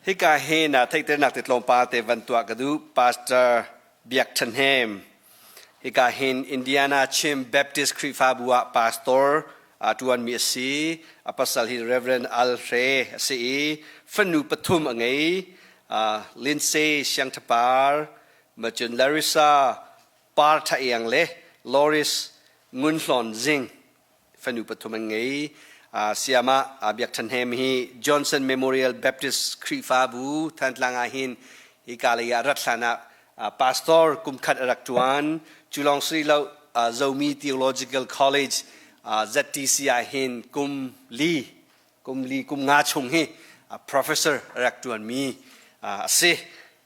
Hika hin theihternak te tlawmpal te van tuah ka duh. Pastor Biak Than Hnem. Hika hin Indiana Chin Baptist Khrihfabu ah pastor a ṭuanmi a si. A pasal hi Reverend Al Hre a si i fanu pathum a ngei. Lindsay Siangthapar, macun Larissa Par Tha Iang le Loris Ngun Hlawn Zing fanu pathum an ngei. Siamah Biak Than Hnem hi Johnson Memorial Baptist Khrihfabu Thantlang ah hin hika lei ah rat hlan ah pastor kum khat a rak ṭuan. Cu lawng si lo Zomi Theological College ZTC ah hin kum li kum li kum nga chung hi professor a rak ṭuanmi a si.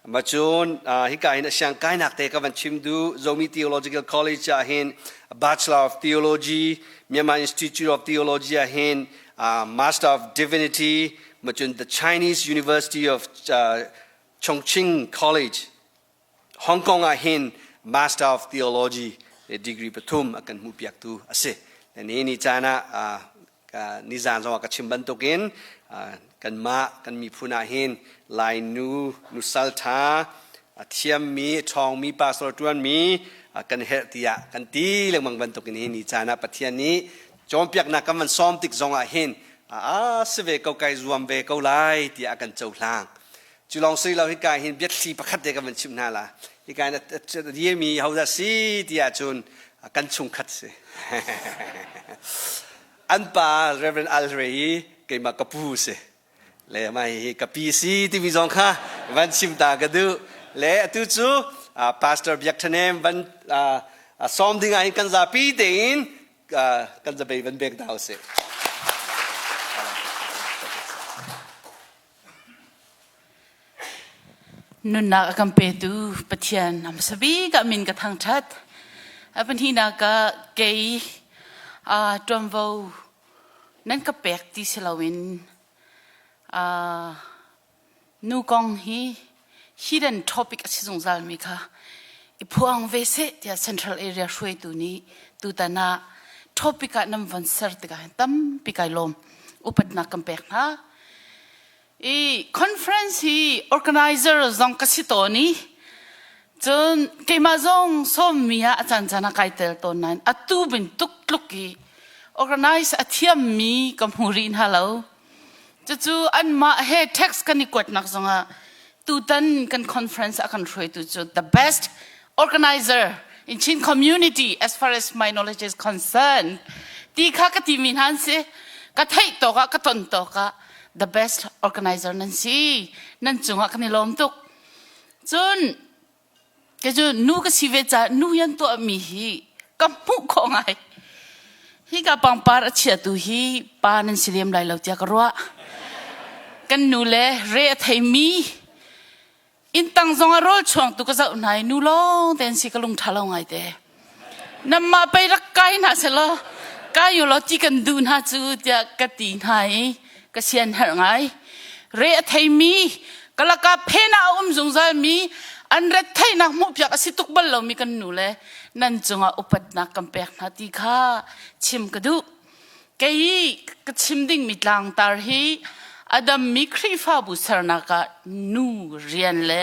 Macun hika hin a siangkainak te ka van chim duh. Zomi Theological College ah hin Bachelor of Theology, Myanmar Institute of Theology ah hin Master of Divinity, macun the Chinese University of Chongqing College, Hong Kong ah hin Master of Theology degree pathum a kan hmuhpiaktu a si. Ni ni caan ah nizan zong ah ka chim bantukin kanmah kan miphun ah hin Lainu nusal ṭha a thiammi a ṭhawngmi pastor ṭuanmi kan herh tiah kan ti lengmang bantukin hi ni caan ah Pathian nih cawnpiaknak kan van sawm tik zong ah hin a si ve ko kai zuam ve ko lai tiah a kan cohlang. Cu lawng si lo hika hin biathli pakhat te kan van chimh hna la. Hika hin a dirmi hodah si tiah cun kan chungkhat si. An pa Reverend Al Ray hi keimah ka pu si. Le mah hi ka pi si timi zong kha van chim ta ka duh. Le atu cu Pastor Biak Thanem van sawm ding ah hin kan zapi tein kan zabei van bek ta usih. Nunnak a kan petu Pathian a hmasa bik ah min ka thangṭhat. A pahnihnak ah kei ṭuanvo nan ka pek ti si loin nu kong hi hidden topic a si zungzalmi kha i phuang ve seh tiah Central Area hruaitu nih tutan ah topic ah nan von ser tikah hin tampi kai lawm. Upatnak kan pek hna. I conference hi organizer zong ka si tawn i cun keimah zong sawmmi ah a caan caan ah kai tel tawn nain atu bantuk tluk i organize a thiammi ka hmu rih hna lo. Cucu anmah he text kan i kuatnak zongah tutan kan conference a kan hruaitu cu the best organizer in Chin community as far as my knowledge is concerned ti kha ka timi hna an si. Ka theih tawk ah ka ton tawk ah the best organizer nan si. Nan cungah kan i lawm tuk. Cun Kei cu nu ka si ve caah nu hi an tuahmi hi ka hmuh khawh ngai. Hika pangpar a chiatu hi pa nan si lem lai lo tiah ka ruah. Kan nu le re a theimi inntang zong ah rawl chuangtu ka zoh hna i nu lawng te an si ka lung ṭha lo ngai te. Nanmah pei rak kai hna selaw kai u law ti kan duh hna cu tiah ka ti hna i ka sian herh ngai. Re a theimi ka lakah phen ah a um zungzalmi an retheihnak hmuhpiak a si tuk bal lomi kan nu le nan cungah upatnak kan pek hna ti kha chim ka duh. Kei ka chim dingmi tlangtar hi a dammi Khrihfabu sernak ah nu rian le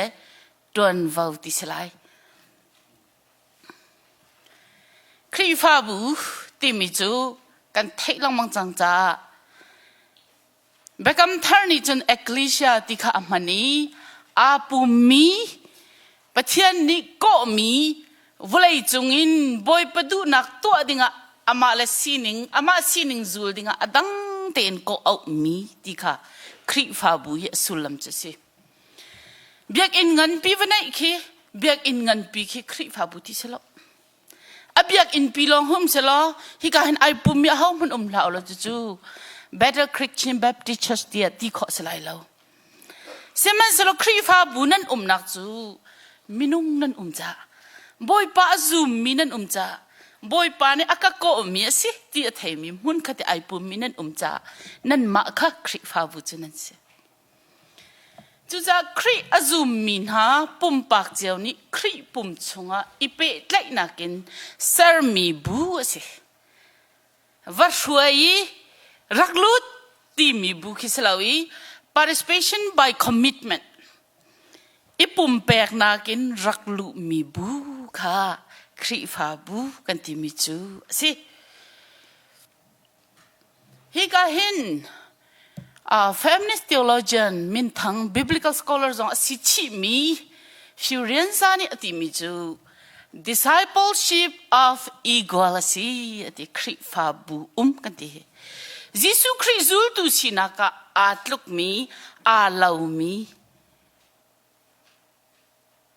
ṭuanvo ti si lai. Khrihfabu timi cu kan theih lengmang cang caah Biakam Thar nih cun Ecclesia ti kha a hman i aa pummi Pathian nih kawhmi vawlei cungin Bawipa duhnak tuah dingah amah le sining amah sining zul dingah a dang tein kawh auhmi ti kha Khrihfabu hi a sullam cu a si. Biakinn nganpi va neih khi biakinn nganpi khi Khrihfabu ti si lo. A biakinn pi lawng hum selaw hika hin ai pummi aho hmanh um hlah ulaw cucu Battle Creek Chin Baptist Church tiah ti khawh si lai lo. Sihmanhsehlaw Khrihfabu nan umnak cu minung nan um caah Bawipa a zummi nan um caah Bawipa nih a ka kawhmi a si ti a theimi hmun khat i ai pummi nan um caah nanmah kha Khrihfabu cu nan si. Cucaah Khrih a zummi hna pumpak cio nih Khrih pum chungah i pehtlaihnak in sermi bu a si. Va hruai i rak lut timi bu khi si lo i Participation by commitment. I pumpeknak in rak luhmi bu kha Khrihfabu kan timi cu a si. Hika hin uh, feminist theologian minthang biblical scholar zong a si chihmi Fiorenza nih a timi cu discipleship of equality a ti Khrihfabu um kan ti hi. Jesuh Khrih zultu sinak ah aa tlukmi, aa lomi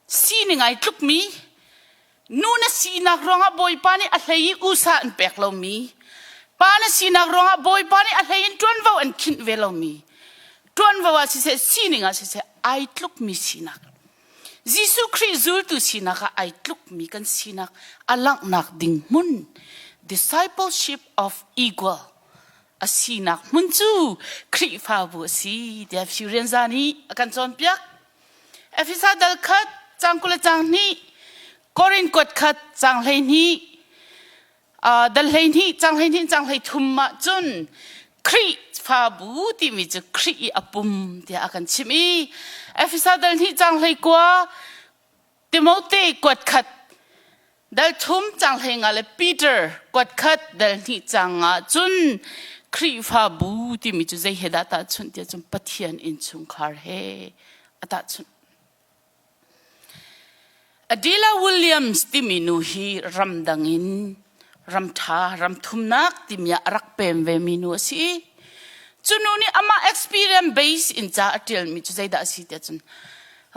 sining ai tlukmi nu na sinak ruangah Bawipa nih a hlei i usa an pek lomi pa na sinak ruangah Bawipa nih a hlei in ṭuanvo an khinh ve lomi ṭuanvo ah siseh sining ah siseh ai tlukmi sinak Jesuh Khrih zultu sinak ah ai tlukmi kan sinak a langhnak ding hmun discipleship of equal a sinak hmun cu Khrihfabu a si tiah Fiorenza nih a kan cawnpiak. Efesa dal khat cang 20 le cang hnih Korin kuat khat cang 12 dal 12 cang 12 cang 13 ah cun Khrihfabu timi cu Khrih i a pum tiah a kan chimh i Efesa dal hnih cang 19 Timote kuat khat dal thum cang 15 le Peter kuat khat dal hnih cang ah cun Khrihfabu timi cu zei he dah tahchunh tiah cun Pathian innchungkhar he a tahchunh. Adela Williams timi nu hi ramdang in ramṭha ramthumnak timi ah a rak pem vemi nu a si. Cu nu nih amah experience base in ca a ṭialmi cu zeidah a si tiah cun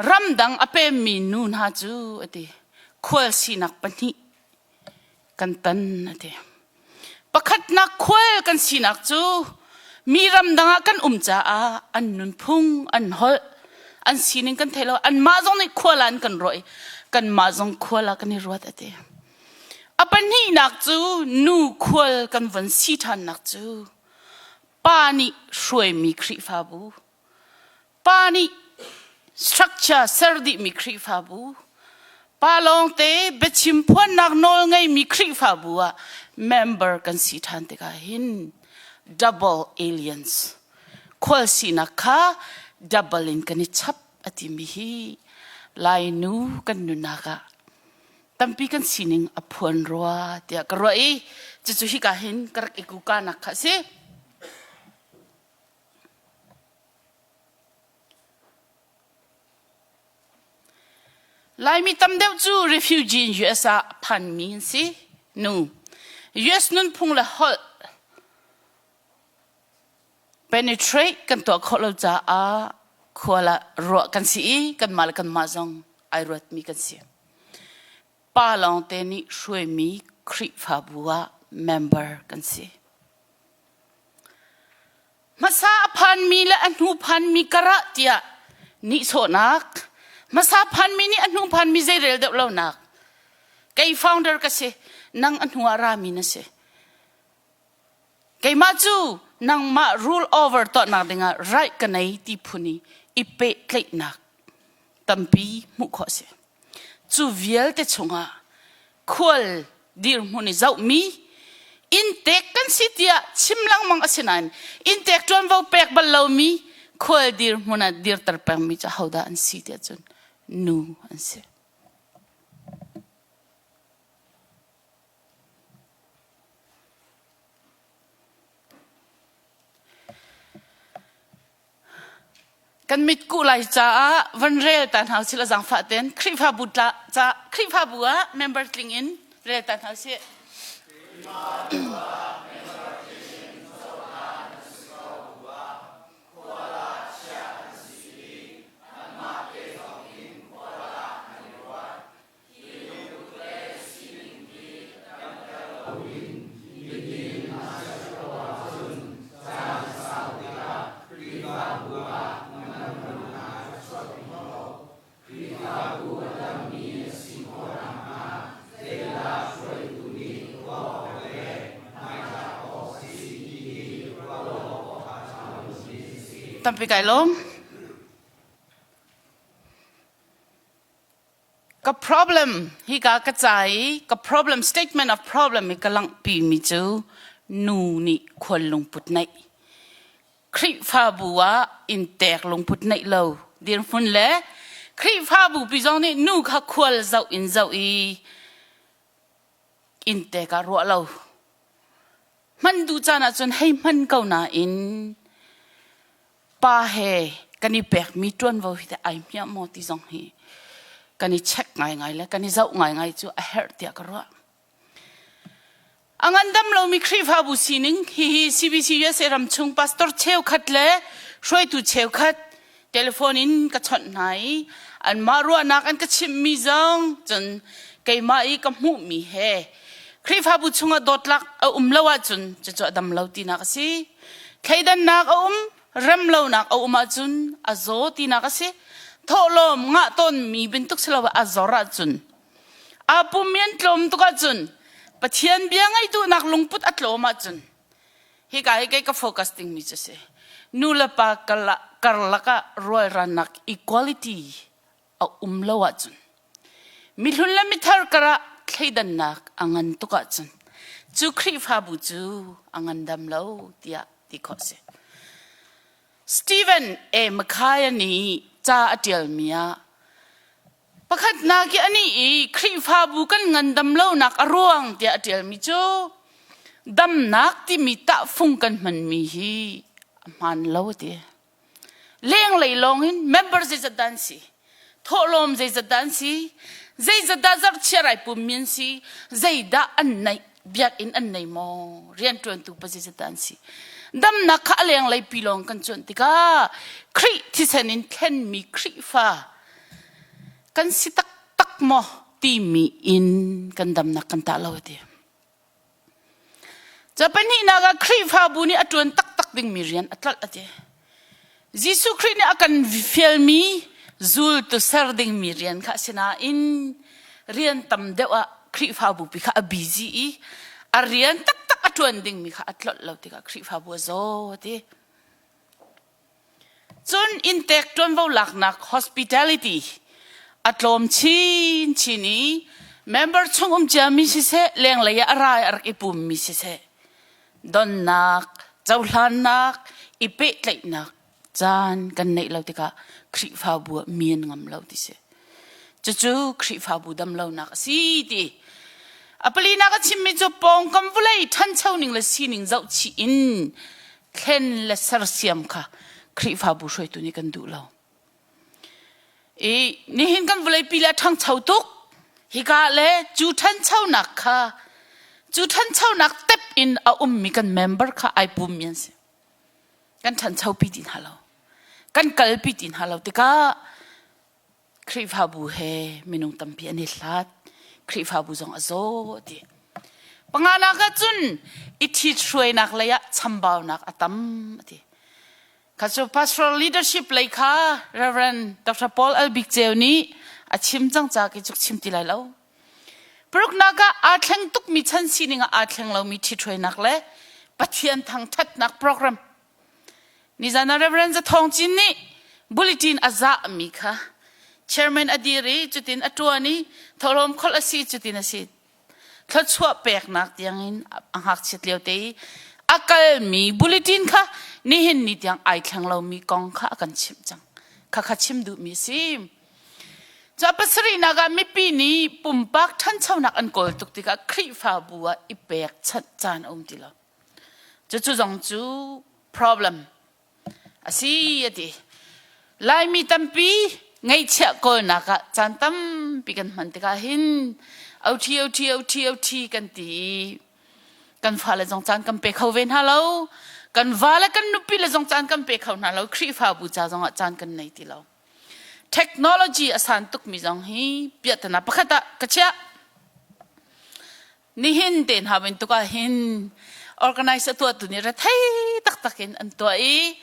ramdang a pemmi nu hna cu a ti khual sinak pahnih kan tan a ti. Pakhatnak khual kan sinak cu mi ramdang ah kan um caah an nunphung, an holh, an sining kan thei lo. Anmah zong nih khual ah an kan ruah i kanmah zong khual ah kan i ruat a ti. A pahnihnak cu nu khual kan von si ṭhannak cu pa nih hruaimi Khrihfabu, pa nih structure ser dihmi Khrihfabu, pa lawngte biachim phuannak nawl ngeimi Khrihfabu ah member kan si ṭhan tikah hin double aliens khual sinak kha double in kan i chap a timi hi Lainu kan nunnak ah tampi kan sining a phuan rua tiah ka ruah i cucu hika hin ka rak i kukanak kha a si. Laimi tam deuh cu refugee in US ah a phanmi an si. Nu. US nunphung le holh penetrate kan tuah khawh lo caah khual ah ruah kan si i kanmah le kanmah zong ai ruatmi kan si. Pa lawngte nih hruaimi Khrihfabu ah member kan si. Hmasa a phanmi le a hnu phanmi karah tiah nihsawhnak, hmasa phanmi nih a hnu phanmi zeirel deuh lonak. Kei founder ka si, nang a hnu ah rami na si. Keimah cu nangmah rule over tuahnak dingah right ka nei ti phun i i pehtlaihnak tampi hmuh khawh a si. Cu vialte chungah khual dirhmun i zohmi inntek kan si tiah chim lengmang a si nain inntek ṭuanvo pek bal lomi khual dirhmun ah dirter pengmi cu ahodah an si tiah cun nu an si. Kan mitkuh lai caah van rel ta hna usih law zaangfah tein Khrihfabu tla ca Khrihfabu ah member tling in rel ta hna usih. Tampi kai lawm. Ka problem hika ka ca i ka problem statement of problem i ka langhpi mi cu nu nih khual lungput neih. Khrihfabu ah inntek lungput neih lo dirhmun le Khrihfabu pi zong nih nu kha khual zoh in zoh i inntek ah ruah lo. Hman duh caan ahcun hei hman ko nain pa he kan i pekmi ṭuanvo hi teh ai hmiah maw ti zong hi kan i check ngaingai le kan i zoh ngaingai cu a herh tiah ka ruah. A ngandam lomi Khrihfabu sining hihi CBC USA ram chung pastor cheukhat le hruaitu cheukhat telephone in ka chawnh hna i anmah ruahnak an ka chimhmi zong cun keimah i ka hmuhmi he Khrihfabu chungah dawtlak a um lo ahcun cucu a dam lo tinak a si. Thleidannak a um, rem lonak a um ahcun a zaw tinak a si. Thawhlawm ngah tawnmi bantuk si lo a zor ahcun Aa pum i an tlawm tuk ahcun Pathian bia ngaih duhnak lungput a tlawm ahcun hika hi kei ka focus dingmi cu si. Nu le pa karlak ah rualrannak equality a um lo ahcun mihlun le mithar karah thleidannak a ngan tuk ahcun cu Khrihfabu cu a ngandam lo tiah ti khawh si. Stephen A. Mackay nih ca a ṭialmi ah Pakhatnak i anih i Khrihfabu kan ngandam lonak a ruang tiah a ṭialmi cu damnak timi tahfung kan hmanmi hi a hmaan lo a ti. Lenglei lawngin member zeizat dah an si, thawhlawm zeizat dah an si, zeizat dah zarhchiar ai pummi an si, zeidah an neih, biakinn an nei maw, rianṭuantu pa zeizat dah an si. Damnak kha a lenglei pi lawng kan cuanh tikah Khrih thisen in thlenmi Khrihfa kan si taktak maw timi in kan damnak kan tah lo ti. Ca pahnihnak ah Khrihfabu nih a ṭuan taktak dingmi rian a tlolh a ti. Jesuh Khrih nih a kan fialmi zultu ser dingmi rian kha a si nain rian tam deuh ah Khrihfabu pi kha a busy i a rian taktak a ṭuan dingmi kha a tlolh lo tikah Khrihfabu a zaw a ti. Cun inntek ṭuanvo laknak hospitality a tlawm chinchin i member chung um ciami siseh lenglei ah a ra i a rak i pummi siseh donnak cohlannak i pehtlaihnak caan kan neih lo tikah Khrihfabu ah mi an ngam lo ti si. Cucu Khrihfabu damlonak a si ti. A palinak a chimmi cu pawngkam vawlei ṭhancho ning le sining zohchih in thlen le sersiam kha Khrihfabu hruaitu nih kan duh lo. I nihin kan vawleipi le ṭhangcho tuk hika le cu ṭhanchonak kha cu ṭhanchonak tep in a ummi kan member kha ai pummi an si. Kan ṭhanchopi ti hna lo. Kan kalpi ti hna lo tikah Khrihfabu he minung tampi an i hlat. Khrihfabu zong a zaw ti. Panganak ah cun i ṭhithruainak lei ah chambaunak a tam a ti. Kha cu pastoral leadership lei kha Reverend Dr. Paul L. Bik Ceu nih a chim cang ca ki cuk chim ti lai lo. Paruknak ah aa thleng tukmi chan sining ah aa thleng lomi ṭhithruainak le Pathian thangṭhatnak program Nizan ah Reverend Za Thawng Cin nih bulletin a zahmi kha chairman a dir i cutin a ṭuan i thawhlawm kholh a si cutin a si. Thluachuah peknak tiangin a ngakchiat lio te i a kalmi bulletin kha nihin ni tiang ai thleng lomi kong kha a kan chimh cang. Khakha chim duhmi a si. Cu a pasarihnak ah mipi nih pumpak ṭhanchonak an kawl tuk tikah Khrihfabu ah i pekchanh caan a um ti lo. Cucu zong cu problem a si a ti. Laimi tampi ngeihchiah kawlnak ah caan tampi kan hman tikah hin OT OT OT OT kan ti i kan fale zong caan kan pe kho ve hna lo. Kan va le kan nupi le zong caan kan pe kho hna lo. Khrihfabu ca zong ah caan kan nei ti lo. Technology a san tukmi zong hi piahtana pakhat ah ka chiah. Nihin te hna bantuk ah hin organize a tuahtu nih rethei taktak in an tuah i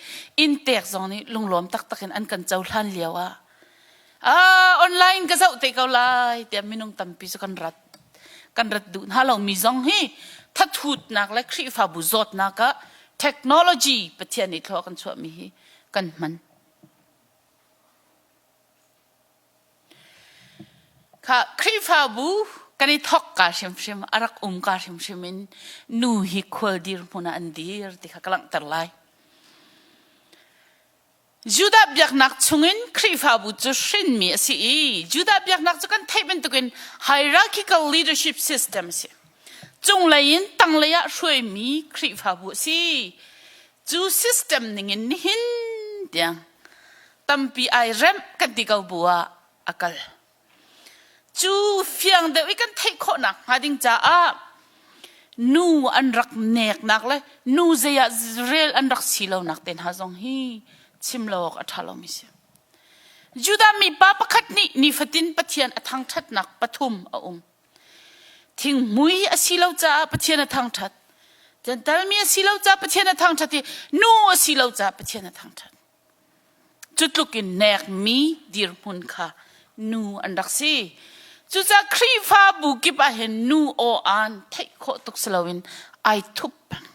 inntek zong nih lunglawm taktak in an kan cohlan lio ah ah online ka zoh te ko lai tiah minung tampi cu kan rat kan rat duh hna lomi zong hi thathutnak le Khrihfabu zawtnak ah technology Pathian nih thlua kan chuahmi hi kan hman. Kha Khrihfabu kan i thawk ka hrimhrim a rak um ka hrimhrim in nu hi khual dirhmun ah an dir ti kha ka langhter lai. Judah biaknak chungin Khrihfabu cu hrinmi a si i Judah biaknak cu kan theih bantukin hierarchical leadership system a si. Cunglei in tanglei ah hruaimi Khrihfabu a si. Cu system ningin nihin tiang tampi ai remh kan ti ko bu ah a kal. Cu fiang deuh i kan theih khawhnak hnga ding caah nu an rak neknak le nu zei ah rel an rak si lonak te hna zong hi chim lo awk a ṭha lomi si. Judah mi pa pakhat nih nifatin Pathian a thangṭhatnak pathum a um. Thinghmui a si lo caah Pathian a thangṭhat. Jentail mi a si lo caah Pathian a thangṭhat i nu a si lo caah Pathian a thangṭhat. Cu tluk in nekmi dirhmun kha nu an rak si. Cucaah Khrihfabu kip ah hin nu aw-aan theih khawh tuk si loin ai thup peng.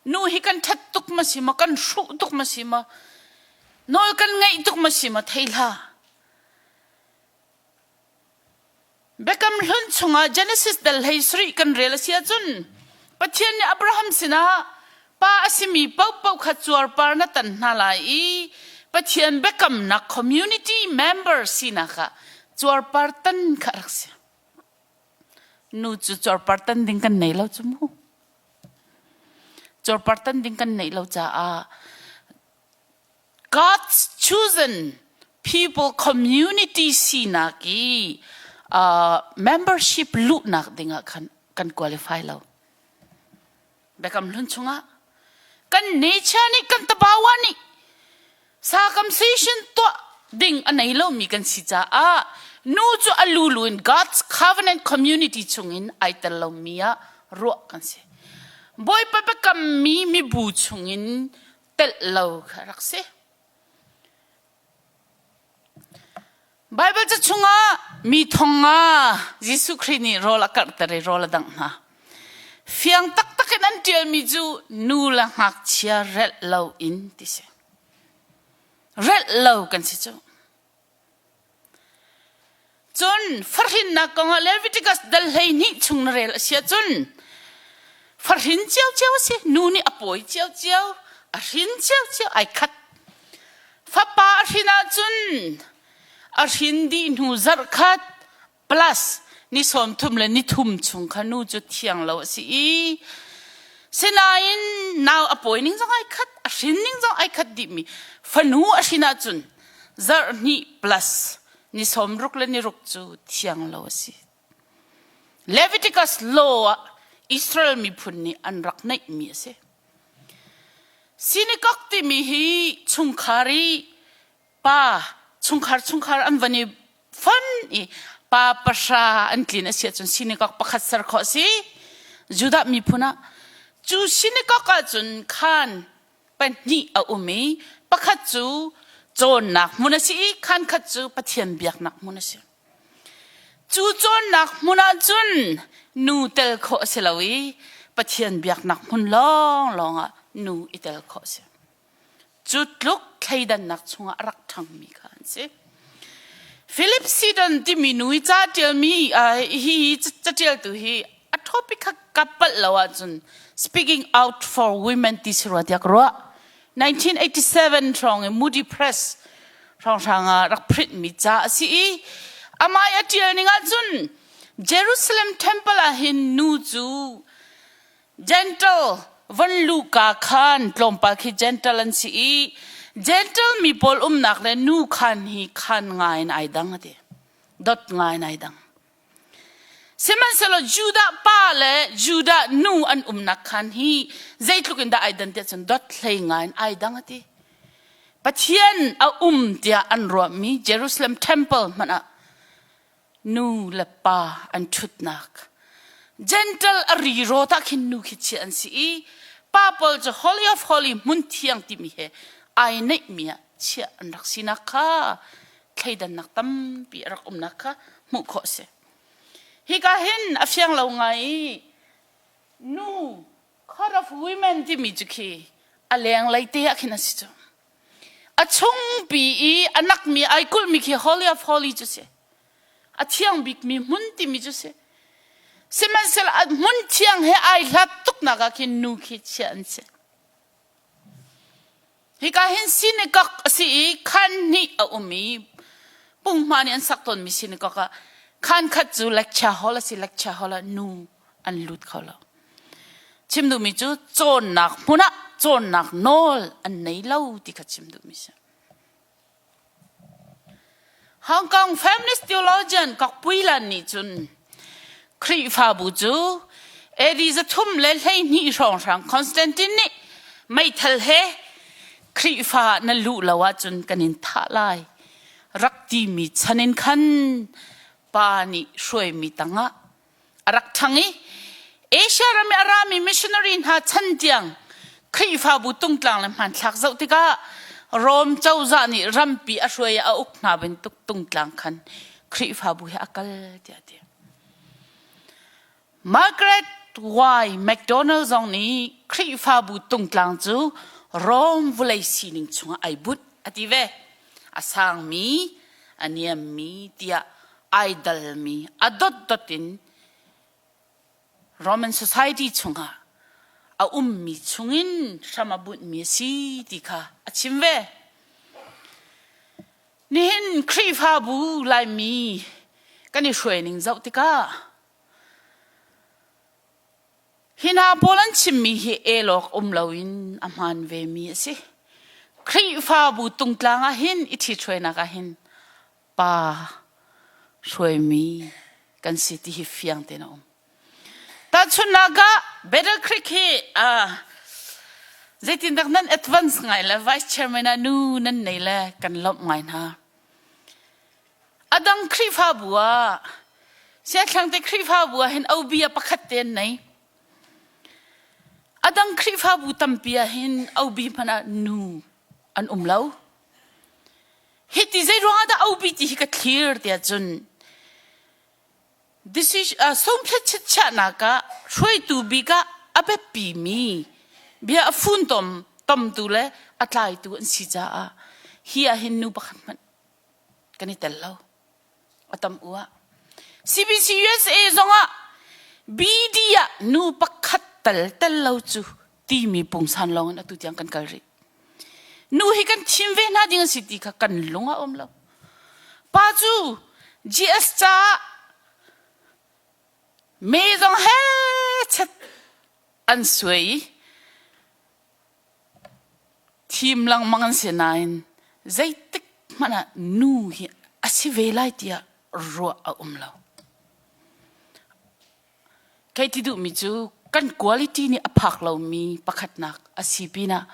Nu hi kan ṭhat tuk ma si maw, kan hruh tuk ma si maw, nawl kan ngeih tuk ma si maw thei hlah. Biakam Hlun chungah Genesis dal hlei sarih kan rel a si ahcun Pathian nih Abraham sinah pa a simi paohpaoh kha cuarpar na tan hna lai i Pathian biakamnak community member sinak ah cuarpar tan kha a rak si. Nu cu cuarpar tan ding kan nei lo cu mu. Cuarpar tan ding kan neih lo caah God's chosen people community sinak i uh, membership luhnak dingah khan kan qualify lo. Biakam hlun chungah kan nature nih kan tabawa nih circumcision tuah ding a nei lomi kan si caah nu cu a lulu in God's covenant community chungin ai tel lomi ah ruah kan si. Bawipa biakammi mibu chungin telh lo kha rak si. Baibal ca chungah mi thong nga Jesuh Khrih nih rawl a karhter i rawl a dangh hna. Fiang taktak in an ṭialmi cu nu le ngakchia relh lo in ti si. Relh lo kan si cu. Cun fahrinnak kongah Leviticus dal 12 chung na rel a si ahcun fahrin ciocio a si. Nu nih a pawi ciocio, a hrin ciocio, ai khat. Fapa a hrin ahcun a hrin dih hnu zarh khat plus ni sawmthum le ni thum chung kha nu cu thiang lo a si i sinain nau a pawi ning zong ai khat a hrin ning zong ai khat dihmi fanu a hrin ahcun zarh hnih plus ni sawmruk le ni ruk cu thiang lo a si Leviticus law ah Israel miphun nih an rak neihmi a si Synagogue timi hi chungkhar i pa chungkhar chungkhar an van i fon i pa pahra an tlin a si ahcun synagogue pakhat ser khawh a si Judah miphun ah cu synagogue ahcun khaan pahnih a um i pakhat cu cawnnak hmun a si i khaan khat cu Pathian biaknak hmun a si. Cu cawnnak hmun ahcun nu tel khawh a si lo i Pathian biaknak hmun lawnglawng ah nu i tel khawh a si. Cu tluk thleidannak chungah a rak ṭhangmi kha an si. Philip Sidon timi nu i ca ṭialmi hi caṭialtu hi a topic kha ka palh lo ahcun Speaking Out for Women ti si rua tiah ka ruah. 1987 hrawng i Moody Press hrawnghrang ah rak print mi ca a si i amah i a ṭial ning ahcun Jerusalem Temple ah hin nu cu Gentle von luhka khan tlawmpal khi gentle an si i gentle mi pawl umnak le nu khan hi khan ngai in ai dang a ti. Dot ngai in ai dang. Sihmanhsehlaw Judah pa le Judah nu an umnak khan hi zeitluk in dah ai dan tiah cun dot hlei ngai in ai dang a ti. Pathian a um tiah an ruahmi Jerusalem temple hmanh ah nu le pa an ṭhutnak gentle a ri rawt ah khin nu khi chiah an si i pa pawl cu holy of holy hmun thiang timi he ai neihmi ah chiah an rak sinak kha thleidannak tampi a rak umnak kha hmuh khawh a si hika hin a fiang lo ngai i nu court of women timi cu khi a lenglei te ah khin a si cu A chungpi i a nakmi ai kulhmi khi Holy of Holy cu si. A thiang bikmi hmun timi cu si. Sihmanhsehlaw a hmun thiang he ai hlat tuknak ah khin nu khi chiah an si. Hika hin synagogue a si i khan hnih a um i punghma nih an sak tawnmi synagogue ah khan khat cu lecture hall a si lecture hall ah nu an lut kho lo. Chim duhmi cu cawnnak hmun ah cawnnak nawl an nei lo ti kha chim duhmi si. Hong Kong feminist theologian Kok Pui Lan nih cun Khrihfabu cu AD 312 hrawnghrang Constantine nih meithal he Khrihfa na luh lo ahcun kan in thah lai rak timi chan in khan pa nih hruaimi tangah a rak ṭhang i Asia ram i a rami missionary hna chan tiang Khrihfabu tungtlang le hmanthlak zoh tikah Rom cozah nih rampi a hruai a uk hna bantuk tungtlang khan Khrihfabu hi a kal tiah a ti. Margaret Y. MacDonald zong nih Khrihfabu tungtlang cu Rom vawlei sining chungah ai bunh a ti ve. A sangmi, a niammi tiah ai dalmi a dotdot in Roman society chungah a ummi chungin hram a bunhmi a si ti kha a chim ve. Nihin Khrihfabu Laimi kan i hruaining zoh tikah hi hna pawl an chimmi hi el awk um loin a hmaan vemi a si. Khrihfabu tungtlang ah hin i ṭhithruainak ah hin pa hruaimi kan si ti hi fiang tein a um. Tahchunhnak ah Battle Creek hi uh, zeitindak nan advance ngai le vice chairman ah nu nan nei le kan lawmh ngai hna. A dang Khrihfabu ah Siathlangte Khrihfabu ah hin OB ah pakhat te an nei. A dang Khrihfabu tampi ah hin OB hmanh ah nu an um lo. Hiti zei ruangah dah OB ti hi ka thlir tiah cun sungthlet chitchiahnak ah hruaitu bik ah a biapimi bia a funtom tomtu le a tlaitu an si caah hi ah hin nu pakhat hmanh kan i tel lo. A tam u ah. CBC USA zongah BD ah nu pakhat tal tel lo cu timi pungsan lawng in atu tiang kan kal rih. Nu hi kan thim ve hna ding a si ti kha kan lung a um lo. Pa cu GS caah me zong he chet an suai i thim lengmang an si nain zeitik hmanh ah nu hi a si ve lai tiah ruah a um lo. Kei ti duhmi cu kan quality nih a phak lomi pakhatnak a si pinah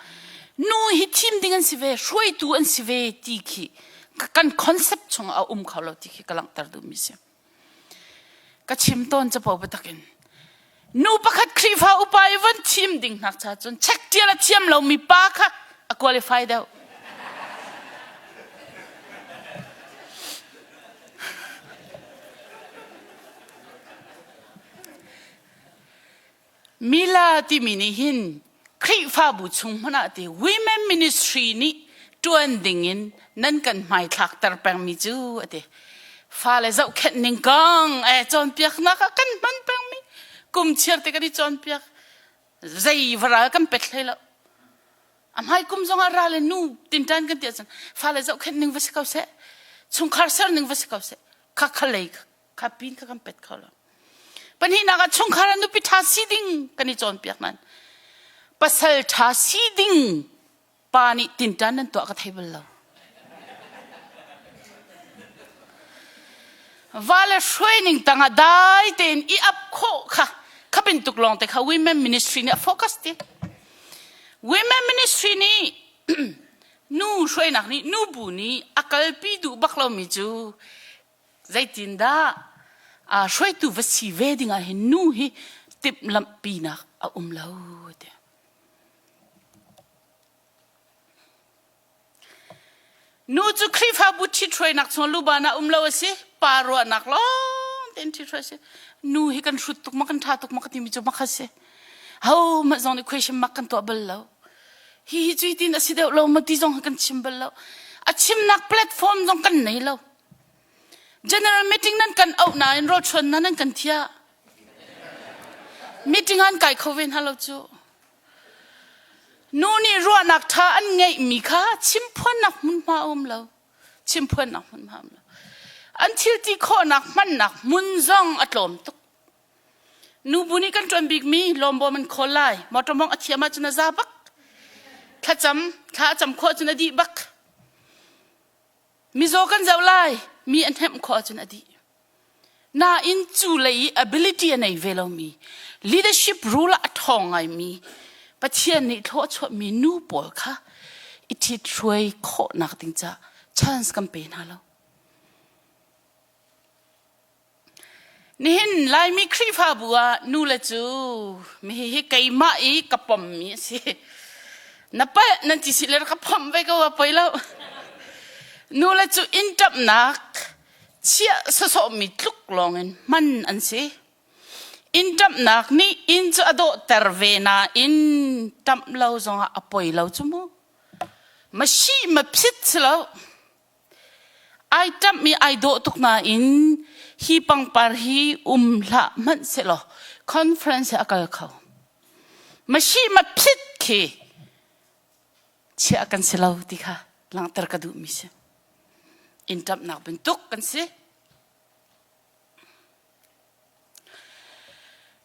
nu hi thim ding an si ve, hruaitu an si ve ti khi kan concept chungah a um kho lo ti khi ka langhter duhmi si. Ka chim tawn capo biatak in nu pakhat Khrihfa upa i von thim ding hnak cha cun check tial a thiam lomi pa kha a qualify deuh. Mila timi nih hin Khrihfabu chung hmanh ah ti Women Ministry nih ṭuan dingin nan kan hmaithlakter pengmi cu a ti. Fale zohkhenh ning kong eh cawnpiaknak ah kan hman pengmi kum chiar te kan i cawnpiak zei varal kan pet hlei lo. A hmai kum zongah ral le nu tinṭan kan ti ahcun fale zohkhenh ning va si ko seh, chungkhar ser ning va si ko seh, kha kha lei kha pin kha kan pet kho lo. Pahnihnak ah chungkhar ah nupi ṭha si ding kan i cawnpiak nan. Pasal ṭha si ding pa nih tinṭan nan tuah ka thei bal lo. Va le hruaining tangah dai tein i ap khawh kha kha bantuk lawng te kha women ministry nih a focus ti. Women ministry nih nu hruainak nih nu bu nih a kalpi duh bak lomi cu zeitindah hruaitu va si ve dingah hin nu hi timhlamhpinak a um lo ti. Nu cu Khrihfabu ṭhithruainak chung luban ah um lo a si, pa ruahnak lawng tein ṭhithruai a si. Nu hi kan hrut tuk ma kan ṭha tuk ma ka timi cu makha si. Ho mah zong nih question mark kan tuah bal lo. Hi hi cu hitin a si deuh lo ma ti zong kan chim bal lo. A chimnak platform zong kan nei lo. General meeting nan kan auh nain rawlchuan na nan kan thiah. Meeting an kai kho ve hna lo cu. Nu nih ruahnak ṭha an ngeihmi kha chimphuannak hmunhma a um lo. Chimphuannak hmunhma a um lo. An thil ti khawhnak hmannak hmun zong a tlawm tuk. Nubu nih kan ṭuan bikmi lawmbawm an khawl lai. Motor mawngh a thiam ahcun a za bak. Thlacam, thla a cam khawh ahcun a dih bak. Mizaw kan zoh lai, mi a hnemh khawh ahcun a dih. Nain cu lei i ability a nei ve lomi, leadership role ah a ṭhawng ngaimi, Pathian nih thlawh a chuahmi nu pawl kha i ṭhithruai khawhnak ding caah chance kan pe hna lo. Nihin Laimi Khrihfabu ah nule cu hihi keimah i ka pommi a si. Na palh nan ti si le ka phomh ve ko a poi lo. Nule cu inn ṭamhnak chiah sawsawhmi tluk lawngin hman an si. Inn ṭamhnak nih inn cu a dawhter ve nain ṭamh lo zongah a poi lo cu mu. Masi maphit si lo. Ai ṭamh i ai dawh tuk nain hi pangpar hi um hlah hmanh sehlaw conference a kal kho. Masi maphit khi chiah kan si lo ti kha langhter ka duhmi si. Inn ṭamhnak bantuk kan si.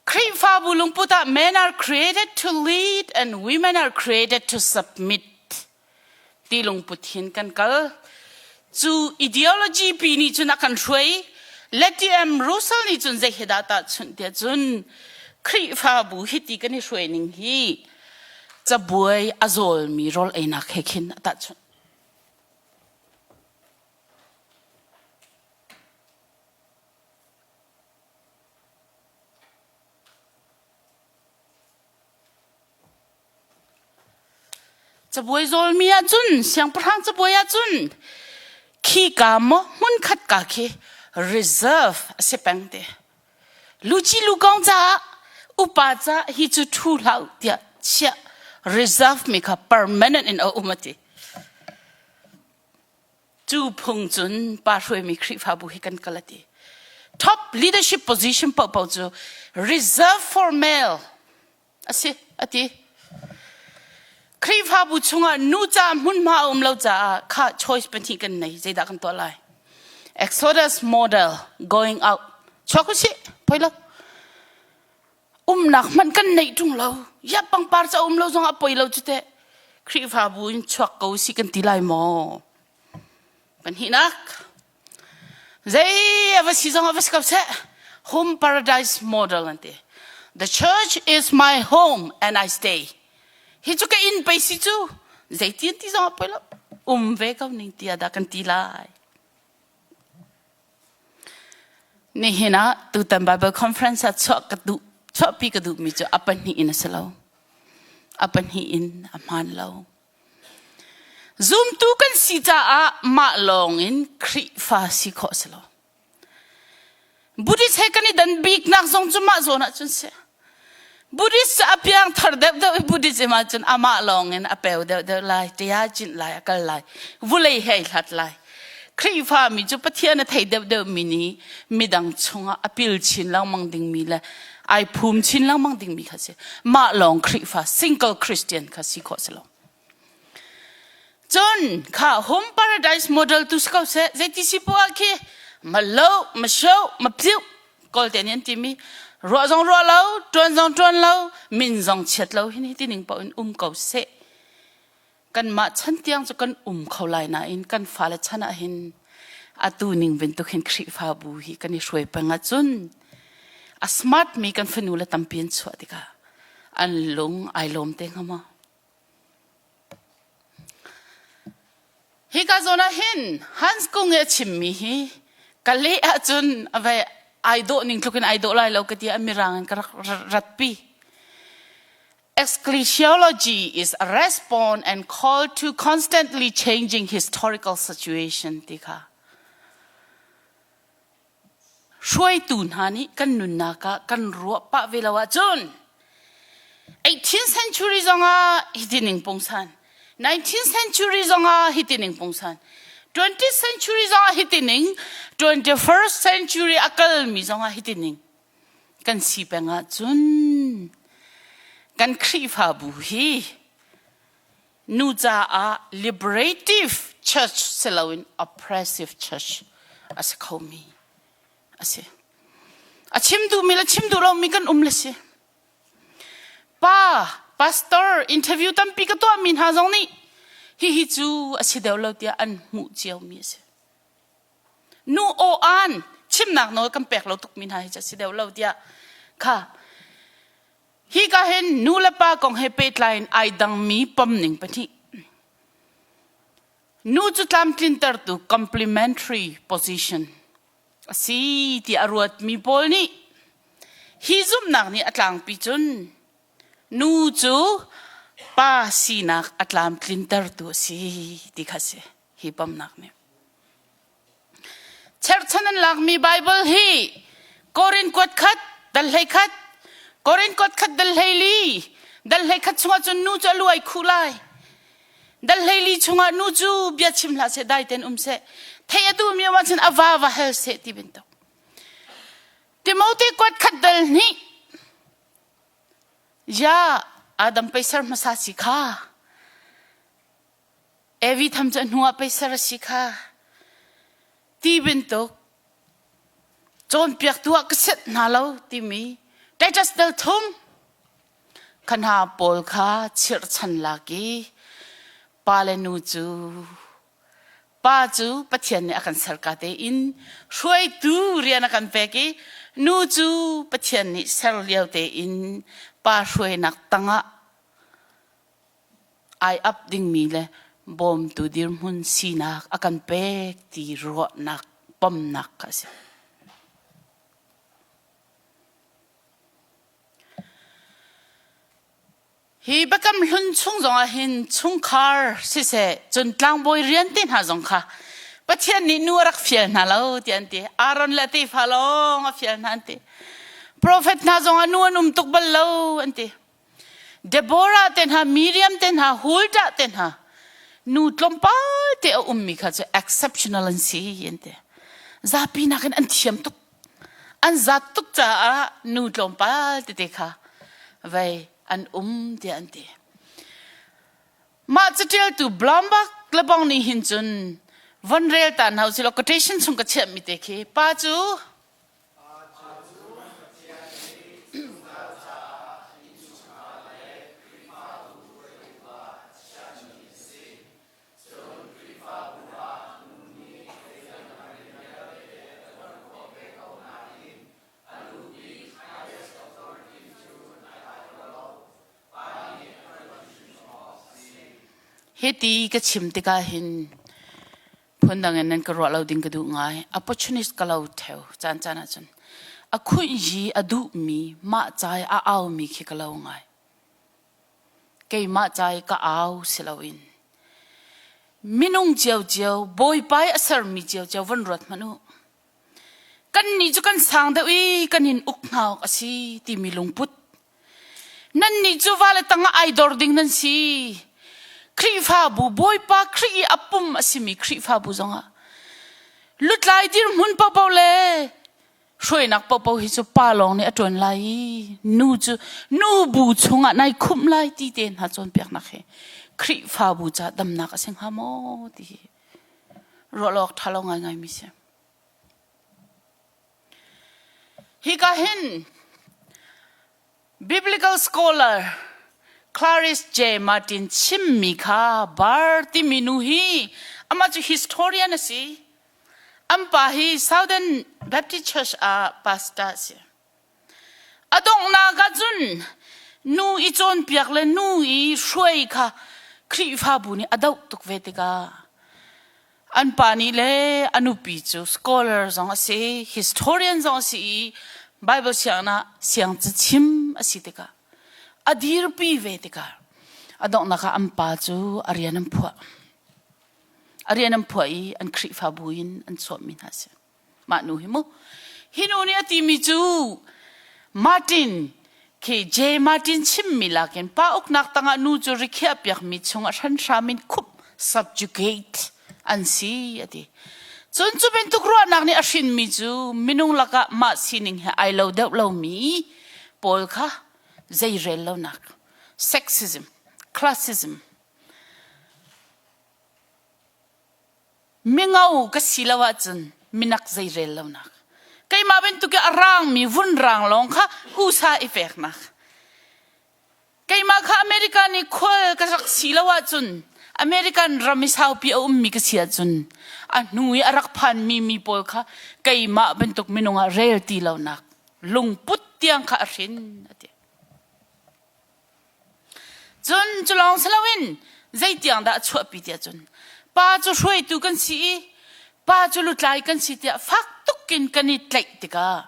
Khrihfabu lungput ah men are created to lead and women are created to submit ti lungput hin kan kal. Cu ideology pi nih cun a kan hruai. Letty M. Russell nih cun zei he dah tahchunh tiah cun Khrihfabu hiti kan i hruai ning hi cabuai a zawlmi rawl einak he khin a tahchunh. Cabuai zawlmi ahcun siangpahrang cabuai ahcun khika maw hmunkhat ka khi reserve a si peng te. Luci lukong caah upa ca hi cu ṭhu hlah u tiah chiah reserve mi kha permanent in a um a ti. Cu phung cun pa hruaimi Khrihfabu hi kan kal a ti. Top leadership position paohpaoh cu reserve for male a si a ti. Khrihfabu chungah nu ca hmunhma a um lo caah kha choice pahnih kan nei zeidah kan tuah lai. Exodus model going out chuak usih poi lo umnak hmanh kan neih ṭung lo ya pangpar ca um lo zong a poi lo cu teh Khrihfabu in chuak ko si kan ti lai maw pahnihnak zei a va si zong a va si ko seh home paradise model an ti the church is my home and I stay hi cu ka inn pei si cu zeitin ti zong a poi lo um ve ko ning tia dah kan ti lai Nihin ah tutan Bible Conference ah chuah ka duh chuahpi ka duhmi cu a pahnih in a si lo. A pahnih in a hmaan lo. Zumtu kan si caah mah lawng in Khrihfa si khawh a si lo. Buddhist he kan i dan biknak zong cu mah zawn ah cun si. Buddhist cu a piang thar deuhdeuh i Buddhism ahcun amah lawng in a peu deuhdeuh lai, ṭia cinh lai, a kal lai, vulei he ai hlat lai. Khrihfa mi cu Pathian a thei deuhdeuh mi nih midang chungah a pil chin lengmang dingmi le ai phum chin lengmang dingmi kha si. Mah lawng Khrihfa, single Christian kha si khawh si lo. Cun kha home paradise model tu si ko seh, zeiti si poah khi ma lo, ma sho, ma psiu, Kawlte nih an timi ruah zong ruah lo, ṭuan zong ṭuan lo, min zong chiat lo hin hi tining paoh in um ko seh. Kanmah chan tiang cu kan um kho lai nain kan fale chan ah hin atu ning bantuk hin Khrihfabu hi kan i hruai peng ahcun a smart mi kan fanu le tampi an chuah tikah an lung ai lawm te hnga maw? Hika zawn ah hin Hans Kung i a chimmi hi ka leh ahcun a vai ai dawh ning tluk in ai dawh lai lo ka ti a mirang in ka rak ratpi. Ecclesiology is a response and call to constantly changing historical situation ti kha. Hruaitu hna nih kan nunnak ah kan ruah pah ve lo ahcun 18th century zongah hiti ning pungsan 19th century zongah hiti ning pungsan 20th century zongah hiti ning 21st century a kalmi zongah hiti ning kan si peng ahcun kan Khrihfabu hi. Nu caah liberative church si loin oppressive church a si khomi a si. A chim duhmi le chim duh lomi kan um le si. Pa, pastor, interview tampi ka tuahmi hna zong nih hihi cu a si deuh lo tiah an hmuh ciomi a si. Nu aw an chimnak nawl kan pek lo tukmi hna hi cu a si deuh lo tiah kha hi ka hin nu le pa kong he pehtlai in ai dangmi pomning pahnih nu cu tlamtlintertu complementary position a si ti a ruatmi pawl nih hi zumhnak nih a tlangpi cun nu cu pa sinak a tlamtlintertu a si ti kha si hi pomnak nih Cherhchan an lakmi Baibal hi Korin kuat khat, dal hlei khat, Korin kuat khat dal hlei li, dal hlei khat chungah cun nu cu a lu ai khuh lai. Dal hlei li chungah nu cu bia chim hlah seh, dai tein um seh. Theih a duhmi um ahcun a va va hal seh ti bantuk. Timote kuat khat dal hnih, ya Adam pei ser hmasa si kha. Evi tham cu a hnu ah pei ser a si kha. Ti bantuk cawnpiaktu ah ka set hna lo timi Titus dal thum kha hna pawl kha chirhchan lak i pa le nu cu pa cu Pathian nih a kan ser ka tein hruaitu rian a kan pek i nu cu Pathian nih ser lio tein pa hruainak tangah ai ap dingmi le bawmtu dirhmun sinak a kan pek ti ruahnak pomnak kha a si. Hi biakam hlun chung zongah hin chungkhar siseh cun tlangbawi rian te hna zong kha Pathian nih nu a rak fial hna lo ti an ti. Aaron le a tefa lawng a fial hna an ti. Profet hna zongah nu an um tuk bal lo an ti. Deborah te hna, Miriam te hna, Huldah te hna, nu tlawmpal te a ummi kha cu exceptional an si an ti. Zapi nakin an thiam tuk. An zat tuk caah nu tlawmpal tete kha vei an um tiah an ti. Mah catialtu Blomberg lebang nih hin cun von rel ta hna usih law quotation chung ka chiahmi te khi pa cu Hiti ka chim tikah hin phundang in nan ka ruah lo ding ka duh ngai. Opportunist ka lo theo caan caan ahcun. A khunh yi a duhmi mah ca i a aumi khi ka lo ngai. Keimah ca i ka au si loin minung ciocio Bawipa i a sermi ciocio von ruat hmanh u. Kannih cu kan sang deuh i kan in uk hna awk a si timi lungput. Nannih cu vale tangah ai dor ding nan si. Khrihfabu Bawipa Khrih i a pum a simi Khrihfabu zongah lutlai dirhmun paohpaoh le hruainak paohpaoh hi cu pa lawng nih a ṭuan lai i nu cu nu bu chungah nai khumh lai ti te hna cawnpiaknak hi Khrihfabu ca damnak a si hnga maw ti hi ruah awk ṭha lo ngaingaimi si. Hika hin Biblical scholar Clarice J. Martin chimmi kha Barr timi nu hi amah cu historian a si. An pa hi Southern Baptist Church ah pastor a si. A donghnak ah cun nu i cawnpiak le nu i hruai kha Khrihfabu nih a doh tuk ve tikah an pa nih le a nupi cu scholar zong a si, historian zong a si i Bible sianginn ah siang cachim a si tikah a dirpi ve tikah a donghnak ah an pa cu a rian an phuah. A rian an phuah i an Khrihfabu in an chuahmi hna a si. Mah nu hi mu. Hi nu nih a timi cu Martin khi J. Martin chimmi lakin pa uknak tangah nu cu rikhiah piakmi chungah hranhram in khup subjugate an si a ti. Cun cu bantuk ruahnak nih a hrinmi cu minung lakah mah sining he ai lo deuh lomi pawl kha zeirel lonak sexism, classism. Mingo ka si lo ahcun minak zeirel lonak. Keimah bantuk i a rangmi vun rang lawng kha usa i peknak. Keimah kha America nih khual ka rak si lo ahcun American ram i saupi a ummi ka si ahcun a hnu i a rak phanmi mi pawl kha keimah bantuk minung ah rel ti lonak lungput tiang kha a hrin a ti. Cun cu lawng si loin zeitiang dah a chuahpi tiah cun pa cu hruaitu kan si i pa cu lutlai kan si tiah fak tukin kan i tlaih tikah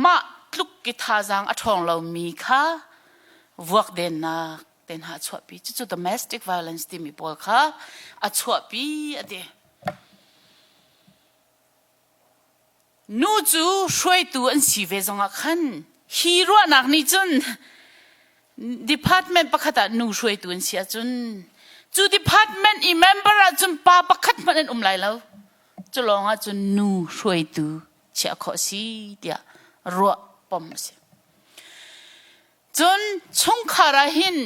mah tluk i thazaang a ṭhawng lomi kha vuakdennak te hna a chuahpi. Cucu domestic violence timi pawl kha a chuahpi a ti. Nu cu hruaitu an si ve zongah khan hi ruahnak nih cun department pakhat ah nu hruaitu an si ahcun cu department i member ahcun pa pakhat hmanh an um lai lo. Cu lawng ahcun nu hruaitu chiah khawh a si tiah ruah pom a si. Cun chungkhar ah hin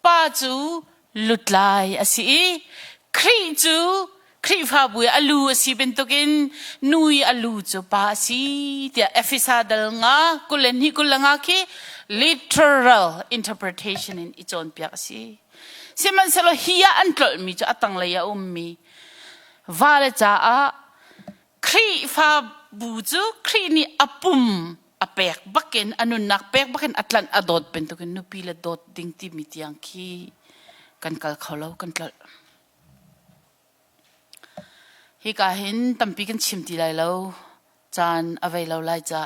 pa cu lutlai a si i Khrih cu Khrihfabu i a lu a si bantukin nu i a lu cu pa a si tiah Efesa dal nga 22 25 khi literal interpretation in i cawnpiak a si. Sihmanhsehlaw hi ah an tlolhmi cu a tanglei a ummi vale caah Khrihfabu cu Khrih nih a pum a pek bakin a nunnak pek bakin a tlanh a dawt bantukin nupi le dawt ding timi tiang khi kan kal kho lo kan tlolh. Hika hin tampi kan chim ti lai lo caan a vei lo lai ca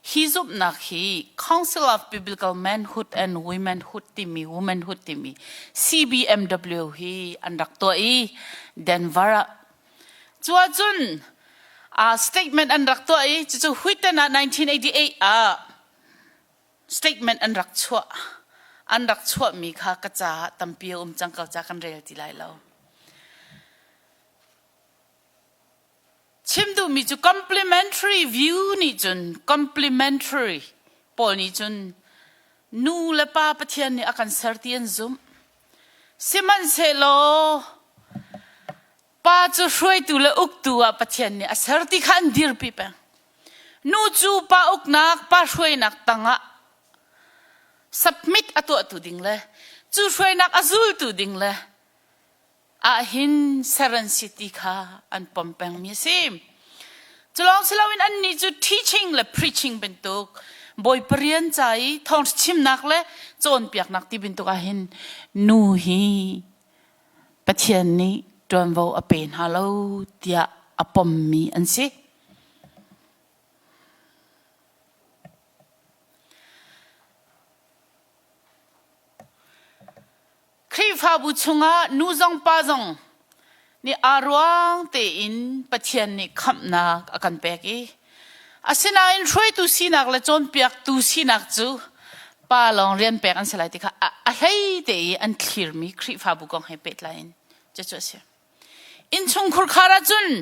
hi zumhnak hi Council of Biblical Manhood and Womenhood timi Womanhood timi CBMW hi an rak tuah i Denver ah Cuahcun uh, statement an rak tuah i cucu Wheaton ah 1988 ah statement an rak chuah. An rak chuahmi kha ka caah tampi a um cang ko ca kan rel ti lai lo. Chim duhmi cu complementary view nih cun complementary pawl nih cun nu le pa Pathian nih a kan ser ti an zumh. Sihmanhsehlaw Pa cu hruaitu le uktu ah Pathian nih a ser ti kha an dirpi peng. Nu cu pa uknak, pa hruainak tangah submit a tuahtu ding le cu hruainak a zultu ding le ahhin ser an si ti kha an pom pengmi a si. Cu lawng si loin annih cu teaching le preaching bantuk Bawipa rian ca i thawngṭha chimnak le cawnpiaknak ti bantuk ahhin nu hi Pathian nih ṭuanvo a pe hna lo tiah a pommi an si. Khrihfabu chungah nu zong pa zong nih aa ruang tein Pathian nih khamhnak a kan pek i asinain hruaitu sinak le cawnpiaktu sinak cu pa lawng rian pek an si lai ti kha a hlei te i an thlirmi Khrihfabu kong he pehtlai in cucu a si. Innchungkhur khar ahcun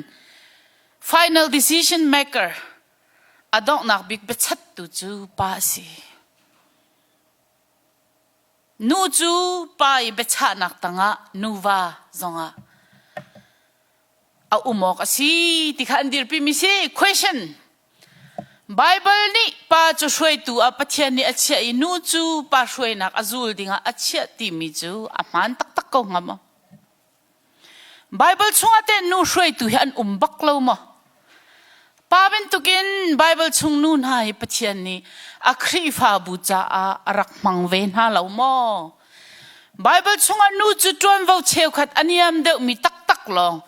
final decision maker a donghnak bik biachattu cu pa a si. Nu cu pa i biachahnak tangah nuva zongah a um awk a si ti kha an dirpimi si. Question Baibal nih pa cu hruaitu ah Pathian nih a chiah i nu cu pa hruainak a zul dingah a chiah timi cu a hmaan taktak ko hnga maw? Baibal chungah teh nu hruaitu hi an um bak lo maw? Pa bantukin Baibal chung nu hna hi Pathian nih a Khrihfabu caah a rak hmang ve hna lo maw? Baibal chungah nu cu ṭuanvo cheukhat a niam deuhmi taktak lawng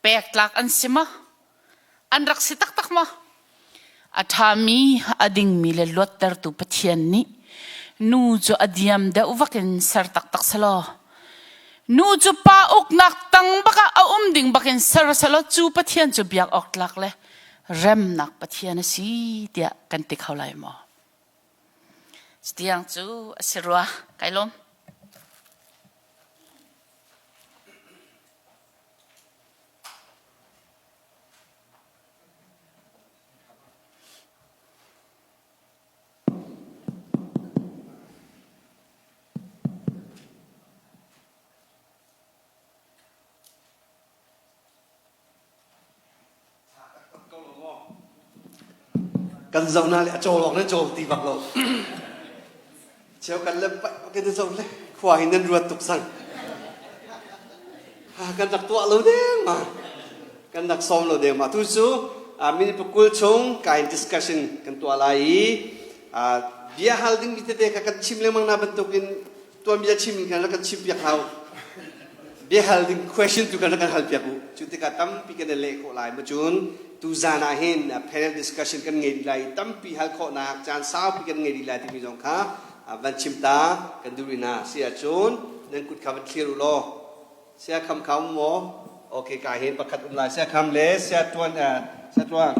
pek tlak an si maw? An rak si taktak maw? A ṭhami, a dingmi le luattertu Pathian nih nu cu a diam deuh vakin ser taktak selaw nu cu pa uknak tang bakah a um ding bakin ser selaw cu Pathian cu biak awk tlak le remnak Pathian a si tiah kan ti kho lai maw? Tiang cu a si rua. Kai lawm. Kan zoh na le a cawl awk nan cawl ti bak lo. Cheu kan le kan zoh le khua hi nan ruat tuk sang. Kan rak tuah lo deng ma. Kan rak sawm lo deng ma. Tu cu minute pakul chung kain discussion kan tuah lai i bia hal ding mi tete kha kan chim lengmang na bantukin tuanbia chim in kan rak kan chim piak hau. Bia hal ding question tu kan rak kan hal piak u. Cu tikah tampi kan i leh khawh lai. Ma cun tu zan ah hin panel discussion kan ngei dih lai i tampi hal khawhnak caan saupi kan ngei dih lai timi zong kha van chim ta kan duh rih hna. Si ahcun nan kut kha van thlir u law sia kham kha um maw? Okay, ka hin pakhat um lai. Sia kham le sia tuan sia tuang.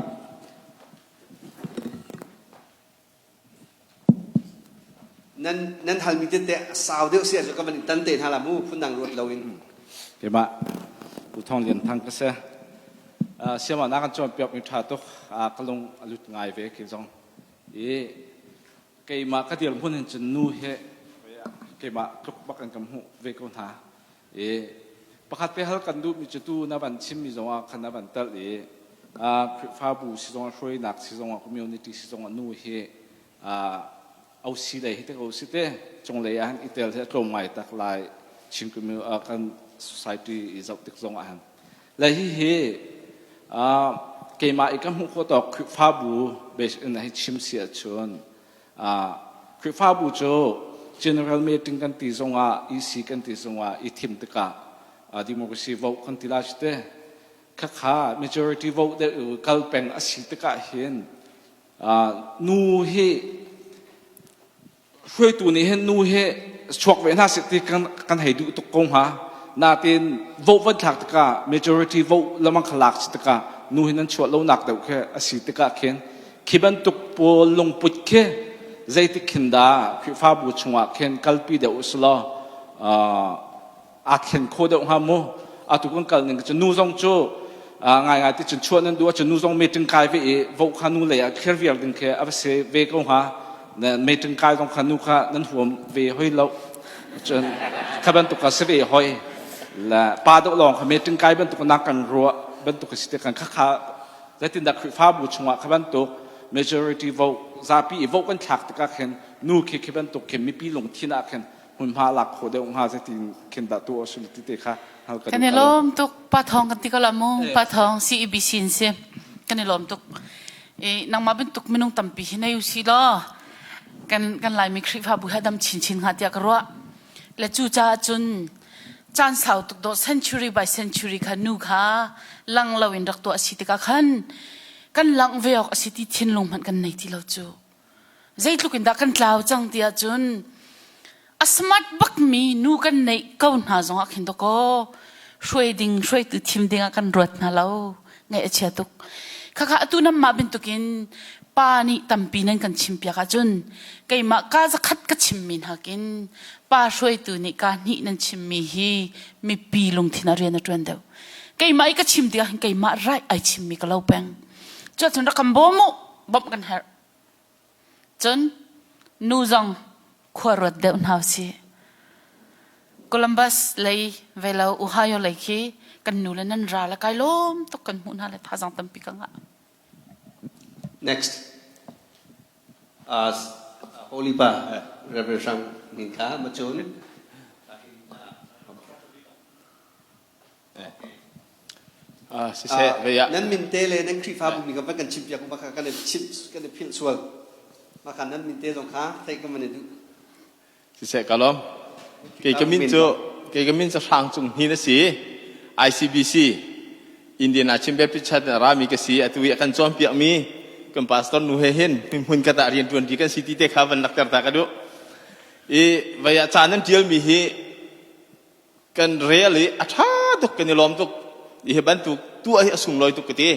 Nan nan halmi tete a sau deuh si ahcun ka van in tan te hna la mu phundang ruat loin. Keimah Pu Thawng Lian Thang ka si. Siama na kan cawnpiak mi ṭha tuk. Ka lung a lut ngai ve khi zong. I keimah ka dirhmun hin cun nu hi keimah tluk bak in ka hmuh ve ko hna. I pakhat te hal kan duhmi cu tu na van chimmi zongah khan na van telh i Khrihfabu si zongah hruainak si zongah community si zongah nu hi OC lei hi te ko si te cunglei ah hin i tel hi a tlawm ngai tak lai Chin kan society i zoh tik zongah hin le hi hi keimah i ka hmuh khawh tawk Khrihfabu base in hi chim si ahcun Khrihfabu cu general meeting kan ti zongah EC kan ti zongah i thim tikah democracy vote kan ti lai te khakha majority vote deuh kal peng a si tikah hin nu hi hruaitu nih hin nu hi chuak ve hna seh ti kan hei duh tuk ko hnga. Natin vote van thlak tikah majority vote lamang kha lak si tikah nu hi nan chuah lonak deuh khi a si tikah khin khi bantuk pawl lungput khi zeitik khin dah Khrihfabu chungah khin kalpi deuh usulaw aa thlen kho deuh hnga mu atu kan kal ning cu nu zong cu ngaingai ti cun chuah nan duh ahcun nu zong meeting kai ve i voh kha nu lei ah thlir viar ding khi a va si ve ko hnga meeting kai zong kha nu kha nan huam ve hoi lo cun kha bantuk kha si ve hoi le pa deuh lawng kha meeting kai bantuk nak kan ruah bantuk si te kan kha kha zeitindah Khrihfabu chungah kha bantuk majority vote zapi i vote kan thlak tikah khin nu khi khi bantuk khin mipi lungthin ah khin hmunhma lak khawh deuh hnga zeitin khin dah tu a ti te kha hal ka Kan i lawm tuk pa thong kan ti ko la mu pa thong CEBC in si kan i lawm tuk i nangmah bantuk minung tampi hi nei usi law kan kan Laimi Khrihfabu hi dam chinchin hnga tiah ka ruah le cu caah cun caan sau tuk dawh century by century kha nu kha lang lo in rak tuah a si tikah khan kan langh ve awk a si ti thinlung hmanh kan nei ti lo cu Zeitluk in dah kan tlau cang ti ahcun a smart bakmi nu kan neih ko hna zongah khin dawkaw hruai ding hruaitu thim ding ah kan ruat hna lo ngaih a chia tuk. Khakha atu nanmah bantukin pa nih tampi nan kan chimpiak ahcun keimah ka zakhat ka chimmi nakin pa hruaitu nih ka hnih nan chimmi hi mipi lungthin ah rian a ṭuan deuh. Keimah i ka chim tikah hin keimah right ai chimmi ka lo peng. Cuahcun rak kan bawm u, bawmh kan herh. Cun nu zong khua ruat deuh hna usih. Columbus lei velo Ohio lei khi kan nu le nan ra le kai lawm tuk kan hmuh hna le thazang tampi ka ngah. Next. Holy Pa Reverend Hrang Hnin kha macun Siseh vei ah nan min te le nan Khrihfabu mi kan kan chim piak ma kha kan i chim kan i philh sual ma kha nan min te zong kha theih kan van i duh Siseh ka lawm kei ka min cu kei ka min cu Hrang Cung Hnin a si ICBC Indiana Chin Baptist Church in a rami ka si atu i a kan cawnpiak mi kan pastor nu he hin hmun khat ah rian ṭuan ti kan si ti te kha van lakter ta ka duh i vei ah ca nan ṭial mi hi kan rel i a ṭha tuk kan i lawm tuk hi bantuk tuah hi a sunglawi tuk ka ti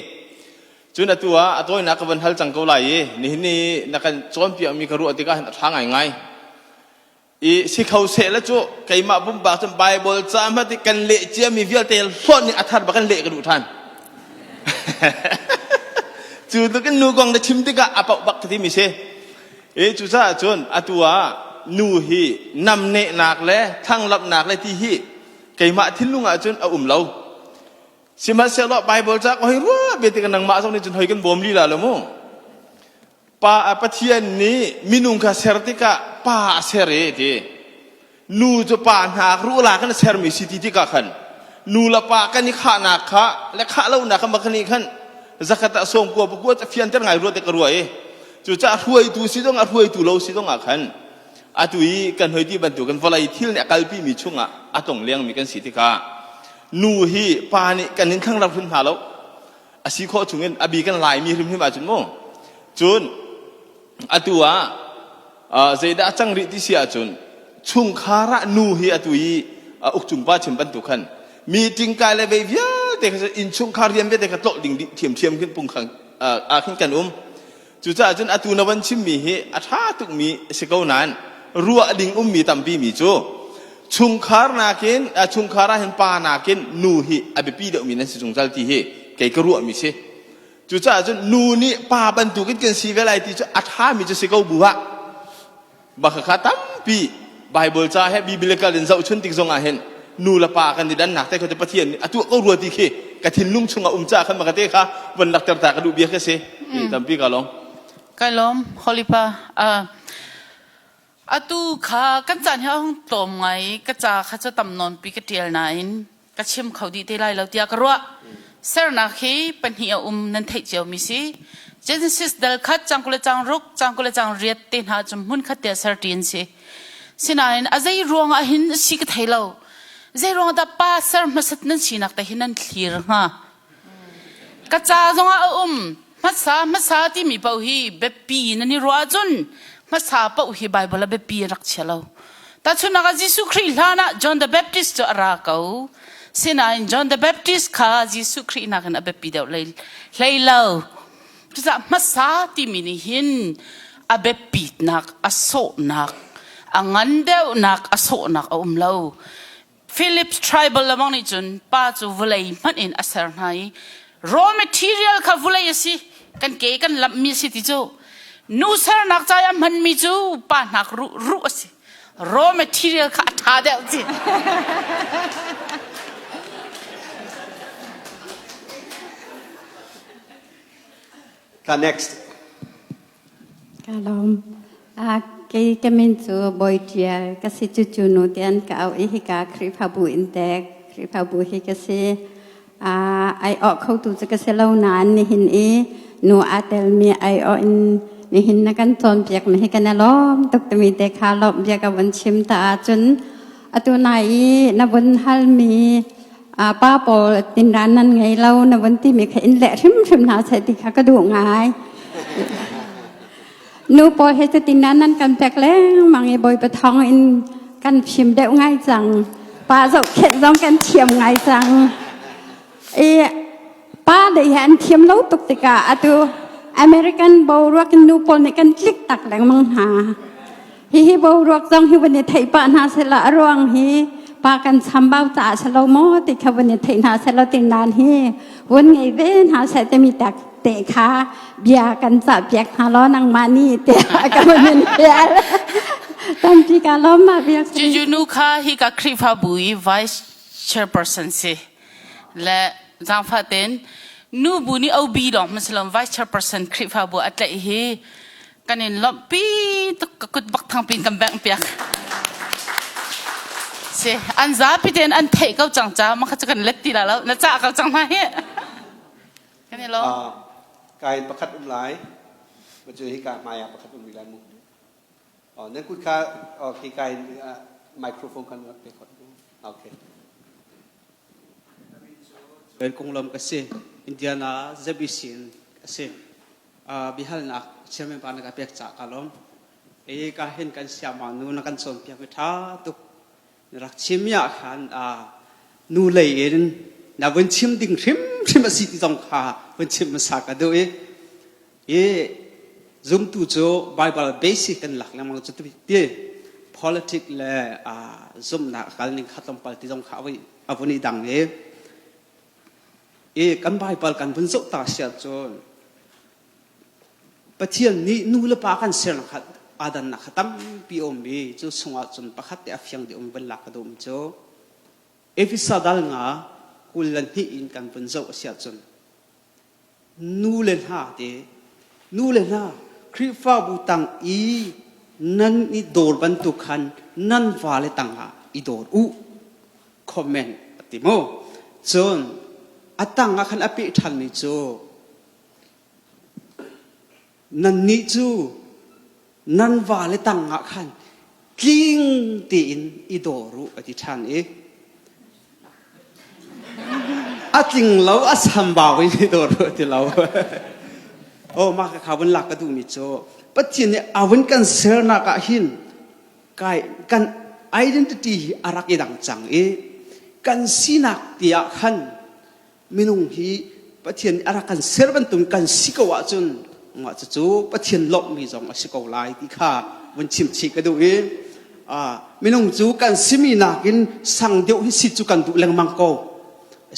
cun atu ah a tawinak ka van hal cang ko lai i nihin ni na kan cawnpiakmi ka ruah tikah hin a ṭha ngaingai i si kho seh la cu keimah pumpak cun Bible ca hmat i kan leh ciami vialte hlawt nih a thar bak kan leh ka duh ṭhan cu tluk in nu kong na chim tikah a pauh bak ka timi si I cucaah cun atu ah nu hi namnehnak le thlanglamhnak le ti hi keimah thinlung ah cun a um lo. Sihmanhsehlaw Bible ca ka hoi ruah ve tikah nangmah zong nih cun hoi kan bawm lila lo mu. Pa Pathian nih minung kha ser tikah pa a ser i ti. Nu cu pa hna ruhla kan sermi si ti tikah khan nu le pa kan i khahnak kha le khah lonak kha makhan nih khan zakhat ah sawm kua pakua a fianter ngai rua te ka ruah i cucaah hruaitu si zong ah hruaitu lo si zong ah khan atu i kan hoi ti bantukin vawlei thil nih a kalpi mi chungah a tong lengmi kan si tikah nu hi pa nih kan in thlang ram hrim hna lo a si khawh chungin a bi kan laimi hrimhrim ahcun mu cun atu ah zeidah a cang rih ti si ahcun chungkhar ah nu hi atu i ukcung pa chim bantuk khan meeting kai le vei vialte kha innchungkhar rian vialte kha tlolh ding dih thiamthiam khin pungkhang ah khin kan um. Cucaah cun atu na van chimmi hi a ṭha tukmi a si ko nain ruah ding ummi tampi mi cu chungkhar nakin chungkhar ah hin pa nakin nu hi a biapi deuhmi nan si zungzal ti hi kei ka ruahmi si. Cucaah cun nu nih pa bantukin kan si ve lai ti cu a ṭhami cu si ko bu ah Bak kha tampi Bible ca he biblical in zohchun tik zong ah hin nu le pa kan i dannak te kha cu Pathian nih a tuah ko rua ti khi ka thinlung chungah um ca khan maka te kha von lakter ta ka duh bia khi si. Tampi ka lawm. Kai lawm Holy Pa. Uh, atu kha kan caan hi a hung tlawm ngai ka ca kha cu tam nawn pi ka tial nain ka chim kho dih te lai lo tiah ka ruah. Sernak hi pahnih a um nan theih cio mi si. Genesis dal khat cang kule cang ruk cang kule cang riat te hna cu hmun khat te ser ṭi an si. Sinain a zei ruang ah hin si ka thei lo. Zei ruang dah pa ser hmasat nan sinak te hi nan thlir hnga? Ka ca zongah a um. Hmasa hmasa timi paoh hi biapi nan i ruah ahcun hmasa paoh hi Baibal ah biapi a rak chia lo. Tahchunhnak ah Jesuh Khrih hlan ah John the Baptist cu a ra ko. Sinain John the Baptist kha Jesuh Khrih nakin a biapi deuh hlei lo. Cucaah hmasa timi nih hin a biapitnak, a sawhnak, a ngan deuhnak, a sawhnak a um lo. Philips tribal lamang nih cun pa cu vawlei hmanh in a ser hna i raw material kha vawlei a si kan ke kan lamhmi a si ti cu nu sernak ca i a hmanmi cu pa hnak ruh ruh a si raw material kha a ṭha deuh ti. Ka next. Ka lawm. Kei ka min cu Bawi Ṭial ka si. Cucu nu ti an ka auh i hika Khrihfabu in tek Khrihfabu hi ka si. Ai awh khotu cu ka si lo nain nihin i nu aa telmi ai awh in nihin na kan cawnpiakmi hi kan i lawm tuk timi te kha lawmh bia ka vun chim ta ahcun atu nai i na vun halmi pa pawl tinran nan ngei lo na vun timi kha in leh hrimhrim hna seh ti kha ka duh ngai. Nu pawl he cu tinran nan kan pek lengmang i Bawipa thawng in kan fim deuh ngai cang. Pa zohkhenh zong kan thiam ngai cang. I pa lei he an thiam lo tuk tikah atu American boruak in nu pawl nih kan tlik tak lengmang hna. Hihi boruak zong hi van i theih pah hna sehla a ruang hi pa kan chambau caah si lo maw ti kha van i theih hna sehla tindan hi vun ngei ve hna seh timi tak te kha bia kan cah piak hna law nangmah nih tiah ka van in fial. Tampi ka lawm ma biak. Cucu nu kha hi ka Khrihfabu i vice chairperson si. Le zaangfah ten nu bu nih OB lawng hmanh si lo vice chairperson Khrihfabu a tlaih hi kan in lawmhpi tuk ka kut bak thangpi in kan bengh piak si an zapi tein an theih ko cang ca ma kha cu kan let ti la lo na cah ko cang hna hi kan i lawm Kain pakhat um lai ma cu hi ka hmai ah pakhat um rih lai mu nan kut kha okay kain microphone kan rak pe khot okay Ben konglam ka si Indiana ZBC in ka si biahalnak chairman pa na ka pek ca ka lawm. E ka hin kan siama nu na kan cawnpiak mi tha tuk. Na rak chim mi ah khan nu lei in na vun chim ding hrimhrim a si ti zong kha vun chim hmasa ka duh i i zumtu cu Bible basic kan lak lengmang cu ti politic le zumhnak a kal ning kha tlawmpal ti zong kha a vun i dang i I kan Baibal kan vun zoh ta si ahcun Pathian nih nu le pa kan sernak kha aa dannak kha tampi a um i cu chungah cun pakhat te a fiang deuh mi van lak ka duhmi cu Efesa dal nga 22 in kan vun zoh a si ahcun nu le hna te nu le hna. Khrihfabu tang i nan i dawr bantuk khan nan vale tangah i dawr u. Comment a ti mu. Cun a tang ah khan a peh ṭhanmi cu nannih cu nan vale tangah khan tling tein i dawr u a ti ṭhan i a tling lo a sambau in i dawr u a ti lo. Oh mah ka kha vun lak ka duhmi cu Pathian nih a vun kan sernak ah hin kai kan identity hi a rak i dang cang i kan sinak ti ah khan minung hi Pathian nih a rak kan ser bantuk kan si ko ahcun mah cucu Pathian lawmhmi zong a si ko lai ti kha vun chim chih ka duh i minung cu kan simi nakin sang deuh hi si cu kan duh lengmang ko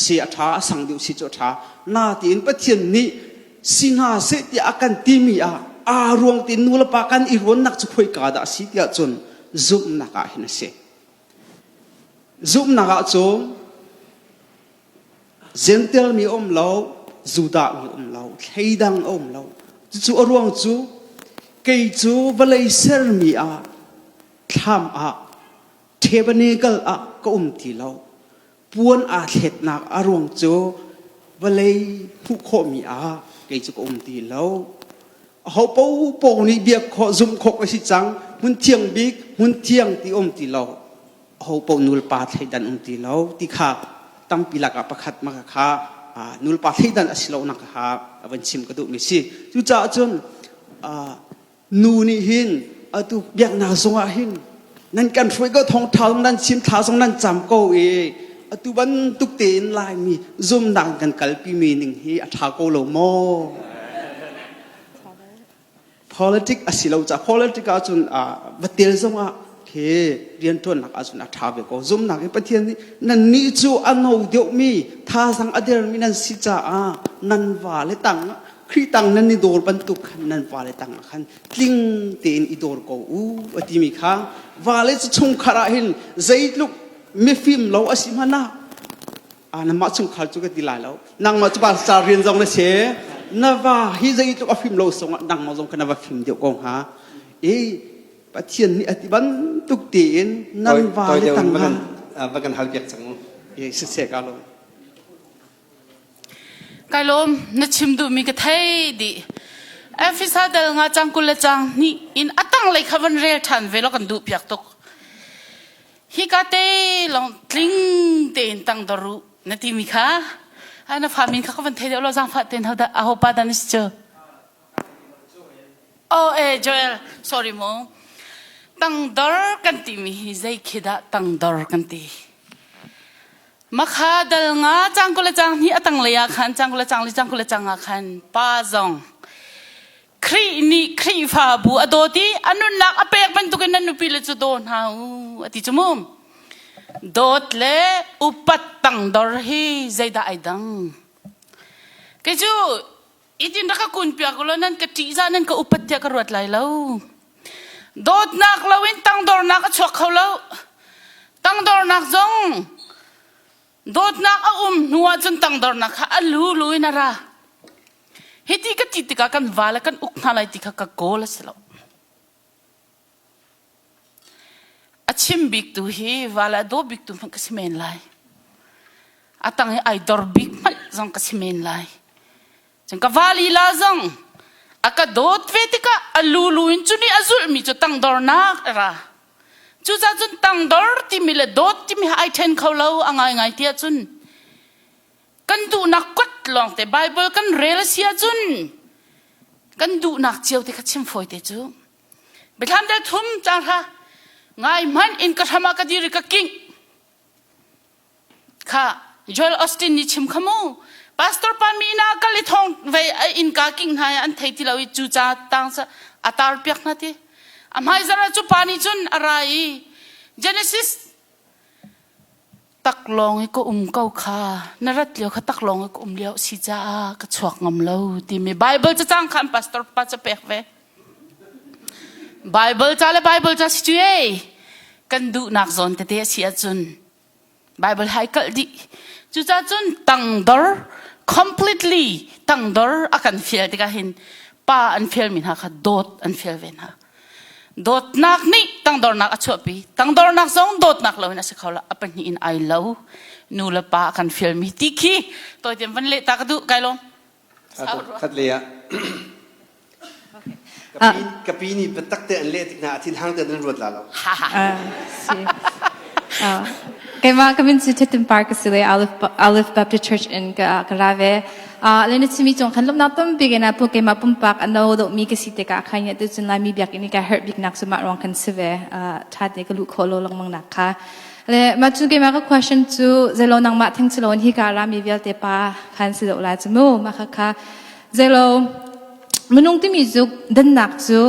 si a ṭha a sang deuh si cu a ṭha na tiin Pathian nih si hna seh tiah a kan timi ah aa ruang tiin nu le pa kan i ruannak cu khoika dah a si tiah cun zumhnak ah hin a si zumhnak ah cun Jentail mi um lo, Judah mi um lo, thleidang a um lo. Cucu a ruang cu kei cu vawlei sermi ah thlam ah tabernacle ah ka um ti lo. Puan aa thletnak a ruang cu vawlei hmuh khawhmi ah kei cu ka um ti lo. Aho paohpaoh nih biak khawh, zumh khawh ka si cang. Hmun thiang bik, hmun thiang ti um ti lo. Ahopaoh nulpa thleidan um ti lo ti kha tampi lakah pakhat ma kha nulpa thleidan a si lonak kha a van chim ka duhmi si. Cucaah cun nu nih hin atu biaknak zungah hin nan kan hruai ko thawngṭha zong nan chim thla zong nan cam ko i atu bantuk tein Laimi zumnak kan kalpi mi ning hi a ṭha ko lo maw? Politic a si lo caah politic ahcun va tel zongah khi rianṭuannak ahcun a ṭha ve ko. Zumnak in Pathian nih nannih cu a no deuhmi thazaang a dermi nan si caah nan vale tang Khrih tang nan i dawr bantuk khan nan vale tang ah khan tling tein i dawr ko u a timi kha vale cu chungkhar ah hin zeitluk mifim lo a si hmanh ah Ah, nangmah chungkhar cu ka ti lai lo. Nangmah cu pastor rian zong na si. Na va hi zeitluk a fim lo sungah nangmah zong kha na va fim deuh ko hnga. I Pathian nih a ti bantuk tein nan va le tang ha. Va kan hal piak cang mu. E siseh ka lo. Kai lawm na chim duhmi ka thei dih. Efesa dal nga cang kul le cang hnih in atang lei kha van rel ṭhan ve lo kan duh piak tuk. Hika te lawng tling tein tangdor u na timi kha a na fa min kha ka van thei deuh lo zaangfah tein ho dah aho pa dah na si cu Oh eh Joel sorry mu tangdor kan timi hi zei khi dah tangdor kan ti Makha dal nga cang kul le cang hnih a tanglei ah khan cang kul le cang li cang kul le cang ah khan pa zong Khrih nih Khrihfabu a dawt i a nunnak a pek bantukin nan nupile cu daw hna u a ti cu mu. Dawt le upat tangdor hi zeidah ai dang? Kei cu itin rak ka kun piak ulaw nan ka ṭihzah nan ka upat tiah ka ruat lai lo. Dawtnak loin tangdornak a chuak kho lo. Tangdornak zong dawtnak a um hnu ahcun tangdornak kha a lulu in a ra. Hiti ka ti tikah kan va le kan uk hna lai ti kha ka goal a si lo. A chim bik tu hi va le a daw bik tu hmanh ka si men lai. A tang i ai dor bik hmanh zong ka si men lai. Cun ka va lila zong a ka dawt ve tikah a lulu in cu nih a zulhmi cu tangdornak a ra. Cucaah cun tangdor timi le dawt timi ha ai ṭhen kho lo a ngaingai ti ahcun kan duhnak kuat lawngte Bible kan rel a si ahcun kan duhnak cio te kha chim fawi te cu Biathlam del thum cang hra ngai hmanh in ka hram ah ka dir i ka king kha Joel Austin nih chim kha mu pastor pa mi na kal i thong ve in ka king hna an thei ti lo i cu ca tang sa a tar piak hna ti a hmai zara cu pa nih cun a ra i Genesis Taklawng i ka um ko kha na rat lio kha taklawng i ka um lio si caah ka chuak ngam lo timi Bible cacang kha an pastor pa ca pek ve. Bible ca le Bible ca si cu ei kan duhnak zawn tete a si ahcun Bible hai kalh dih. Cucaah cun tangdor completely tangdor a kan fial tikah hin. Pa an fialmi hna kha dawt an fial ve hna. Dawtnak nih tangdornak a chuahpi. Tangdornak zong dawtnak loin a si kho lo. A pahnih in ai lo. Nu le pa a kan fialmi ti khi tawitein van leh ta ka duh kai lawm. Khat lei ah ka pi nih biatak te an leh tik hna a thin hang te nan ruat la lo. Keimah ka min cu Titin Park ka si le Olive, Olive Baptist Church in ka, ka ra ve. Uh, le na chimi cung khan lomnak tampi ke na pu keimah pumpak a no do mi ka si tikah khan ya tu cun Laimi biakinn i ka herh bik nak cu mah ruang khan si ve. Uh, tha te ka luh khawh lo lengmang nak kha. Le mah cun keimah ka question cu zeilo nangmah theng si loin hi ka rami vialte pa khan si deuh lai cu mu mah kha kha zeilo minung timi cu dannak cu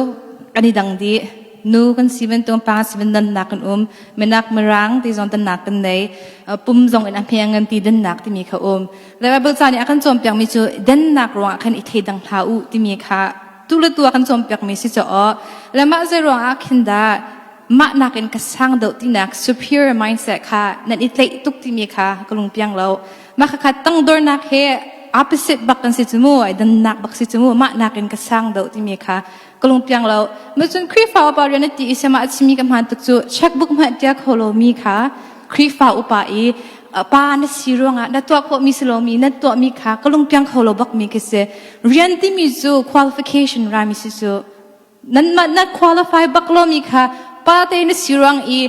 kan i dang dih nu kan si bantuk pa si ban dannak kan um minak mirang ti zong dannak kan nei pum zong in a hme ngan ti dannak timi kha um le Bible ca nih a kan cawnpiak mi cu dannak ruangah khan i thei dang hlah u timi kha tu le tu a kan cawnpiak mi si cho le mah zei ruangah khin dah mah nakin ka sang deuh tinak superior mindset kha nan i tlaih tuk timi kha ka lung piang lo mah kha tangdornak he opposite bak kan si cu mu ai dannak bak si cu mu mah nakin ka sang deuh timi kha ka lung piang lo ma cun Khrihfa upa rian a ti i sema a chimi ka hmaan tuk cu checkbook hmanh tia kho lo mi kha Khrihfa upa i pa na si ruangah na tuah khawh mi si lo mi na tuah mi kha ka lung piang kho lo bak mi khi si rian timi cu qualification rami si cu Nanmah na qualify bak lomi kha pa te na si ruang i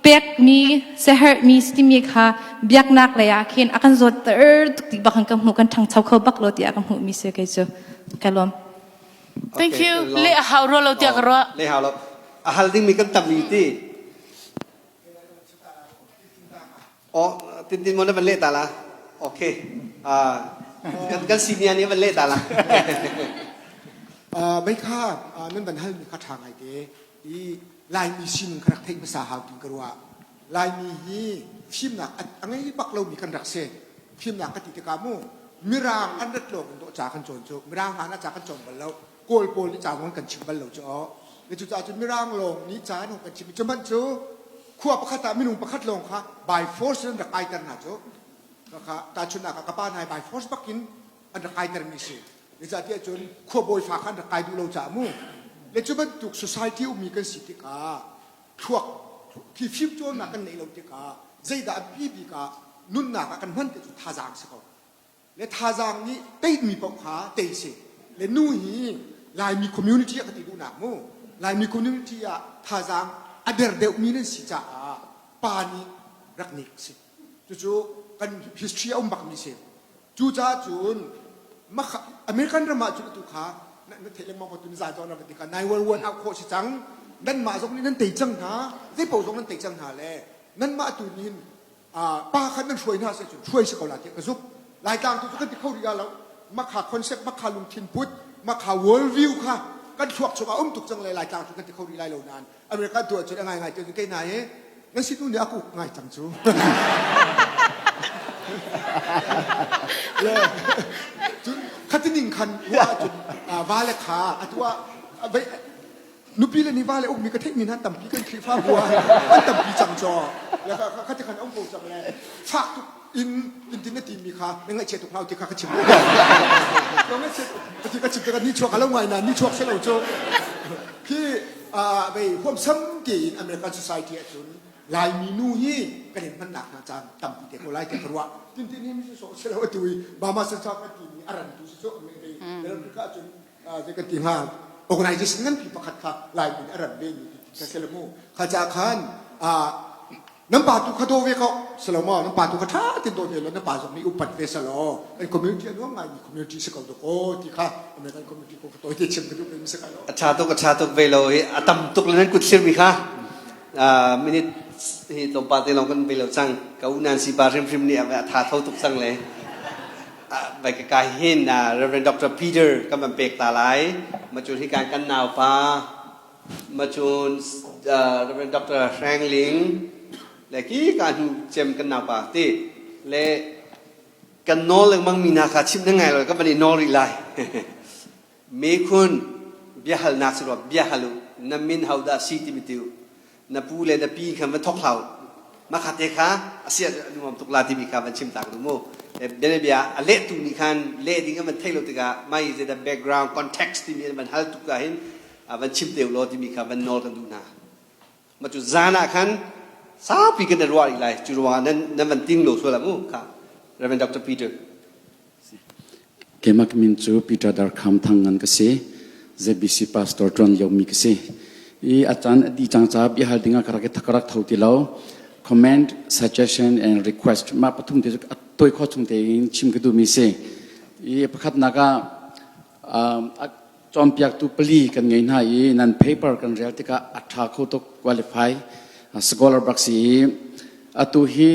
pekmi seherhmi timi kha biaknak lei ah khin a kan zawtter tuk ti bak kan hmuh kan ṭhangcho kho bak lo tiah ka hmuh mi si kei cu ka lawm. Thank you. Le a hau rua lo tiah ka ruah. Le hau lo. A hal dingmi kan tam i ti. Oh, tintin mo na van leh ta la. Okay. Ah, kan kan senior nih van leh ta la. Mei kha nan van halmi kha ṭha ngai te i Laimi sining kha rak theih hmasa hau ti ka ruah. Laimi hi fimnak a ngei bak lomi kan rak si. Fimnak ka ti tikah mu Mirang an rat lawng in dawh ca kan cawn cu. Mirang hlan ah ca kan cawng bal lo. Kawl pawl nih ca zong kan chim bal lo cu. Le cucaah cun Mirang lawng nih ca an hung kan chim. Cu hmanh cu khua pakhat ah minung pakhat lawng kha by force in rak kaiter hna cu kha tahchunhnak ah ka pa hna by force bakin an rak kaiter mi si zeicahtiah cun khuabawi fa kha an rak kai duh lo caah mu le cu bantuk society ummi kan si tikah thluak khi fimcawnnak kan neih lo tikah zeidah a biapi bik ah nunnak ah kan hman ti cu thazaang si ko le thazaang nih teimi paoh kha tei si le nu hi Laimi community ah ka ti duhnak mu Laimi community ah thazaang a der deuhmi nan si caah pa nih rak nek si cucu kan history a um bakmi si cucaah cun American ram ah cun atu kha na theih lengmang ko tu za zawn ram ti kha 911 au khawh si cang nanmah zong nih nan tei cang hna zei paoh zong nan tei cang hna le nanmah tu nih pa kha nan hruai hna seh cun hruai si ko la tiah ka zumh laitlang tu cu kan ti kho rih lo makha concept makha lungthin put makha world view kha kan thluak chung ah um tuk cang le laitlang cu kan ti kho rih lai lo nain America tu ahcun a ngai ngai te kei na hi nan si tu nih a kuk ngai cang cu le cun khatining khan ruah ahcun va le kha atu ah nupi le nih va le ukmi ka theihmi hna tampi kan Khrihfabu ah an tampi cang caw le kha ti khan um ko cang le fak tuk in in tin na timi kha na ngaihchiat tuk hlau ti kha ka chim ko ngaihchiat ti ka chim tikah ni chuak a lo ngai na ni chuak se lo cu khi vei huamsam tein American society ahcun Laimi nu hi kan in hmannak hna caan tampi te ko lai ti ka ruah tin tin hi mi si so se lo atu i Bama Sansa kan timi a ran tu si so America ahcun zei kan ti hnga organization nganpi pakhat kha Laimi nih a ran ve mi ti ka si mu kha ca khan nan pa tu kha daw ve ko silo maw nan pa tu kha tha tin daw ve lo nan pa zong nih upat ve selo an community a nuam ngai mi community si ko do ko ti kha American community ko ka toi te chim ka duh mi si ka lo a tha tuk a tha tuk ve lo hi a tam tuk le nan kut thlir mi kha minute hi tlawmpal te lawng kan ve lo cang ka u nan si pa hrimhrim nih a tha tho tuk cang le vai ka kai hin Reverend Dr. Peter kan van pek ta lai macun hi kan kan naupa macun Reverend Dr. Hrang Ling le ki ka hnu cem kan naupa ti le kan nawl lengmang mi hna kha chim na ngai lo kan van i nawl rih lai mekhun biahalnak si rua biahal u na min ho dah si timi tiu na pu le na pi khan va thok hlau. Mah te kha a si ahcun a nuam tuk la timi kha van chim ta ka duh mu. Bianabia a lehtu nih khan leh ding an van theih lo tikah mah hi zeidah background context timi an van hal tuk ah hin van chim te u law timi kha van nawl kan duh hna. Mah cu zan ah khan saupi kan i ruah rih lai. Cu ruangah nan nan van ting lo sual ah mu kha Reverend Dr. Peter. Keimah ka min cu Peter Darkham Thang Ngan ka si. ZBC pastor ṭuan liomi ka si. I a caan a dih cang caah biahal dingah ka rak i ka rak tho ti lo. Comment, suggestion and request mah pathum te cu a tawi khawh chung tein chim ka duhmi si. I pakhatnak ah um, a cawnpiaktu pali kan ngei hna i nan paper kan rel tikah a ṭha kho tuk qualify scholar bak si i atu hi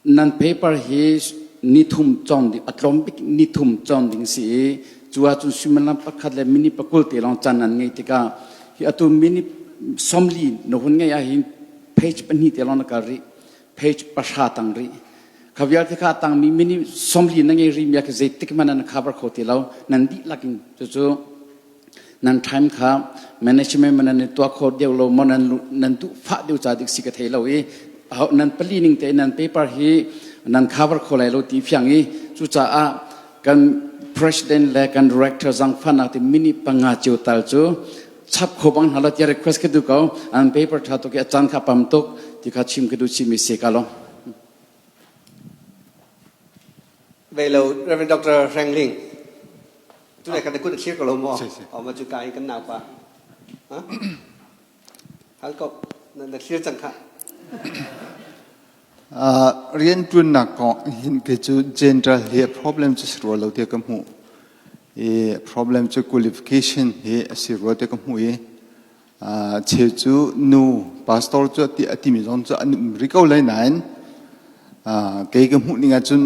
Nan paper hi nithum cawn ding a tlawm bik nithum cawn ding si i cu ahcun suimilam pakhat le minute pakul te lawng caan nan ngeih tikah hi atu minute 40 na hun ngeih ahhin page pahnih te lawng na kal rih page pahra tang rih kha vialte kha a tangmi minute 40 na ngei rih mi ah zeitik hmanh nan cover kho ti lo nan dihlak in cucu nan time kha management man nan tuah kho deuh lo maw nan nan duh fah deuh ca dik si ka thei lo i nan pali ning te nan paper hi nan cover kho lai lo ti fiang i cucaah kan president le kan director zangfahnak ti minute panga cio tal cu chap kho bang hna lo tia request ka du ko an paper tha tuk i a caan kha pam tuk ti kha chim ka du chimi se ka lo Ve lo Reverend Dr. Hreng Ling Tu le kan kut a thlir ko lo maw? O ma cu ka in kan nau pa. Ha? Hal ko na thlir cang kha. Rian ṭuannak kong hin kei cu general hi problem cu si rua lo tiah ka hmuh. I problem cu qualification hi a si rua tiah ka hmuh i cheu cu nu pastor cu ti a timi zong cu an um rih ko lai nain kei ka hmuh ning ahcun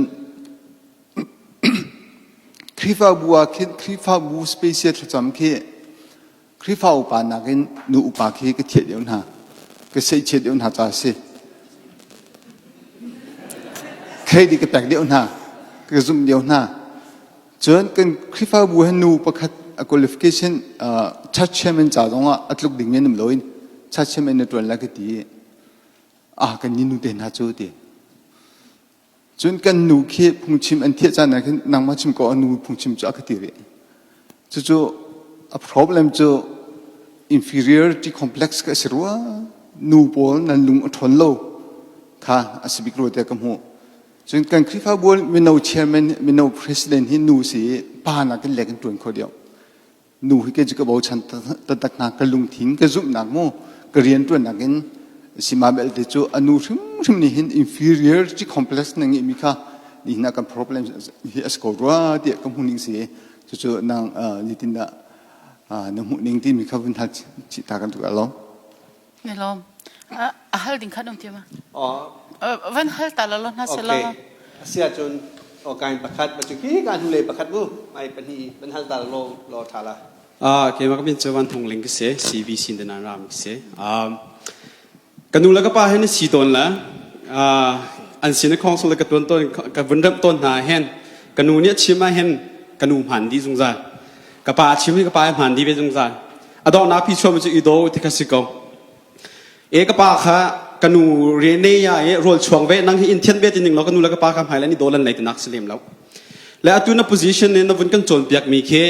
Khrihfabu ah khin Khrihfabu special thlacam khi Khrihfa upa nakin nu upa khi ka thieh deuh hna. Ka seihchiat deuh hna ca a si. Credit ka pek deuh hna. Ka zumh deuh hna. Cun kan Khrihfabu he nu pakhat a qualification uh, church chairman ca zong ah a tluk ding men um loin church chairman na tuan la ka ti. Ah kan ni nu te hna cu ti. Cun kan nu khi phungchim an thieh caan ah khin nangmah chim ko a nu phungchim cu a ka ti rih. Cucu a problem cu inferiority complex ka si rua. Nu pawl nan lung a ṭhawn lo kha a si bik rua tiah ka hmuh. Cun kan Khrihfabu mino chairman, mino president hi nu si i pa nakin lek in ṭuan kho deuh. Nu hi kei cu ka bochan taktak hna ka lungthin ka zumhnak mu ka rianṭuannak in sima belte cu a nu hrimhrim nih hin inferiority complex na ngeihmi kha nihin ah kan problem hi a si ko rua tiah ka hmuh ning si cucu nang zeitindah na hmuh ning timi kha vun hal chih ta kan tuk alawm Ni lawm. A hal ding khan um ti ma? Van hal ta la lo hna se la. Asi ahcun okain pakhat ma cu khi ka hnulei pakhat mu mai pahnih van hal ta lo lo tha la. Ah keimah ka min cu Van Thong Ling ka si CBC in nan ram ka si. Ka nu le ka pa hin si tawn la an sin a khong le ka tuan tawn ka vun remh tawn hna hen ka nu nih a chim ah hin ka nu hman dih zungzal ka pa a chim hi ka pa hman dih ve zungzal a donghnak phichuah cu i do ti kha si ko e ka pa kha ka nu rene ya e rawl chuang ve nang hi in thian ve ti ning lo ka nu le ka pa kha hmai le ni do lan lei tinak si lem lo le atu na position ne na vun kan cawn piak mi khi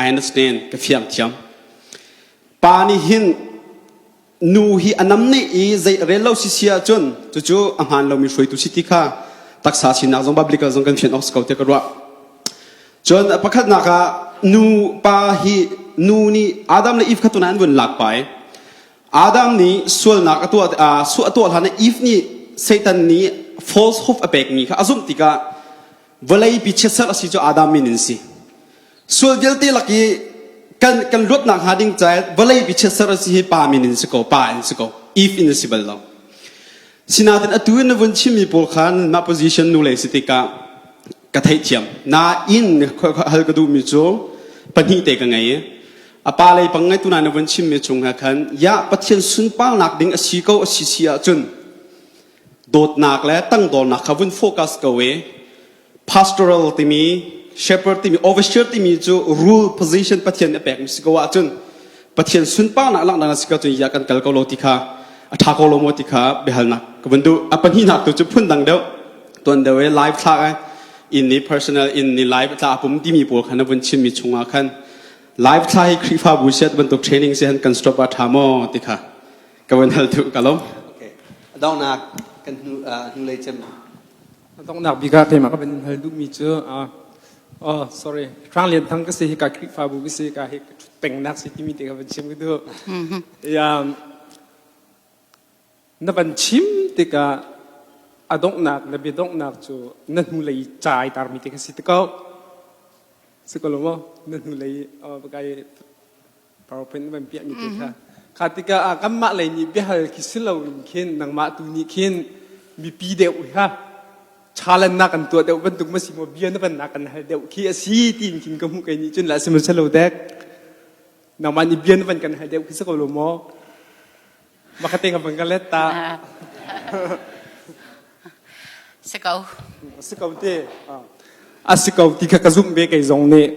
I understand ka fiang thiam pa nih hin nu hi a nam ne i zei rel lo si si ahcun cucu a hmaan lomi hruaitu si ti kha taksa sinak zong biblical zong kan fian awk si ko tiah ka ruah cun pakhatnak ah nu pa hi nu nih Adam le Eve kha tuna an vun lak pai Adam nih sualnak a tuah su a tuah hlan ah Eve nih Satan nih false hope a pekmi kha a zumh tikah vawlei pi chiatserh a si cu Adam min in si Sual vialte lak i kan kan luatnak hnga ding caah vawlei bi chiatser a si hi pa min in si ko, pa in si ko, if in si bal lo. Sinain atu in na vun chimmi pawl kha mah position nu lei si tikah ka theihthiam. Nain hal ka duhmi cu pahnih te ka ngei i a pa lei pang ngei tu na vun chimmi chung he khan ya Pathian sunparnak ding a si ko a si si ahcun dawtnak le tangdornak kha vun focus ko i pastoral timi shepherd timi overseer timi cu rule position Pathian a pekmi si ko ahcun Pathian sunparnak langhnak a si ko cun ya kan kal ko lo ti kha. a ṭha ko lo maw ti kha biahalnak ka vun duh. A pahnihnak tu cu phundang deuh tuan deuh i live thlak ai inn i personal inn i live tla pum timi pawl khan na vun chimmi chungah khan live thla hi Khrihfabu siat bantuk training si han kan stop a ṭha maw ti kha ka vun hal duh ka lawm. Okay. Donghnak kan hnu hnulei cem. Donghnak bik ah keimah ka van in hal duhmi cu oh sorry Hrang Lian Thang ka si hi ka Khrihfabu ka si ka hi ka ṭhut pengnak si timi te ka van chim ka duh. Na van chim tikah a donghnak na bia donghnak cu na hnulei ca ai tarmi te kha si te ko. Si ko lo maw? Na hnulei kai PowerPoint na van piahmi te kha. Kha tikah ah kanmah lei nih biahal khi si loin khin nangmah tu nih khin mipi deuh kha challenge na kan tuah deuh bantuk ma si maw bia na van na kan hal deuh khi a si tiin khin ka hmuh kei nih cun la sihmanhsehlaw dek nangmah nih bia na van kan hal deuh khi si ko lo maw Makate ka van ka let ta. Si ko. Si ko te. A si ko ti kha ka zumh ve kei zong nih.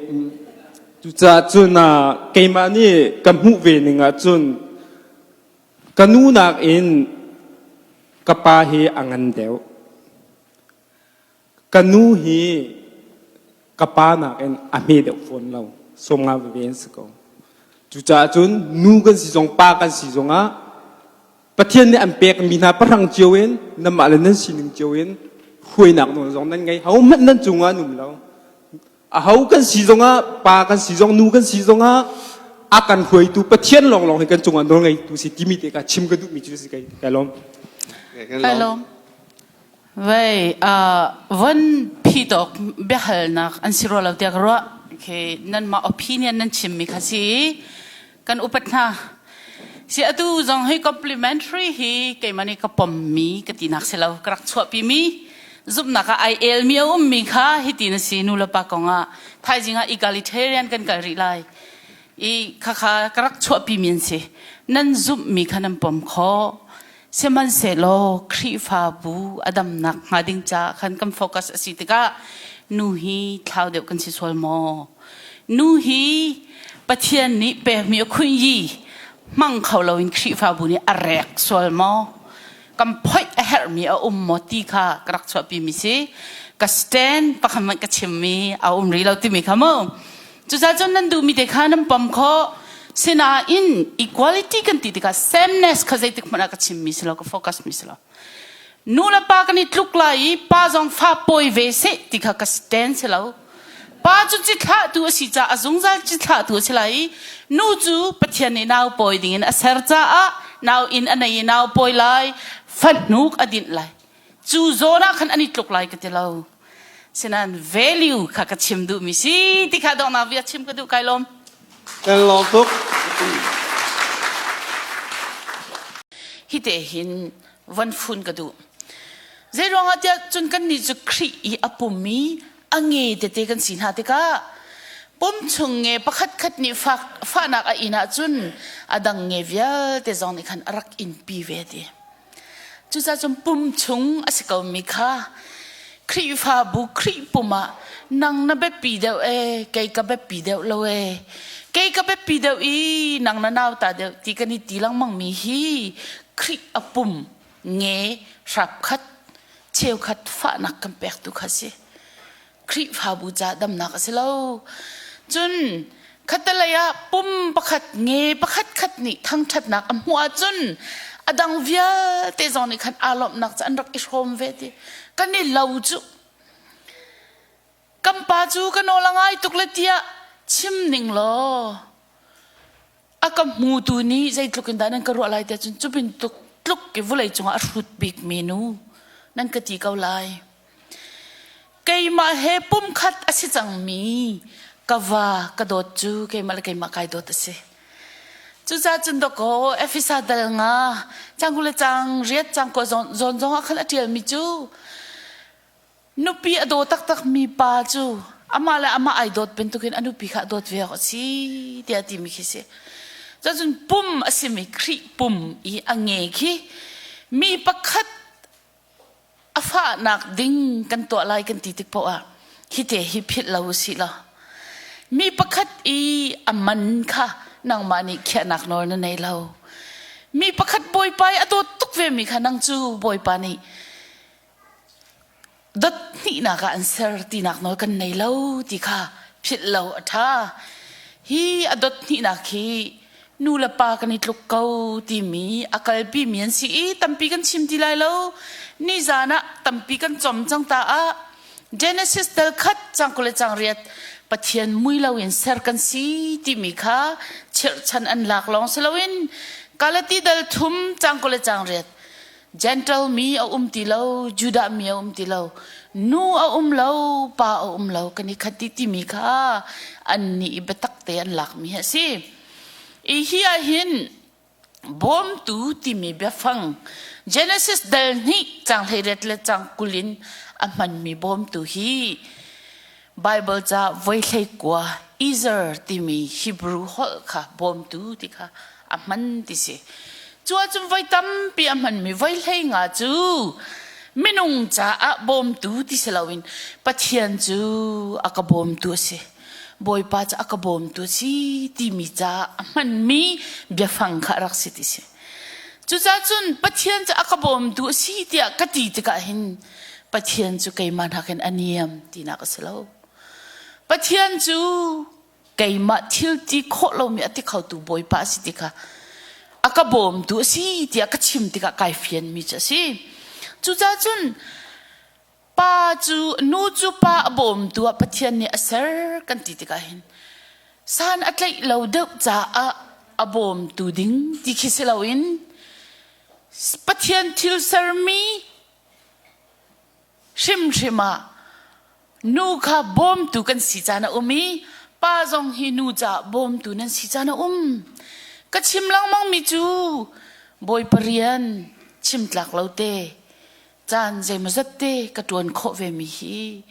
Cucaah cun keimah nih ka hmuh ve ning ah cun ka nu nakin ka pa hi a ngan deuh. Ka nu hi ka pa nakin a hme deuh fawn lo. 50 veve an si ko. Cucaah cun nu kan si zong pa kan si zongah Pathian nih an pekmi hna pahrang cio in nanmah le nan sining cio in hruainak nawl zong nan ngei. Hohmanh nan cungah an um lo. Aho kan si zongah pa kan si zong nu kan si zongah a kan hruaitu Pathian lawnglawng hi kan cungah nawl ngeitu si timi te ka chim ka duhmi cu si kai kai lawm. Kai lawm. Vei, von phitawk biahalnak an si rua lo tiah ka ruah. Okay, nanmah opinion nan chimmi kha si kan upat hna. Si atu zong hi complimentary hi keimah nih ka pommi ka tinak si lo, ka rak chuahpimi zumhnak ah ai elmi a ummi kha hiti na si nu le pa kong ah thaizing ah egalitarian kan kal rih lai. I khakha ka rak chuahpimi an si. Nan zumhmi kha nan pom khawh. Sihmanhsehlaw Khrihfabu a damnak hnga ding caah khan kan focus a si tikah nu hi thlau deuh kan si sual maw? Nu hi Pathian nih pekmi a khunyi hmang kho loin Khrihfabu nih a rek sual maw? Kan phoih a herhmi a um maw ti kha ka rak chuahpimi si. Ka stand pakhat hmanh ka chimmi a um rih lo timi kha mu. Cucaah cun nan duhmi te kha nan pom khawh. Sinain equality kan ti tikah sameness kha zeitik hmanh ah ka chimmi si lo, ka focus mi si lo. Nu le pa kan i tluk lai i pa zong fa pawi ve seh ti kha ka stand si lo. Pa cu cithlahtu a si caah a zungzal cithlahtu a si lai i nu cu Pathian nih nau pawi dingin a ser caah nau inn a nei i nau pawi lai, fa hnuk a dinh lai. Cu zawn ah khan an i tluk lai ka ti lo. Sinain value kha ka chim duhmi si ti kha donghnak bia chim ka duh kai lawm. Kan lawm tuk. Hi te hin von fun ka duh. Zei ruangah tiah cun kan nih cu Khrih i a pummi a nge tete kan si hna tikah pum chung nge pakhat khat nih fak fahnak a in ahcun a dang nge vialte zong nih khan a rak inpi ve ti. Cucaah cun pum chung a si komi kha Khrihfabu Khrih pum ah nang na biapi deuh ee, kei ka biapi deuh lo ee, kei ka biapi deuh i nang na nauta deuh ti kan i ti lengmangmi hi Khrih a pum nge hrapkhat cheukhat fahnak kan pektu kha si. Khrihfabu ca damnak a si lo. Cun khattelei ah pum pakhat nge pakhat khat nih thangṭhatnak a hmuh ahcun a dang vialte zong nih khan aa lawmhnak cu an rak i hrawm ve ti. Kan i lo cu kan pa cu ka nawl a ngai tuk le tiah chim ning law a ka hmutu nih zeitluk in dah nan ka ruah lai tiah cun cu bantuk tluk i vawlei cungah a hrut bikmi nu nan ka ti ko lai. Keimah he pumkhat a si cangmi ka va ka dawt cu keimah le keimah kai dawt a si. Cucaah cun dawkaw Efesa dal nga cang le cang riat cang ko zawn zong ah khan a ṭialmi cu nupi a daw taktakmi pa cu amah le amah ai dawt bantukin a nupi kha a dawt ve awk a si tiah a timi khi si. Cucun pum a simi Khrih pum i a nge khi mi pakhat a fahnak ding kan tuah lai kan ti tik paoh ah hite hi philh lo usih law mi pakhat i a man kha nangmah nih khiahnak nawl na nei lo. Mi pakhat Bawipa i a dawt tuk ve mi kha nang cu Bawipa nih dot hnihnak ah an ser tinak nawl kan nei lo ti kha philh lo a ṭha. Hi a dot hnihnak hi nu le pa kan i tluk ko timi a kalpi mi an si i tampi kan chim ti lai lo. Nizan ah tampi kan com cang ta ah Genesis dal khat cang 20 le cang riat Pathian mui loin ser kan si timi kha chirhchan an lak lawng si loin Galati dal thum cang 20 le cang riat Gentle mi a um ti lo, Judah mi a um ti lo, nu a um lo, pa a um lo, kan i khat dih timi kha an nih i biatak te an lakmi a si. I hi ah hin bawmtu timi biafang Genesis dal hnih cang hleiriat le cang 20 in a hmanmi bawmtu hi Bible ca voi 19 Ezer timi Hebrew holh kha bawmtu ti kha a hman ti si. Cu ahcun voi tampi a hmanmi voi 15 cu minung caah bawmtu ti si loin Pathian cu a ka bawmtu a si. Bawipa cu a ka bawmtu a si timi caah a hmanmi biafang kha a rak si ti si. Cucaah cun Pathian cu a ka bawmtu a si tiah ka ti tikah hin Pathian cu keimah nakin a niam tinak a si lo. Pathian cu keimah thil ti khawh lomi a ti khotu Bawipa a si ti kha a ka bawmtu a si tiah ka chim tikah kai fianmi cu a si. Cucaah cun pa cu nu cu pa a bawmtu ah Pathian nih a ser kan ti tikah hin san a tlaih lo deuh caah a bawmtu ding ti khi si loin Pathian thil sermi hrimhrim ah nu kha bawmtu kan si caan a um i pa zong hi nu caah bawmtu nan si caan a um. Ka chim lengmang mi cu Bawipa rian chim tlak lo te caan zeimawzat te ka ṭuan khawh ve mi hi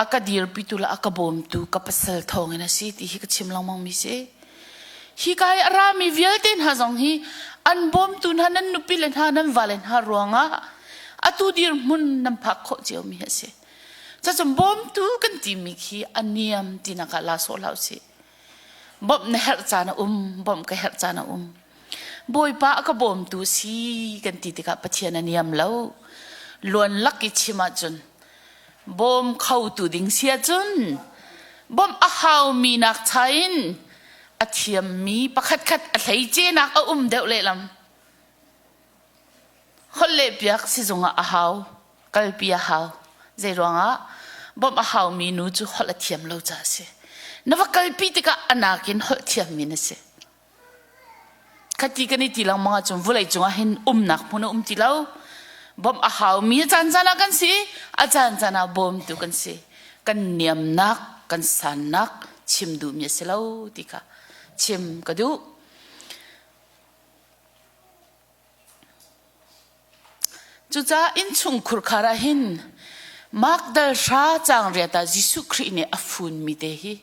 a ka dirpitu le a ka bawmtu ka pasal thawngin a si ti hi ka chim lengmang mi si. Hi ka i a rami vialte hna zong hi an bawmtu hna nan nupi le hna nan vale hna ruangah atu dirhmun nan phak khawh cio mi a si. Cacun bawmtu kan timi khi a niam tinak ah la sawh hlah usih. Bawmh na herh caan a um, bawmh ka herh caan a um. Bawipa a ka bawmtu si kan ti tikah Pathian a niam lo. Luan lak i chim ahcun bawm khotu ding si ahcun bawmh a haumi nak cha in a thiammi pakhatkhat a hleicenak a um deuh lehlam. Holh lehpiak sizung ah a hau, kalpi a hau. Zei ruangah bawmh a haumi nu cu holh a thiam lo caah a si. Na va kalpi tikah a nakin holh thiammi na si. Khati kan i ti lengmang ahcun vawlei cungah hin umnak hmun a um ti lo. Bawmh a haumi a caan caan ah kan si, a caan caan ah bawmtu kan si. Kan niamnak, kan sannak chim duhmi a si lo ti kha chim ka duh. Cucaah innchungkhur khar ah hin Mark dal hra caang riat ah Jesuh Khrih nih a funmi te hi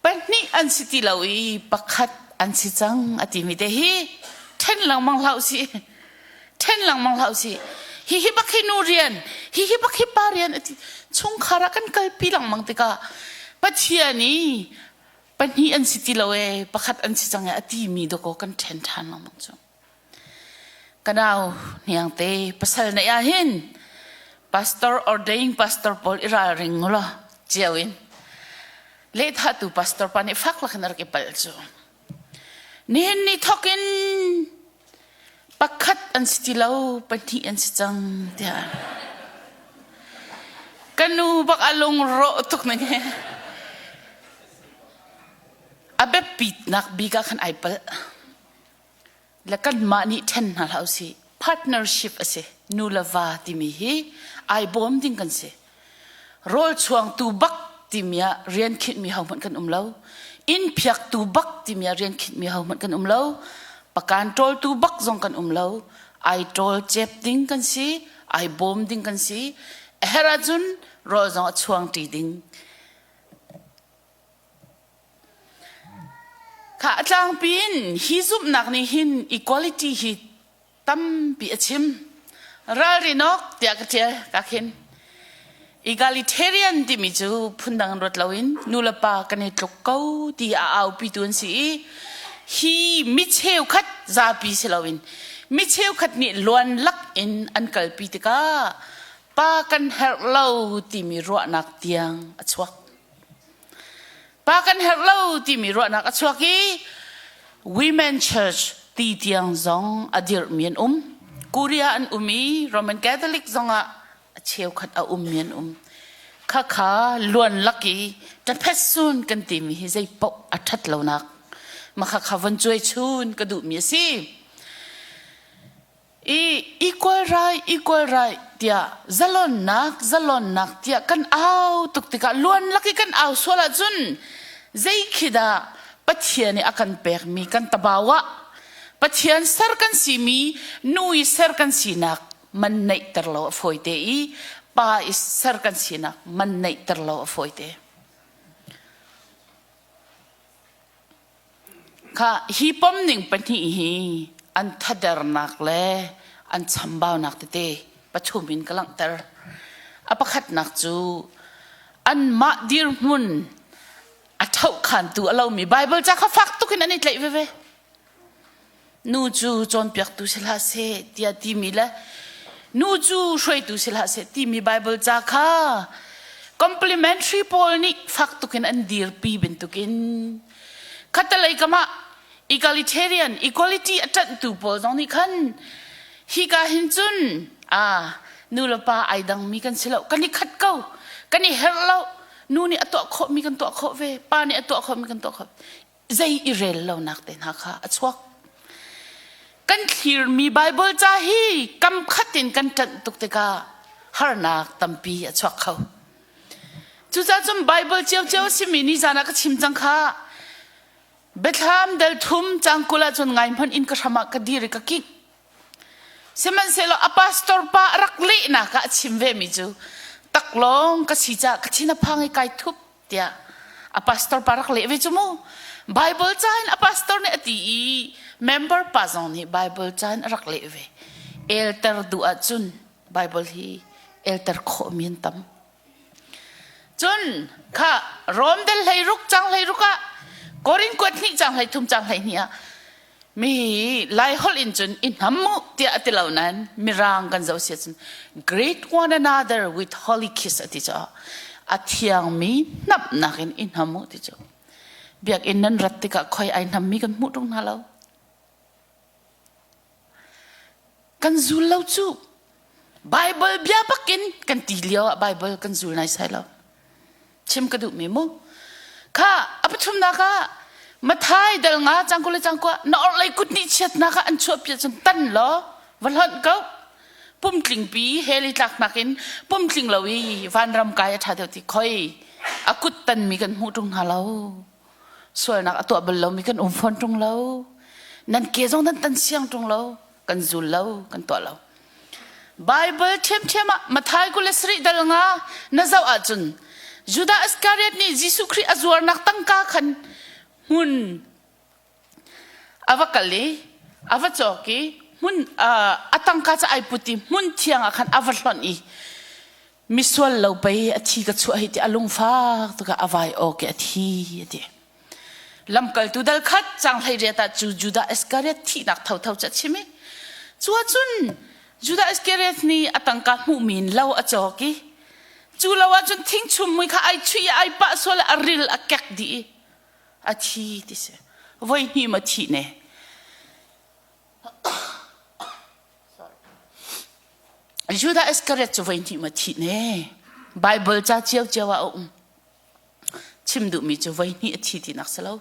pahnih an si ti lo i pakhat an si cang a timi te hi ṭhen lengmang hlah usih. Ṭhen lengmang hlah usih. Hihi bak hi nu rian, hihi bak hi pa rian a ti. Chungkhar ah kan kalpi lengmang tikah Pathian i pahnih an si ti lo ee, pakhat an si cang ee a timi dawkaw kan ṭhen ṭhan lengmang cu. Ka nau hniangte pasal neih ah hin pastor ordain pastor pawl i ralring ulaw cio in lehthahtu pastor pa nih fak lakin a rak i palh cu. Nihin ni thawk in pakhat an si ti lo, pahnih an si cang tiah. Ka nu bak a lungrawh tuk ning he. A biapitnak bik ah khan ai palh. Le kanmah nih ṭhen hna hlah usih. Partnership a si. Nu le va timi hi ai bawm ding kan si. Rawl chuangtu bak timi ah rian khinhmi hohmanh kan um lo. Inn phiaktu bak timi ah rian khinhmi hohmanh kan um lo. Pakan ṭawltu bak zong kan um lo. Ai ṭawl cep ding kan si. Ai bawm ding kan si. A herh ahcun rawl zong a chuang ṭi ding. Kha a tlangpi in hi zumhnak nih hin equality hi tampi a chim. Ralrin awk tiah ka ṭial ka khin. Egalitarian timi cu phundang in ruat loin nu le pa kan i tluk ko ti a aupitu an si i. Hi mi cheukhat zapi si loin mi cheukhat nih luan lak in an kalpi tikah pa kan herh lo timi ruahnak tiang a chuak. Pa kan herh lo timi ruahnak a chuak i Women Church ti tiang zong a dirhmi an um. Korea an um i Roman Catholic zongah a cheukhat a ummi an um. Khakha luan lak i ṭaphet sun kan timi hi zei paoh a ṭhat lonak makhakha von cuai chun ka duhmi a si. I equal right, equal right tiah zalonnak, zalonnak tiah kan au tuk tikah luan lak i kan au sual ahcun zei khi dah Pathian nih a kan pekmi kan tabau ah Pathian ser kan simi nu i ser kan sinak man neihter lo a fawite i pa i ser kan sinak man neihter lo a fawite. Kha hi pomning pahnih hi an thadernak le an chambaunak tete pathum in ka langhter. A pakhatnak cu anmah dirhmun a ṭhohkhantu a lomi Baibal ca kha fak tuk in an i tlaih veve. Nu cu cawnpiaktu si hlah seh tiah timi le nu cu hruaitu si hlah seh timi Baibal ca kha complementary pawl nih fak tukin an dirpi bantukin khattelei kam ah egalitarian equality a ṭanhtu pawl zong nih khan hika hin cun a nu le pa ai dangmi kan si lo kan i khat ko kan i herh lo nu nih a tuah khawhmi kan tuah khawh ve pa nih a tuah khawhmi kan tuah khawh zei i rel lonak te hna kha a chuak. Kan thlirmi Baibal ca hi kam khat in kan ṭanh tuk tikah harnak tampi a chuak kho. Cucaah cun Baibal ciocio a simi nizan ah ka chim cang kha. Biathlam dal thum cang 20 ah cun ngai hmanh in ka hram ah ka dir i ka kik. Sihmanhsehlaw a pastor pa a rak lehnak ah a chim vemi cu taklawng ka si caah ka thin a phang i kai thup tiah a pastor pa rak leh ve cu mu Bible ca in a pastor nih a ti i member pa zong nih Bible ca in a rak leh ve elter duh ahcun Bible hi elter khawh mi an tam cun kha Rom del hlei ruk cang hlei ruk ah Korin kuat hnih cang hlei thum cang hlei hnih ah Mi Lai holh in cun i hnam mu tiah a ti lo nain Mirang kan zoh si ahcun greet one another with holy kiss a ti cu a thiangmi hnamhnak in i hnam u ti cu biakinn nan rat tikah khoi ai hnammi kan hmuh ṭung hna lo kan zul lo cu Bible bia bakin kan ti lio ah Bible kan zul nai sai lo chim ka duhmi mu kha a pathumnak ah Mathai dal nga cangku le cangkua na orhlei kut nih chiatnak ah an chuahpi cun tan law va hlonh ko pumtlingpi hell i tlaknak in pumtling lo i vanram kai a ṭha deuh ti khoi a kut tanmi kan hmuh ṭung hna lo sualnak a tuah bal lomi kan um fawn ṭung lo nan ke zong nan tan siang ṭung lo kan zul lo kan tuah lo Bible ṭhiamṭhiam ah Matthai 27 dal nga na zoh ahcun Judah Iskariot nih Jesuh Khrih a zuarnak tangka khan hmun a va kal i a va cawk i hmun a tangka cu ai put i hmun thiang ah khan a va hlonh i misual lo pei a thi ka chuah hi ti a lungfak tukah a vai awk i a thi a ti. Lamkaltu dal khat cang 18 ah cu Judah Iskariot thihnak thotho cu a chim i cu ahcun Judah Iskariot nih a tangka hmuhmi in lo a cawk i cu lo ahcun thingchum mui kha ai chuih i ai pah sual i a ril a kek dih i a thi ti si voi hnih ma thih ne Judah Iskariot cu voi hnih ma thih ne Bible ca ciocio ah a um Chim duhmi cu voi hnih a thi tinak si lo.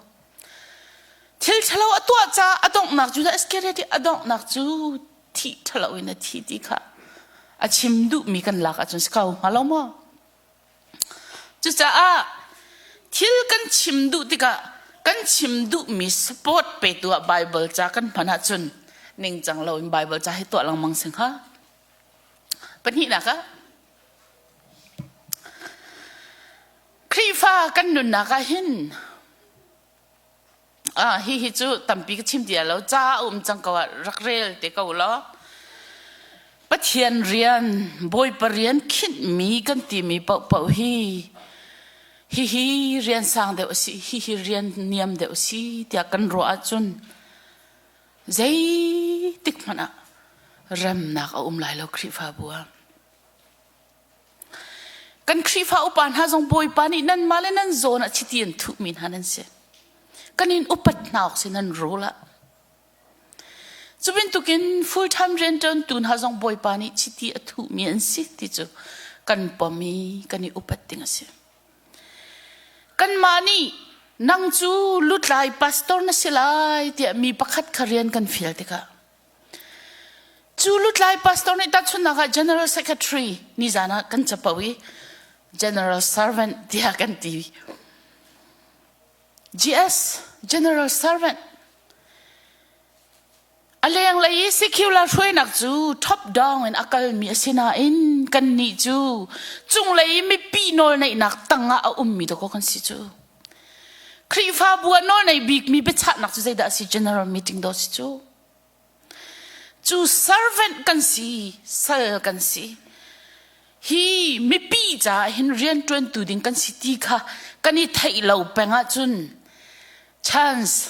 Thil ṭhalo a tuah caah a donghnak Judah Iskariot i a donghnak cu thih ṭhalo in a thi ti kha a chim duhmi kan lak ahcun si ko hnga lo maw? Cucaah thil kan chim duh tikah kan chim duhmi support petu ah Bible ca kan hman ahcun ningcang loin Bible ca hi tuah lengmang si hnga. Pahnihnak ah Khrihfa kan nunnak ah hin ah hihi cu tampi ka chim ti lo ca a um cang ko ah rak rel te ko law Pathian rian Bawipa rian khinhmi kan timi paohpaoh hi. Hihi rian sang deuh a si, hihi rian niam deuh a si tiah kan ruah ahcun zeitik hmanh ah remnak a um lai lo Khrihfabu ah. Kan Khrihfa upa hna zong Bawipa nih nanmah le nan zawn ah chiti an thuhmi hna nan si. Kan in upat hna awk si nan rul ah. Cu bantukin full time rianṭuantu hna zong Bawipa nih chiti a thuhmi an si ti cu kan pom i kan i upat ding a si. Kanmah nih nang cu lutlai pastor na si lai tiah mi pakhat kha rian kan fial tikah cu lutlai pastor nih tahchunhnak ah general secretary nizan ah kan capo i general servant tiah kan ti. GS general servant A lenglei i secular hruainak cu top down in a kalmi a si nain kannih cu cunglei i mipi nawlneihnak tangah a ummi dawkaw kan si cu. Khrihfabu ah nawlnei bikmi biachahnak cu zeidah a si? General meeting daw si cu. Cu servant kan si, sal kan si. Hi mipi caah hin rianṭuantu ding kan si ti kha kan i theih lo peng ahcun chance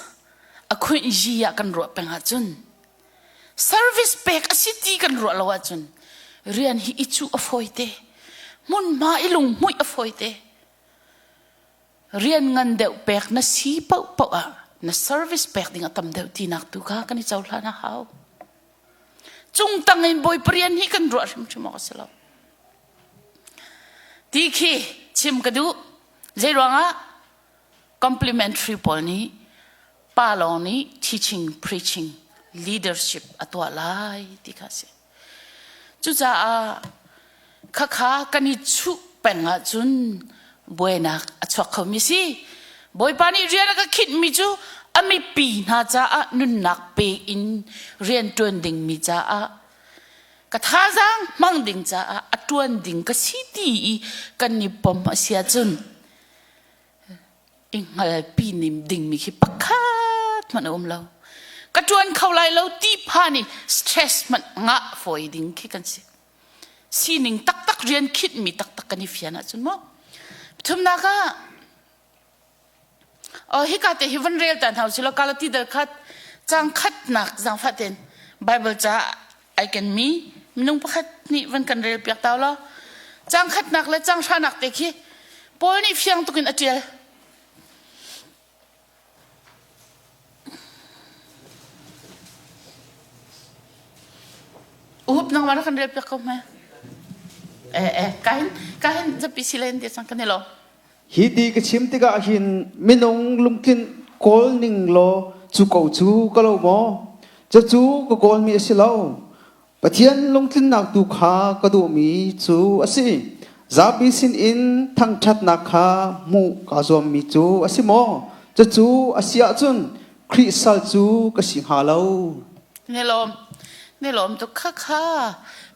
a khunh yi ah kan ruah peng ahcun service pek a si ti kan ruah lo ahcun rian hi i cuh a fawi te hmunhma i lunghmuih a fawi te rian ngan deuh pek na si paohpaoh ah na service pek ding a tam deuh tinak tu kha kan i cohlan a hau cungtang in bawipa rian hi kan ruah hrimhrim awk a si lo ti khi chim ka duh zei ruangah Complementary pawl nih pa lawng nih teaching, preaching, leadership a tuah lai ti kha a si. Cucaah khakha kan i chuh peng ahcun buainak a chuak khomi si. Bawipa nih rian a ka khinhmi cu a mipi hna caah nunnak pe in rian ṭuan dingmi caah ka thazaang hmang ding caah a ṭuan ding ka si ti i kan i pom a si ahcun i hngalpi nim dingmi khi pakhat hmanh a um lo. Ka ṭuan kho lai lo ti phan i stress hmanh ngah fawi ding khi kan si. Sining taktak rian khinhmi taktak kan i fian ahcun maw. Pathumnak ah oh hika te hi van rel ta hna usih law Galati dal khat cang khatnak zaangfah tein Bible ca ai kenmi minung pakhat nih van kan rel piak tau law cang khatnak le cang hranak te khi Paul nih fiang tukin a ṭial. Uhup nang mara kan rel piak ko hme. Eh eh kahin kahin zapi silen te sang kan i lo. Hi ti ka chim tikah hin minung lungtlin kawl ning law cu ko cu ka lo maw? Cucu ka kawlmi a si lo. Pathian lungtlinnak tu kha ka duhmi cu a si. Zapi sinin thangṭhatnak kha hmuh kaa zuammi cu a si maw? Cucu a si ahcun Khrih sal cu ka si hnga lo. Ne lawm, ne lawm tuk kha kha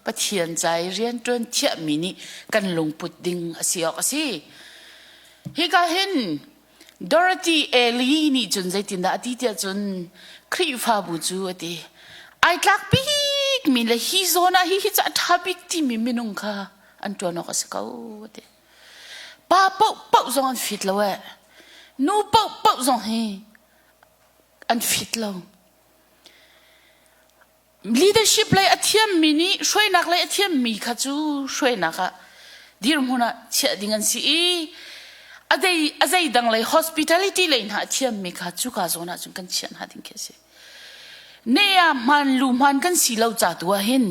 Pathian ca i rianṭuan thiahmi nih kan lungput ding a si awk a si. Hika hin Dorothy Ely nih cun zeitindah a ti tiah cun Khrihfabu cu a ti. Ai tlak bikmi le hi zawn ah hihi cu a ṭha bik timi minung kha an ṭuan awk a si ko a ti. Pa paohpaoh zong an fit lo eh. Nu paohpaoh zong hi an fit lo. Leadership lei a thiammi nih hruainak lei a thiammi kha cu hruainak ah dirhmun ah chiah ding an si i a dei a zei dang lei hospitality lei hna a thiammi kha cuka zawn ah cun kan chiah hna ding khi a si. Ne ah hmaan lu hmaan kan si lo ca tu ah hin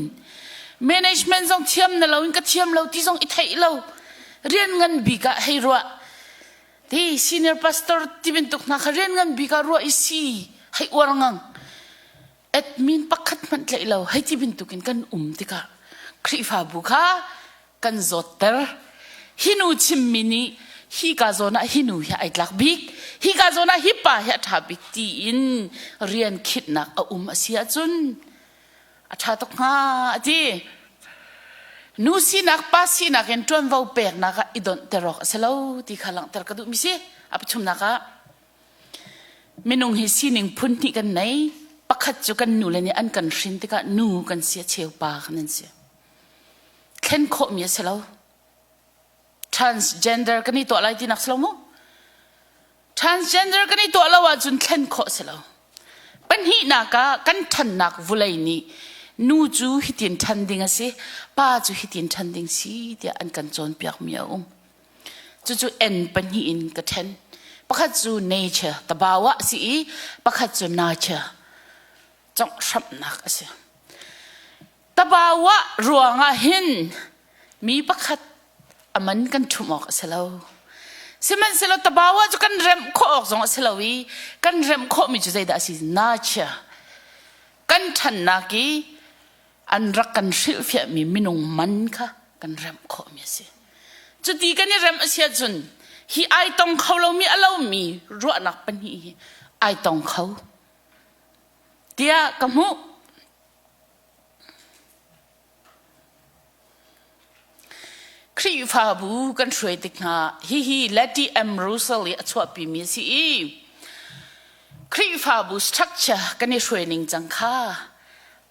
management zong thiam na lo in ka thiam lo ti zong i theih lo rian ngan bik ah hei ruah ti senior pastor ti bantuk hna kha rian ngan bik ah ruah i si hei uar ngang admin pakhat hmanh tlaih lo hei ti bantukin kan um tikah Khrihfabu kha kan zawtter hi nu chimmi nih hi ka zawn ah hi nu hi ai tlak bik hi ka zawn ah hi pa hi a ṭha bik tiin rian khitnak a um a si ahcun a ṭha tuk hnga a ti nu sinak pa sinak in ṭuanvo peknak ah i donhter awk a si lo ti kha langhter ka duhmi si a pathumnak ah Minung hi sining phun hnih kan nei. Pakhat cu kan nule nih an kan hrin tikah nu kan si a cheu pa kan an si. Thlen khawhmi a si lo. Transgender kan i tuah lai tinak si lo mu. Transgender kan i tuah lo ahcun thlen khawh si lo. Pahnihnak ah kan ṭhannak vulei nih nu cu hitin ṭhan ding a si, pa cu hitin ṭhan ding si tiah an kan cawnpiakmi a um. Cucu N pahnih in ka ṭhen. Pakhat cu nature, tabawa a si i pakhat cu nature, conghhramhnak a si. Tabawa ruangah hin mi pakhat a man kan ṭhumh awk a si lo. Sihmanhsehlaw tabawa cu kan remh khawh awk zong a si lo i kan remh khawhmi cu zeidah a si? Nature. Kan ṭhannak i an rak kan hrilhfiahmi minung man kha kan remh khawhmi a si. Cuti kan i remh a si ahcun hi ai tong kho lomi a lomi ruahnak pahnih hi ai tong kho tiah ka hmuh. Khrihfabu kan hruai tik hna hihi Letty M. Russell i a chuahpimi a si i Khrihfabu structure kan i hruai ning cang kha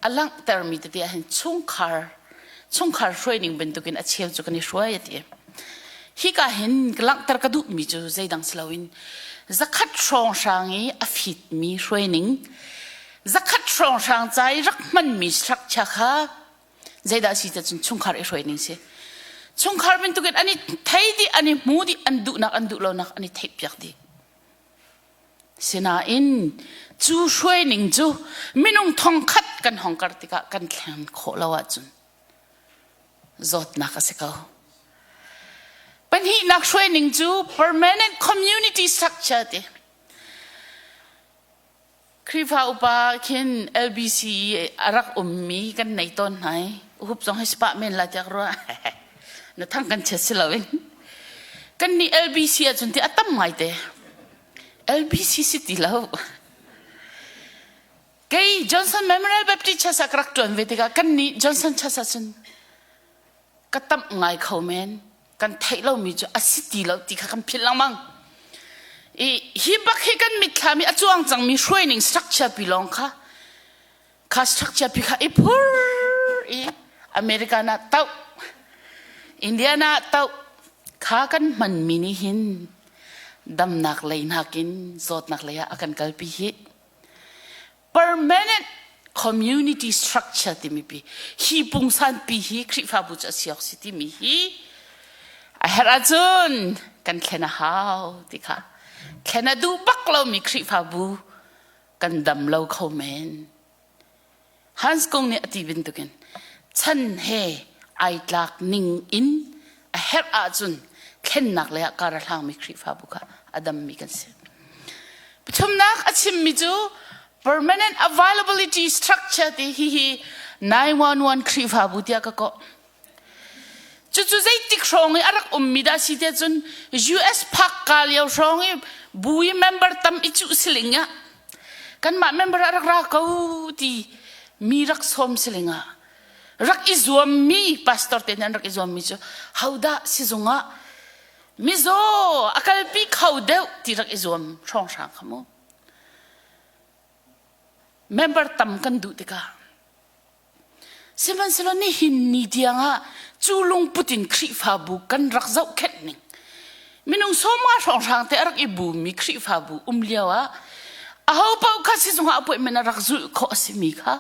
a langhtermi tete ahhin chungkhar chungkhar hruai ning bantukin a cheu cu kan i hruai a ti. Hika hin ka langhter ka duhmi cu zeidang si loin zakhat hrawnghrang i a fitmi hruai ning zakhat hrawnghrang ca i rak hmanmi structure kha zeidah si cun chungkhar i hruai ning si. Chungkhar bantukin an i thei dih, an i hmu dih, an duhnak an duh lonak an i theihpiak dih. Sinain cu hruaining cu minung thongkhat kan hong kar tikah kan thlen khawh lo ahcun zawtnak a si ko. Pahnihnak hruaining cu permanent community structure ti. Khrihfa upa khin LBC a rak ummi kan nei tawn hna i uhup zong hi spa men la tiah ruah na thang kan chiat si loin kan nih LBC ahcun ti a tam ngai te LBC si ti lo kei Johnson Memorial Baptist Church ah ka rak ṭuan ve tikah kan nih Johnson Church ahcun ka tamh ngai kho men kan theih lomi cu a si ti lo ti kha kan philh lengmang i hi bak hi kan mitthlam i a cuang cangmi hruaining structure pi lawng kha kha structure pi kha i phur i America na tauh Indiana tauh kha kan hmanmi nih hin damnak lei nakin zawtnak lei ah a kan kalpi hi permanent community structure timi pi hi pungsan pi hi Khrihfabu cu a si awk si timi hi a herh ahcun kan thlen a hau ti kha thlen a duh bak lomi Khrihfabu kan dam lo kho men Hans Kung nih a ti bantukin chan he ai tlak ning in a herh ahcun thlennak lei ah kar a hlangmi Khrihfabu kha a dammi kan si. Pathumnak a chimmi cu permanent availability structure ti hihi 911 Khrihfabu tiah ka kawh. Cucu zeitik hrawng i a rak ummi dah si tiah cun US phak ka lio hrawng i bu i member tam i cuh siling ah kanmah member ah rak ra ko ti mi rak sawm siling ah rak i zuammi pastor te nih an rak i zuammi cu hodah sizung ah mizaw a kalpi kho deuh ti rak i zuam hrawnghrang kha mu member tam kan duh tikah sihmanhsehlaw nihin ni tiangah cu lungput in Khrihfabu kan rak zohkhenh ning minung sawma hrawnghrang te a rak i bumi Khrihfabu um lio ah aho paoh kha sizung ah appointment a rak zulh khawh a simi kha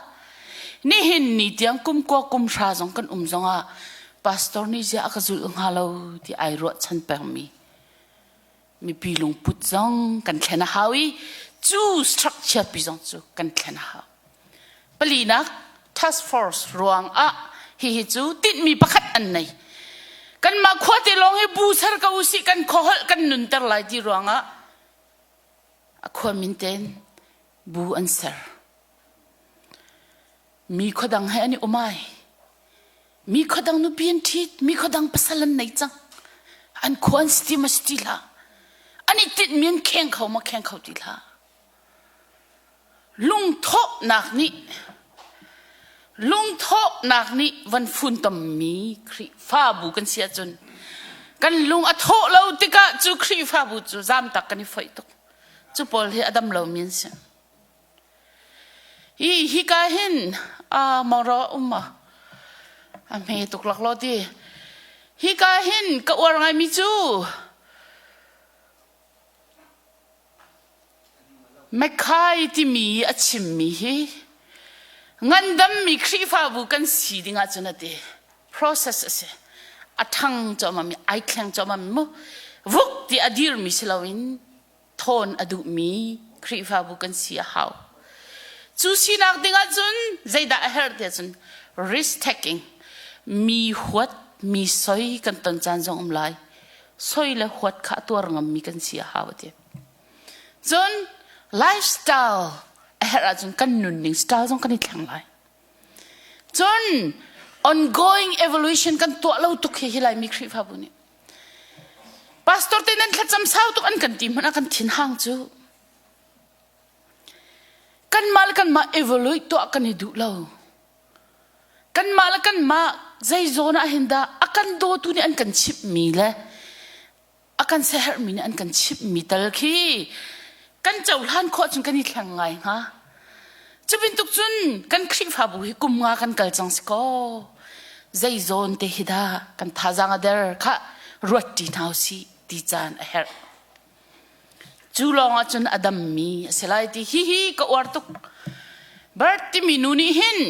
Nihin ni tiang kum kua kum hra zong kan um zongah pastor nih ziah a ka zulh hnga lo ti ai ruahchan pengmi mipi lungput zong kan thlen a hau i cu structure pi zong cu kan thlen a hau. Palinak task force ruang ah hihi cu tinhmi pakhat an nei. Kanmah khuate lawng hi bu ser ko usih kan khuaholh kan nunter lai ti ruangah a khua min ten bu an ser. Mi khuadang he an i um ai. Mi khuadang nupi an ṭhit, mi khuadang pasal an nei cang. An khua an si ti ma si ti hlah. An i tinhmi an kheng kho ma kheng kho ti hlah. Lungthawhnak nih lungthawhnak nih van funtommi Khrihfabu kan si ahcun kan lung a thawh lo tikah cu Khrihfabu cu zamtak kan i foih tuk. Cu pawl hi a dam lomi an si. Hi hika hin mawraw um a hme tuk laklawh ti. Hika hin ka uar ngaimi cu Mekhai timi a chimmi hi ngandammi Khrihfabu kan si ding ahcun a ti. Process a si. A ṭhang cuahmahmi, ai thleng cuahmahmi mu. Vuk ti a dirmi si loin thawn a duhmi Khrihfabu kan si a hau. Cu sinak ding ahcun zeidah a herh ti ahcun risk taking, mi huat, mi soi kan ton caan zong um lai. Soi le huat kha a tuar ngammi kan si a hau a ti. Cun lifestyle a herh ahcun kan nunning style zong kan i thleng lai. Cun ongoing evolution kan tuah lo tuk hi hi Laimi Khrihfabu nih. Pastor te nan thlacam sau tuk an kan ti hmanh ah kan thin hang cu. Kanmah le kanmah evaluate tuah kan i duh lo. Kanmah le kanmah zei zawn ah hin dah a kan dawtu nih an kan chimhmi le a kan siaherhmi nih an kan chimhmi tal khi kan cohlan khawh cun kan i thleng ngai hnga. Cu bantuk cun kan Khrihfabu hi kum nga kan kal cang si kaw zei zawn te hi dah kan thazaang a der kha ruat ṭi hna usih ti caan a herh. Cu lawng ah cun a dammi a si lai ti hi hi ka uar tuk. Bert timi nu nih hin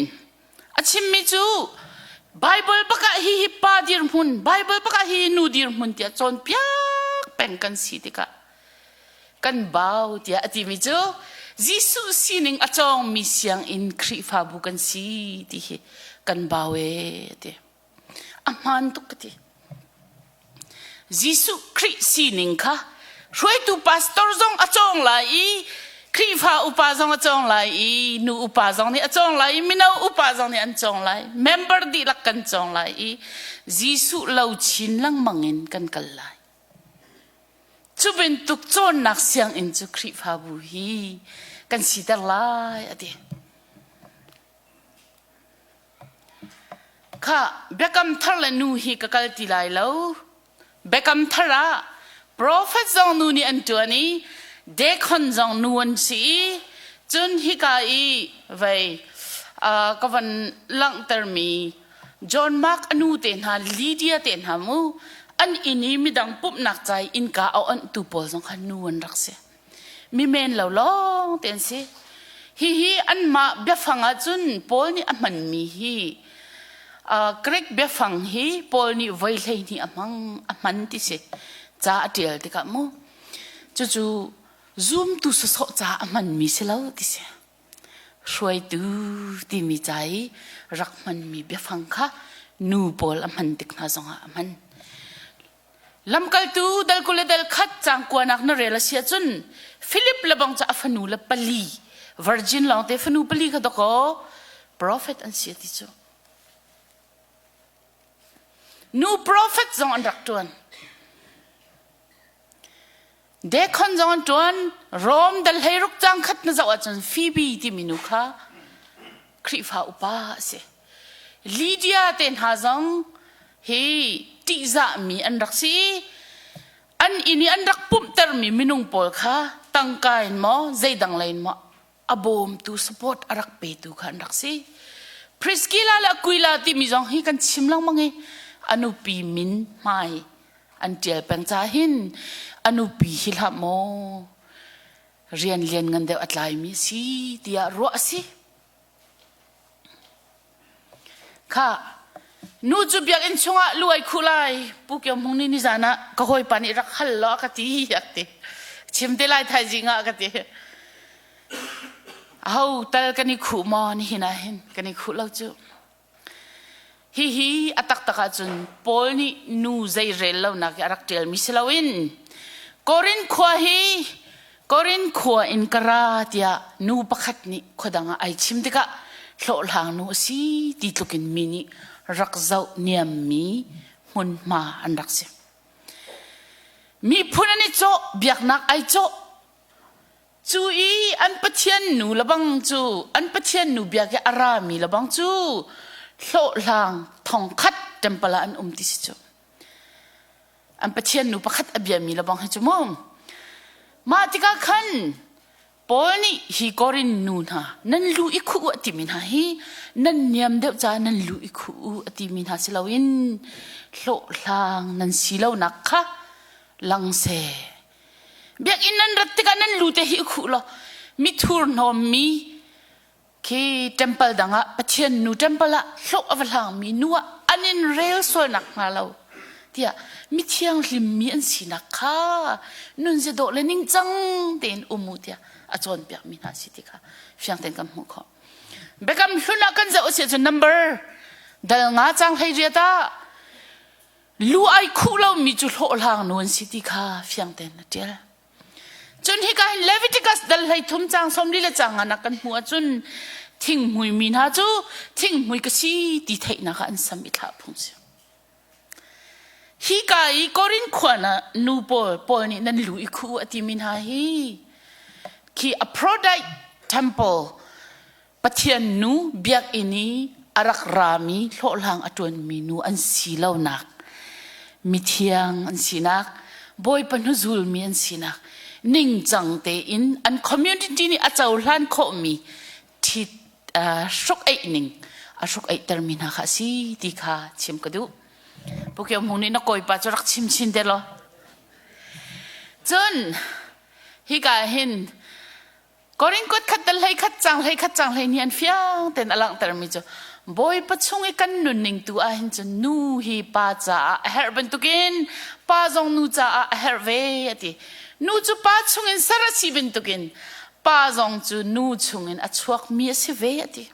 A chimmi cu Bible bak ah hihi pa dirhmun, Bible bak ah hihi nu dirhmun tiah cawnpiak peng kan si tikah kan bau tiah a timi cu Jesuh sining a cawngmi sianginn Khrihfabu kan si ti hi kan bau ee ti. A hmaan tuk ka ti. Jesuh Khrih sining kha hruaitu pastor zong a cawng lai i Khrihfa upa zong a cawng lai i nu upa zong nih a cawng lai i mino upa zong nih an cawng lai member dihlak kan cawng lai i Jesuh lo chin lengmang in kan kal lai. Cu bantuk cawnnak sianginn cu Khrihfabu hi kan siter lai a ti. Khah, Biakam Thar le nu hi ka kal ti lai lo. Biakam Thar ah profet zong nu nih an ṭuan i dekhon zong nu an si i cun hika i vei uh, ka van langhtermi John Mark a nu te hna Lydia te hna mu an inn i midang pumhnak ca i innka a onhtu pawl zong kha nu an rak si. Mi men lo lawng te an si. Hihi anmah biafang ahcun Paul nih a hmanmi hi uh, Greek biafang hi Paul nih voi 12 a hmang a hman ti si. Ca a ṭial tikah mu. Cucu zumtu sawsawh ca a hmanmi si lo ti si. Hruaitu timi ca i rak hmanmi biafang kha nu pawl a hman tik hna zongah a hman. Lamkaltu dal 20 le dal khat caang kuanak na rel a si ahcun Philip le bang cu a fanu le pali virgin lawngte fanu pali kha dawkaw prophet an si ti cu. Nu prophet zong an rak ṭuan. Dekhon zong an ṭuan. Rom dal 16 caang khat na zoh ahcun Phoebe timi nu kha Khrihfa upa a si. Lydia te hna zong hi ṭihzahmi an rak si i an inn i an rak pumhtermi minung pawl kha tangka in maw zeidang lei in maw a bawmtu support a rak petu kha an rak si. Priscilla le Aquila timi zong hi kan chim lengmang i a nupi min hmai an ṭial peng ca hin a nupi hi hlah maw rian lian ngan deuh a tlaimi si tiah ruah a si. Kha nu cu biakinn chungah lu ai khuh lai Pu Kio Hmung nih nizan ah ka hawipa nih rak hal law a ka ti a ti. Chim te lai thaizing ah ka ti. Aho tal kan i khuh maw nihin ah hin kan i khuh lo cu. Hihi a taktak ahcun Paul nih nu zei rel lonak i a rak ṭialmi si loin Korin khua hi Korin khua in ka ra tiah nu pakhat nih khua dang ah ai chim tikah hlawhhlang nu a si ti tlukin mi nih rak zoh niammi hmunhma an rak si. Miphun an i cawh, biaknak ai cawh, Cu i an pathian nu lebang cu an pathian nu biak i a rami lebang cu hlawhhlang thongkhat temple ah an um ti si cu. An pathian nu pakhat a biami lebang hi cu mu. Mah tikah khan. Paul nih hi Korin nu hna nan lu i khuh u a timi hna hi nan niam deuh caah nan lu i khuh u a timi hna si loin hlawhhlang nan si lonak kha lang seh. Biakinn nan rat tikah nan lu te hi i khuh law mi thurhnawmmi Khi temple dang ah Pathian nu temple ah hlawh a va hlangmi nu ah an in rel sual nak hnga lo tiah mithiang hlimmi an sinak kha nunzia dawh le ningcang tein um u tiah a cawnpiakmi hna si ti kha fiang tein kan hmuh khawh. Biakam hlun ah kan zoh a si ahcun number dal nga cang hlei riat ah lu ai khuh lomi cu hlawhhlang nu an si ti kha fiang tein a ṭial. Cun hika hin Leviticus dal hlei thum cang 40 le cang nga nak kan hmuh ahcun thinghmui mi hna cu thinghmui ka si ti theihnak ah an sam i thlah phung si. Hika i Korin khua na nu pawl Paul nih nan lu i khu a timi hna hi khi Aphrodite temple Pathian nu biakinn i a rak rami hlawhhlang a ṭuanmi nu an si lonak, mithiang an sinak, Bawipa hnuzulmi an sinak, ningcang tein an community nih a cohlan khawhmi ṭhit hruk-eih ning a hruk-eihtermi hna kha a si ti kha chim ka duh. Pu Kio Hmung nih na kawipa cu rak chim chin te law. Cun hika hin Korin kuat khat tal hlei khat cang hlei khat cang hlei ni an fiang ten a langhtermi cu Bawipa chung i kan nunning tu ah hin cun nu hi pa caah a herh bantukin pa zong nu caah a herh ve a ti. Nu cu pa chungin ser a si bantukin pa zong cu nu chungin a chuakmi a si ve a ti.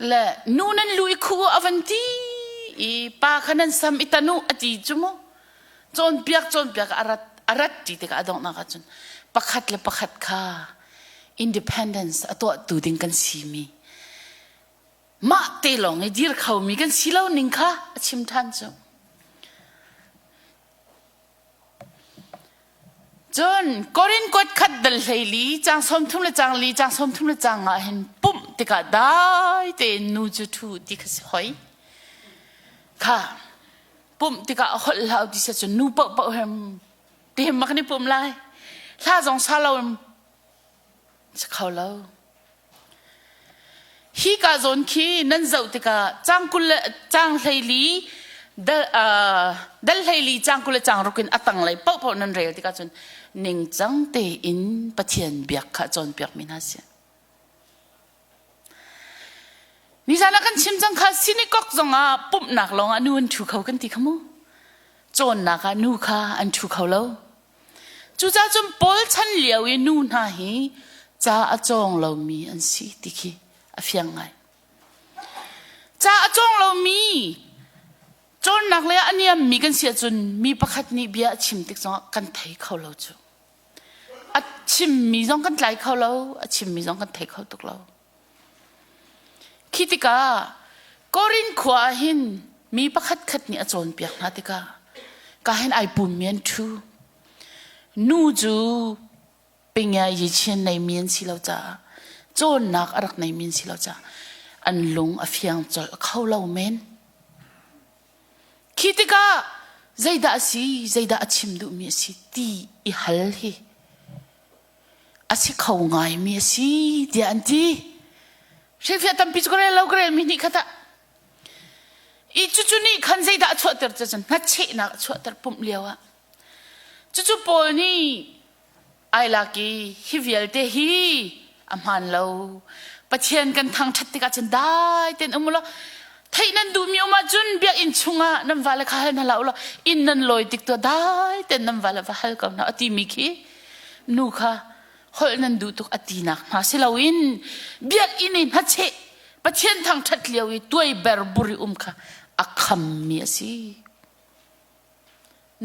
Le nu nan lu i khu a van ti i pa kha nan sam i tanu a ti cu mu cawnpiak cawnpiak a rat a rat ti tikah a donghnak ahcun pakhat le pakhat kha independence a tuahtu ding kan si mi mah te lawng i dir khomi kan si lo ning kha a chim ṭhan cu. Cun Korin kuat khat dal hleili cang 30 le cang li cang 30 le cang nga hin pumh tikah dai tein nu cu ṭhu ti kha si hoi. Kha pumh tikah a holh hlah ti se cun nu paoh paoh hem ti hem mak ni pum lai. Hla zong sa lo si kho lo. Hi ka zawn khi nan zoh tikah cang 20 le cang 14 dal, uh, dal 14 cang 20 le cang ruk in a tanglei paohpaoh nan rel tikah cun ningcang tein Pathian biak kha cawnpiakmi hna si. Nizan ah kan chim cang kha synagogue zongah pumhnak lawngah nu an ṭhu kho kan ti kha mu. Cawnnak ah nu kha an ṭhu kho lo. Cucaah cun Paul chan lio i nu hna hi ca a cawng lomi an si ti khi a fiang ngai. Ca a cawng lomi cawnnak le a niammi kan si ahcun mi pakhat nih bia a chim tik zongah kan thei kho lo cu. A chimmi zong kan tlai kho lo, a chimmi zong kan thei kho tuk lo. Khi tikah Korin khua ah hin mi pakhatkhat nih a cawnpiak hna tikah ka hin ai pummi an ṭhu. Nu cu pingya yichin neimi an si lo caah cawnnak a rak neimi an si lo caah an lung a fiang colh kho lo men. Khi tikah zeidah a si, zeidah a chim duhmi a si ti i hal hi a si kho ngaimi a si tiah an ti. Hrilhfiah tampi cu ka rel lo ka relmi nih khat ah i cucu nih khan zeidah a chuahter cu cun hnachehnak a chuahter pumh lio ah cucu Paul nih ai lak i hi vialte hi a hmaan lo Pathian kan thangṭhat tikah cun dai tein um law theih nan duhmi um ahcun biakinn chungah nan vale kha hal hna hlah u law inn nan lawi tik tuah dai tein nan vale va hal ko hna a timi khi nu kha holh nan duh tuk a tinak hna si loin biakinn i hnacheh Pathian thangṭhat lio i tuai ber buri um kha a khammi a si.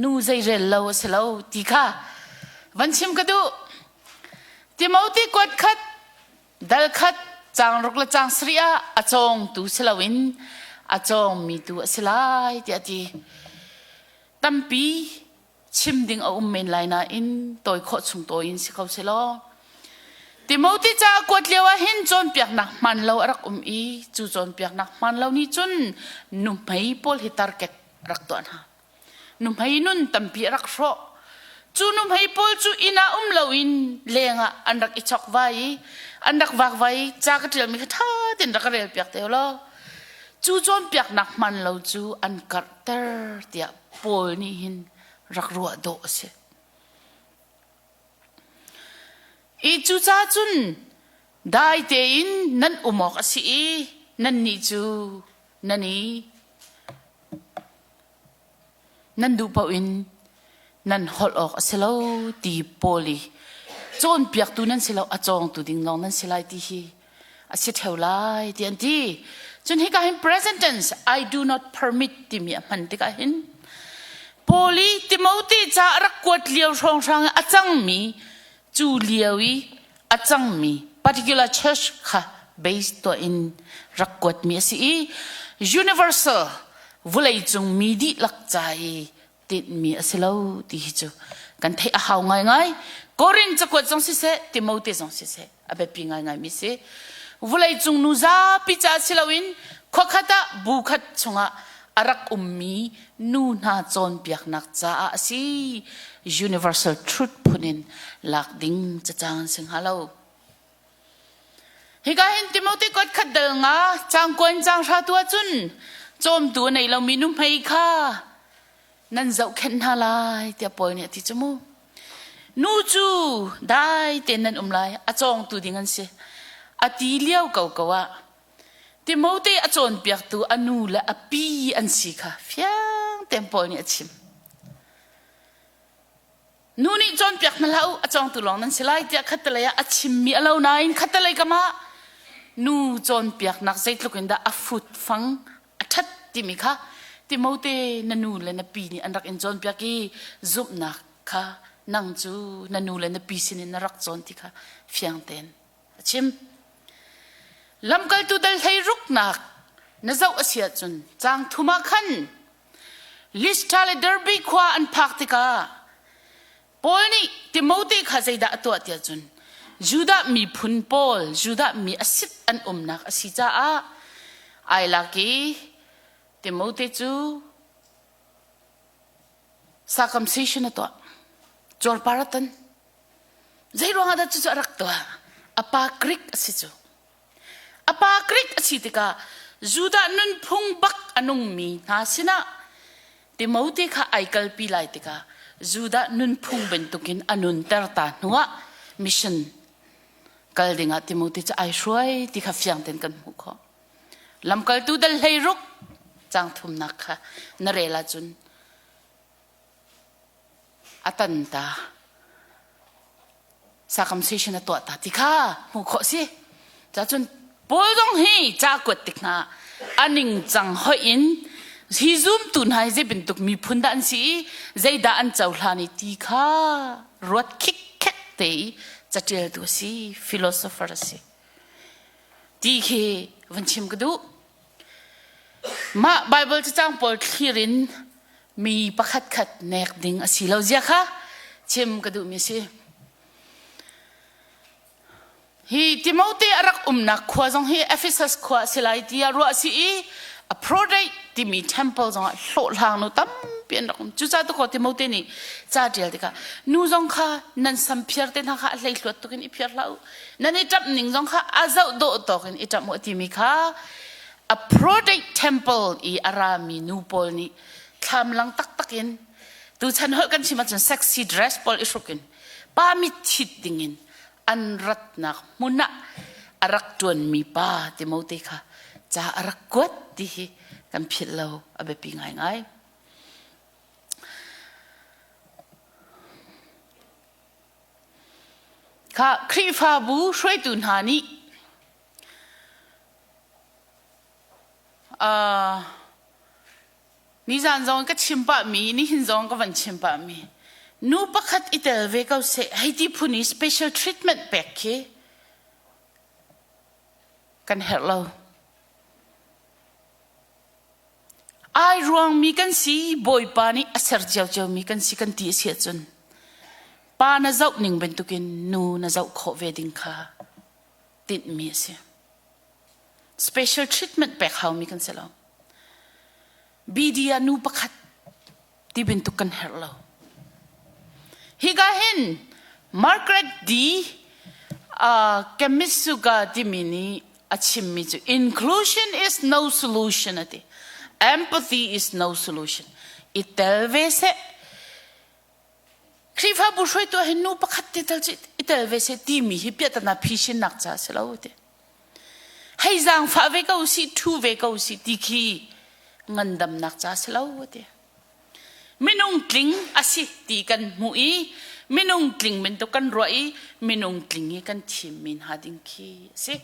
Nu zeirel lo a si lo ti kha van chim ka duh. Timothy kuat khat dal khat caang ruk le caang sarih ah a cawngtu si loin a cawngmi tu a si lai tiah a ti. Tampi chim ding a um men lai nain tawi khawh chung tawi in si kho selaw Timothy ca a kuat lio ah hin cawnpiaknak hmaan lo a rak um i cu cawnpiaknak hmaan lo nih cun nuhmei pawl hi target rak tuah hna. Nuhmei nun tampi a rak hrawh. Cu nuhmei pawl cu inn ah um loin lengah an rak i chok vai i an rak vakvai i ca ka ṭialmi kha ṭha tein rak ka relpiak te law cu cawnpiaknak hman lo cu an karhter tiah Paul nih hin rak ruah dawh a si. I cucaah cun dai tein nan um awk a si i nannih cu nan i nan duh paoh in nan holh awk a si lo ti pawl i cawnpiaktu nan si lo a cawngtu ding lawng nan si lai ti hi a si ṭheo lai ti an ti. Cun hika hin present tense I do not permit timi a hman tikah hin Paul i Timote ca a rak kuat lio hrawnghrang i a cangmi cu lio i a cangmi particular church kha base tuah in rak kuatmi a si i universal vawleicung mi dihlak ca i tinhmi a si lo ti hi cu kan theih a hau ngaingai. Korin cakuat zong siseh, Timote zong siseh a biapi ngaingaimi si. Vawleicung nu zapi ca si loin khuakhat ah bu khat chungah a rak ummi nu hna cawnpiaknak caah a si. Universal truth phun in lak ding cacang an si hnga lo. Hika hin Timote kuat khat dal nga cang kuan cang hra tu ahcun cawmtu a nei lomi nuhmei kha nan zohkhenh hna lai tiah Paul nih a ti cu mu. Nu cu dai tein nan um lai, a cawngtu ding an si. A ti lio ko ko ah Timote a cawnpiaktu a nu le a pi an si kha fiang tein Paul nih a chim. Nu nih cawnpiak hna hlah u, a cawngtu lawng nan si lai tiah khattelei ah a chimmi a lo nain khattelei kam ah nu cawnpiaknak zeitluk in dah a fut fang a ṭhat timi kha Timote na nu le na pi nih an rak in cawnpiak i zumhnak kha nang cu na nu le na pi sinin na rak cawn ti kha fiang tein a chim. Lamkaltu dal hlei ruknak na zoh a si ahcun caang thum ah khan Lystra le Derbe khua an phak tikah Paul nih Timote kha zeidah a tuah tiah cun Judah miphun pawl Judah mi a sit an umnak a si caah ai lak i Timote cu circumcision a tuah cuarpar a tan zei ruangah dah cucu a rak tuah a pa Greek a si cu A pa Greek a si tikah Judah nunphung bak a nungmi hna sinah Timote kha ai kalpi lai tikah Judah nunphung bantukin a nunter ta hnuah mission kal dingah Timote cu ai hruai ti kha fiang tein kan hmuh khawh. Lamkaltu dal 16 caang thumnak kha na rel ahcun a tan ta circumcision a tuah ta ti kha hmuh khawh si cacun Paul zong hi ca kuat tik hna a ningcang hoih in hi zumtu hna hi zei bantuk miphun dah an si i zeidah an cohlan i ti kha ruat khikkek te i catialtu a si philosopher a si ti khi van chim ka duh Mah Baibal cacang pawl thlir in mi pakhatkhat nek ding a si lo zia kha chim ka duhmi a si. Hi Timote a rak umnak khua zong hi Ephesus khua a si lai tiah ruah a si i Aphrodite timi temple zong ah hlawhhlang nu tampi an rak um. Cucaah tukaw Timote nih ca ṭial tikah nu zong kha nan sam phiar te hna kha a hleihluat tuk in i phiar hlah u. Nan i ṭamh ning zong kha a zoh dawh tawk in i ṭamh u a timi kha Aphrodite temple i a rami nu pawl nih thlamlang taktak in tuchan holh kan chim ahcun sexy dress pawl i hruk in pa mit thit dingin an ratnak hmun ah a rak ṭuanmi pa Timote kha ca a rak kuat ti hi kan philh lo a biapi ngaingai. Kha Khrihfabu hruaitu hna nih uh, nizan zong ka chim pahmi nihin zong ka van chim pahmi nu pakhat i tel ve ko seh hei ti phun i special treatment pek khi kan herh lo ai ruangmi kan si bawipa nih a ser ciocio mi kan si kan ti a si ahcun pa na zoh ning bantukin nu na zoh khawh ve ding kha tinhmi a si special treatment pek haumi kan si lo BD ah nu pakhat ti bantuk kan herh lo. Hika hin Margaret D. Uh, Kemisuga timi nih a chimmi cu inclusion is no solution a ti. Empathy is no solution. I tel ve seh. Khrihfabu hruaitu ah hin nu pakhat te tal cu i tel ve seh timi hi piahtana phisinnak ca a si lo ti. Hei zaangfah ve ko si, ṭhu ve ko si ti khi ngandamnak ca a si lo ti. Minung tling a si ti kan hmuh i minung tling bantuk kan ruah i minung tling i kan thimmi hna ding khi a si.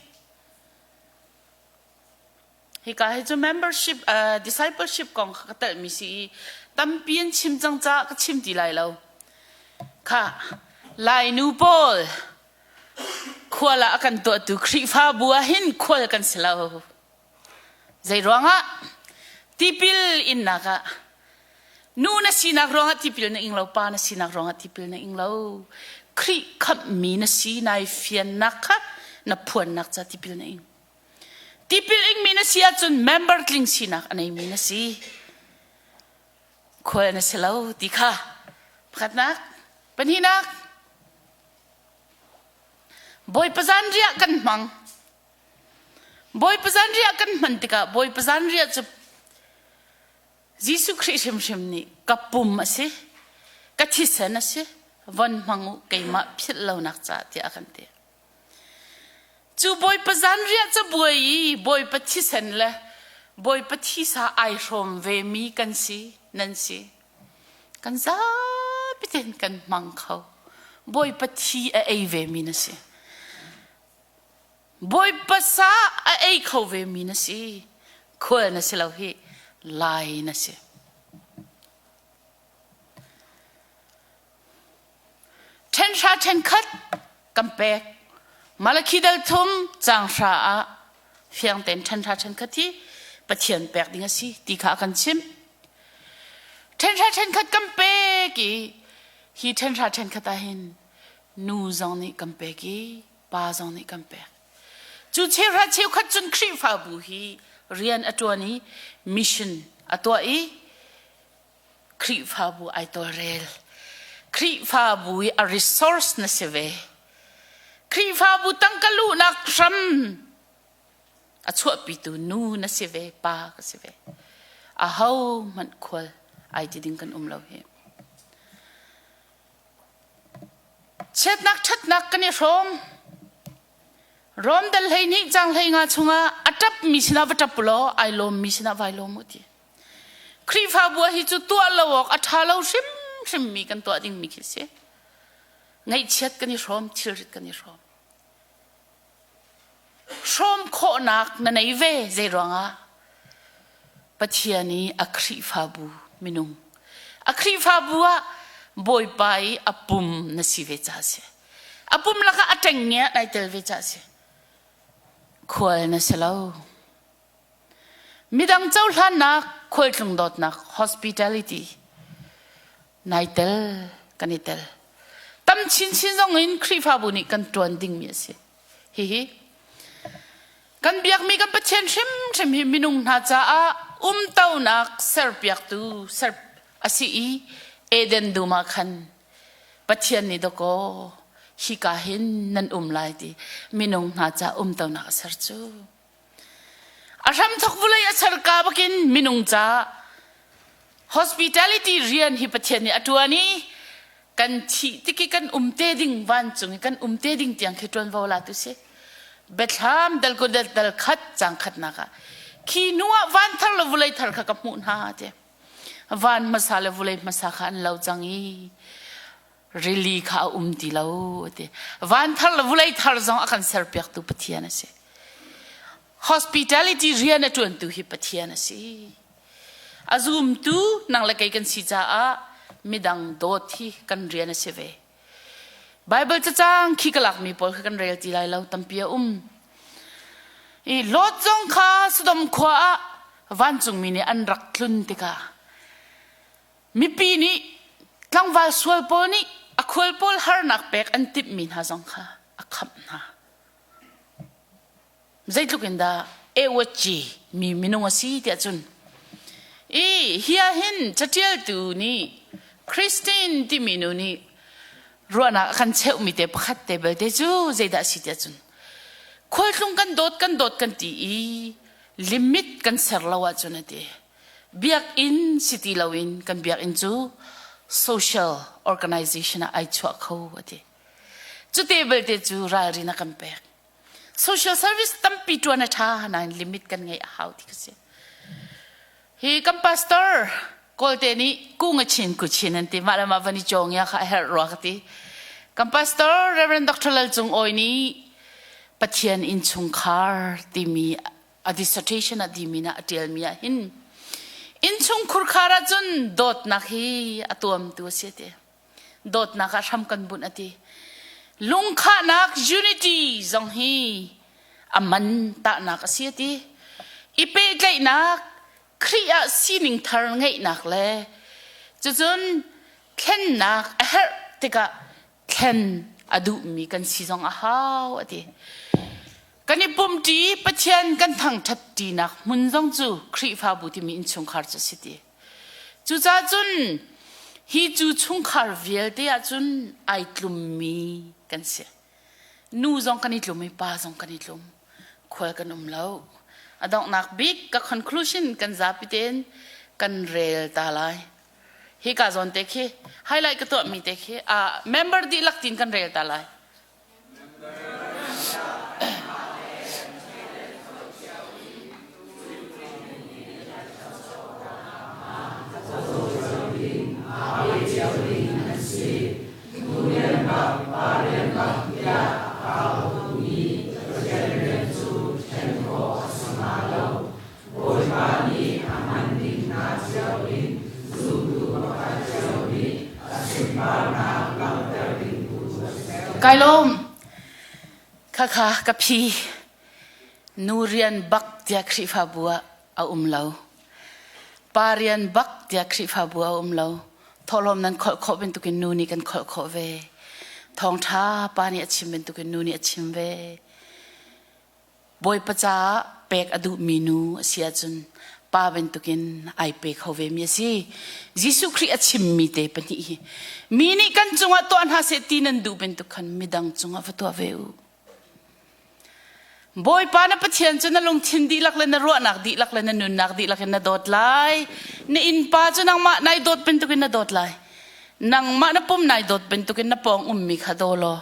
Hika hi cu membership uh, discipleship kong kha ka telhmi si i tampi an chim cang caah ka chim ti lai lo. Kha Lainu pawl khual ah a kan tuahtu Khrihfabu ah hin khual kan si lo. Zei ruangah? Tipil innak ah nu na sinak ruangah tipil na ing lo, pa na sinak ruangah tipil na ing lo. Khrih khamhmi na si nai fiannak kha na phuannak ca tipil na ing. Tipil ingmi na si ahcun member tling sinak a neimi na si. Khual na si lo ti kha. Pakhatnak, pahnihnak, Bawipa zanriah kan hmang. Bawipa zanriah kan hman tikah Bawipa zanriah cu Jesuh Khrih hrimhrim nih ka pum a si, ka thisen a si, von hmang u keimah philh lonak caah tiah a kan ti. Cu Bawipa zanriah cabuai i Bawipa thisen le Bawipa thisa ai hrawm vemi kan si, nan si. Kan zapi tein kan hmang kho. Bawipa thi a ei vemi na si. Bawipa sa a ei kho vemi na si. Khual na si lo hi lai na si. Ṭhenhra ṭhenkhat kan pek. Malakhi dal thum caang hra ah fiang tein ṭhenhra ṭhenkhat hi Pathian pek ding a si ti kha a kan chimh. Ṭhenhra ṭhenkhat kan pek i hi ṭhenhra ṭhenkhat ah hin nu zong nih kan pek i pa zong nih kan pek. Cu cheuhra cheukhat cun Khrihfabu hi rian a ṭuan i mission a tuah i Khrihfabu ai tawlrel. Khrihfabu i a resource na si ve. Khrihfabu tangka luhnak hram a chuahpitu nu na si ve, pa ka si ve. Aho hmanh khual ai ti ding kan um lo hi. Chiatnak ṭhatnak kan i hrawm. Rom dal 12 cang 15 chungah a ṭapmi sinah va ṭap law ai lawmmi sinah vai lawm u ti. Khrihfabu hi cu tuah lo awk a ṭha lo hrimhrimmi kan tuah dingmi khi si. Ngaihchiat kan i hrawm, thilrit kan i hrawm. Hrawm khawhnak na nei ve zei ruangah? Pathian i a Khrihfabu minung. A Khrihfabu ah Bawipa i a pum na si ve ca si. A pum lakah a ṭengnge ah nai tel ve ca si. Khual na si lo. Midang cohlannak, khualtlung dawtnak, hospitality nai tel, kan i tel. Tam chinchin zong in Khrihfabu nih kan ṭuan dingmi a si. Hihi kan biakmi kan Pathian hrimhrim hi minung hna caah umtonak serpiaktu ser a si i Eden dum ah khan Pathian nih dawkaw hika hin nan um lai ti minung hna caah umtonak a ser cu. A hramthok vulei a ser ka bakin minung ca hospitality rian hi Pathian nih a ṭuan i kan thih tik i kan um te ding vancung i kan um te ding tiang khi ṭuanvo la tu si. Biathlam dal kul dal dal khat cang khatnak ah khi hnu ah van thar le vulei thar kha ka hmuh hna ti. Van hmasa le vulei hmasa kha an lo cang i rili kha a um ti lo ti van thar le vulei thar zong a kan serpiaktu Pathian a si hospitality rian a ṭuantu hi Pathian a si a zumtu nang le kei kan si caah midang dawt hi kan rian a si ve Bible cacang khi ka lakmi pawl kha kan rel ti lai lo tampi a um i Lot zong kha Sodom khua ah vancungmi nih an rak tlun tikah Mipi nih tlangval sual pawl nih a khual pawl harnak pek an timhmi hna zong kha a khamh hna. Zeitluk in dah Ewaci mi minung a si tiah cun i hi ah hin catialtu nih Christine timi nu nih. Ruahnak a kan cheuhmi te pakhat te belte cu zeidah a si tiah cun khualtlung kan dawt kan dawt kan ti i limit kan ser lo ahcun a ti. Biakinn si ti loin kan biakinn cu social organization ah ai chuah kho a ti. Cute belte cu ralrin a kan pek. Social service tampi ṭuan a ṭha nain limit kan ngeih a hau ti ka si. Hi kan pastor Kawlte nih kung a chin ku chin an ti mah le mah van i cawng ya kha a herh rua ka ti. Kan pastor Reverend Dr. Lal Cung Awi nih Pathian innchungkhar timi a dissertation a dimi na a ṭialmi ah hin innchungkhur khar ahcun dawtnak hi a tuamtu a si a ti. Dawtnak ah hram kan bunh a ti. Lungkhahnak unity zong hi a man tahnak a si a ti. I pehtlaihnak Khrih ah sining thar ngeihnak le cucun thlennak a herh tikah thlen a duhmi kan si zong a hau a ti. Kan i pumṭi Pathian kan thangṭhat ṭinak hmun zong cu Khrihfabu timi innchungkhar cu a si ti. Cucaah cun hi cu chungkhar vialte ahcun ai tlummi kan si. Nu zong kan i tlum i pa zong kan i tlum. Khual kan um lo. A donghnak bik ka conclusion kan zapi tein kan rel ta lai. Hi ka zawn te khi highlight ka tuahmi te khi uh, member dihlak tin kan rel ta lai. Kai lawm. Khakha ka phi. Nu rian bak tiah Khrihfabu ah a um lo. Pa rian bak tiah Khrihfabu ah a um lo. Thawhlawm nan kholh khawh bantukin nu nih kan kholh khawh ve. Thawngṭha pa nih a chim bantukin nu nih a chim ve. Bawipa caah pek a duhmi nu a si ahcun pa bantukin ai pe kho vemi a si. Jesuh Khrih a chimmi te pahnih hi mi nih kan cungah tuah hna seh ti nan duh bantuk khan midang cungah va tuah ve u. Bawipa na Pathian cu na lungthin dihlak le na ruahnak dihlak le na nunnak dihlak in na dawt lai. Na innpa cu nangmah nai dawt bantukin na dawt lai. Nangmah na pum nai dawt bantukin na pawng ummi kha daw law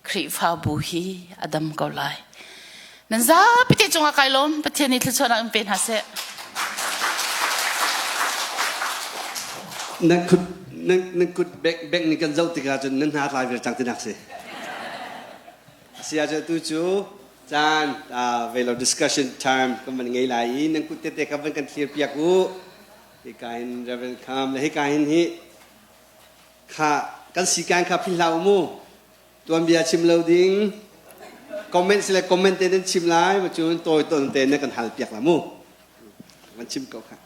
Khrihfabu hi a dam ko lai. Nan zapi te cungah kai lawm. Pathian nih thluachuahnak in pe hna seh. Nan kut nan, nan kut bank bank nih kan zoh tikah cun nan hna tlai ve cang tinak si. Asi ahcun tu cu caan uh, ve lo discussion time kan van ngei lai i nan kut tete kha van kan thlir piak u. Hika hin Reverend Kham le hika hin hi kha kan sikan kha philh hlah u mu. Tuanbia chim lo ding comment le comment te nan chim lai ma cun tawi ton te na kan hal piak la mu. Van chim ko kha.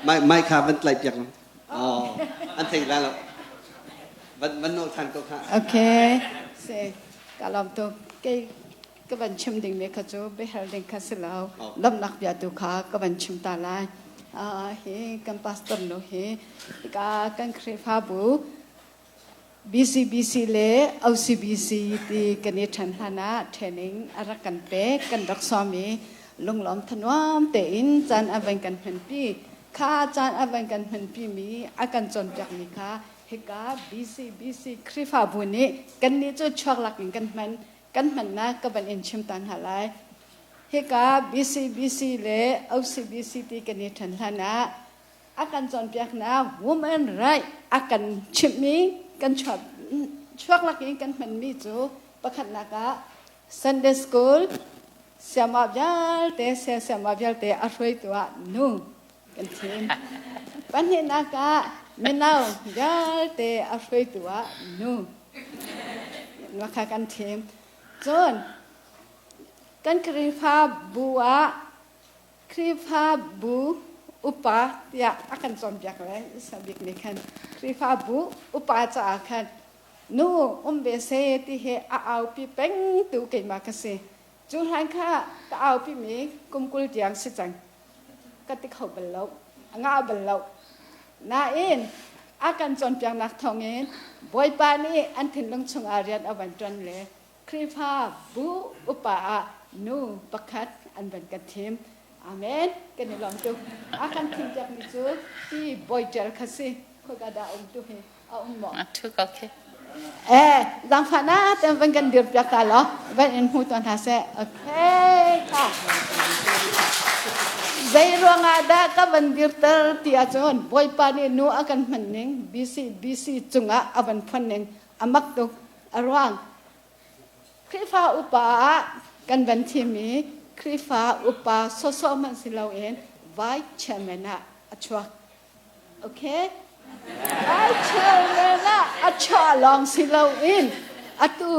Mai mai kha van tlaih piak Oh, an thei la lo. Van van nawl than ko kha. Okay. Se ka lawm tuk. Kei ka van chim ding mi kha cu biahal ding kha si lo. Lawmhnak bia tu kha ka van chim ta lai. Uh, hi kan pastor nu hi ka kan Khrihfabu BCBC le OCBC ti kan i ṭhen hlan ah training a rak kan pek, kan rak sawm i lunglawm thanuam tein caan a van kan hmanpi. Kha caan a van kan hmanpimi a kan cawnpiakmi kha hika BCBC Khrihfabu nih kannih cu chuak lak in kan hman, kan hmannak ka van in chim ta hna lai. Hika BCBC le OCBC ti kan i ṭhen hlan ah a kan cawnpiaknak woman right a kan chimhmi kan chuak chuak lak in kan hmanmi cu pakhatnak ah Sunday school siama vialte siama vialte a hruaitu ah nu kan thim pahnihnak ah mino vialte a hruaitu ah nu kha kan thim cun kan Khrihfabu ah Khrihfabu upa tiah a kan cawnpiak le Isa bik nih khan Khrihfabu upa caah khan nu um ve seh ti hi a aupi peng tu keimah ka si. Cu hlan kha ka aupi mi kum 20 tiang si cang. Ka ti kho bal lo. A ngah bal lo. Nain a kan cawnpiaknak thawngin Bawipa nih an thinlung chungah rian a van ṭuan le Khrihfa bu upa ah nu pakhat an van kan thim. Amen. Kan i lawm tuk. A kan thim piakmi cu ti bawi ṭial kha si. Khoika dah um tu hi a um maw? A ṭhu ko khi. Eh, zaangfah na ten van kan dir piak ta law van in hmu tuan hna seh. Okay. Kha. Zei ruangah dah ka van dirter ti ahcun Bawipa nih nu a kan hman ning BC BC cungah a van phuan ning a mak tuk. A ruang Khrihfa upa ah kan van thim i Khrihfa upa sawsawh hmanh si loin vice chairman ah a chuak. Okay? Vice chairman ah a chuah lawng si loin atu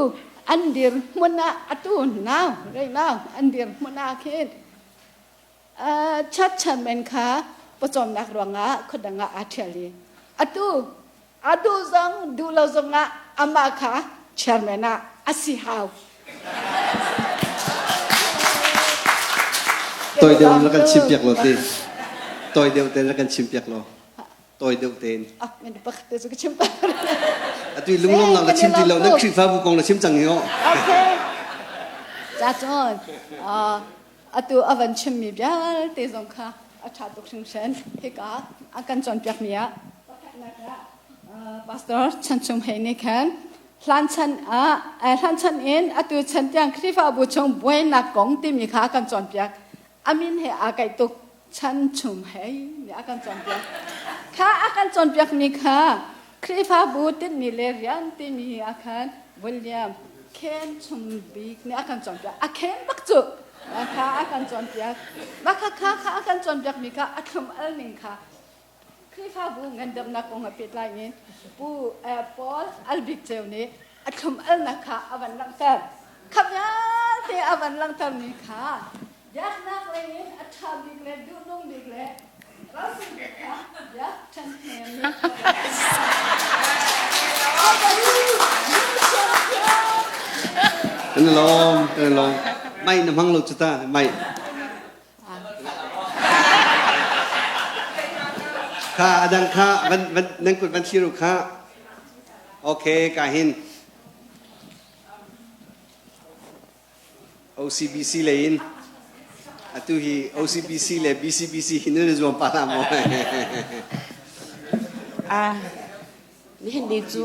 an dir hmun ah atu now right now an dir hmun ah khin uh, church chairman kha pawcawmnak ruangah khuadang ah aa ṭhial i atu A duh zong duh lo zongah amah kha chairman ah a si hau. Toi deuh in kan chim piak lo ti. Toi deuh tein kan chim piak lo. Toi deuh tein. Ah, men pakhat te cu ka chim ta. Atu lunglawm nak na chim ti lo, na Khrihfabu kong na chim cang hi o. Okay. Ca cun atu a van chimmi vialte zong kha a ṭha tuk hringhran. Hika a kan cawnpiakmi ah pakhatnak ah Pastor Chan Chung Hei nih khan hlan chan ah hlan chan in atu chan tiang Khrihfabu chung buainak kong timi kha a kan cawnpiak. A min he aa kaih tuk. Chan Chung Hei nih a kan cawnpiak. Kha a kan cawnpiakmi kha Khrihfabu tinhmi le rian timi ah khan William Khen Chung Bik nih a kan cawnpiak. A khen bak cu. Kha a kan cawnpiak. Mah kha kha kha a kan cawnpiakmi kha a thlum al ning kha Khrihfabu ngandamnak kong a pehtlai in Pu Paul Albik Ceu nih a thlum alnak kha a van langhter. Kha vialte a van langhtermi kha biaknak lei in a ṭha bik le duhnung bik le ralsung bik kha biak ṭhan hnem nih Kan lawm, kan lawm. Mai na hmang lo cu ta, mai. Kha adang kha van van nan kut van thlir u kha. Okay, ka hin. OCBC lei in atu hi OCBC le BCBC hi nan zuam pa la maw? Ah, nihin ni cu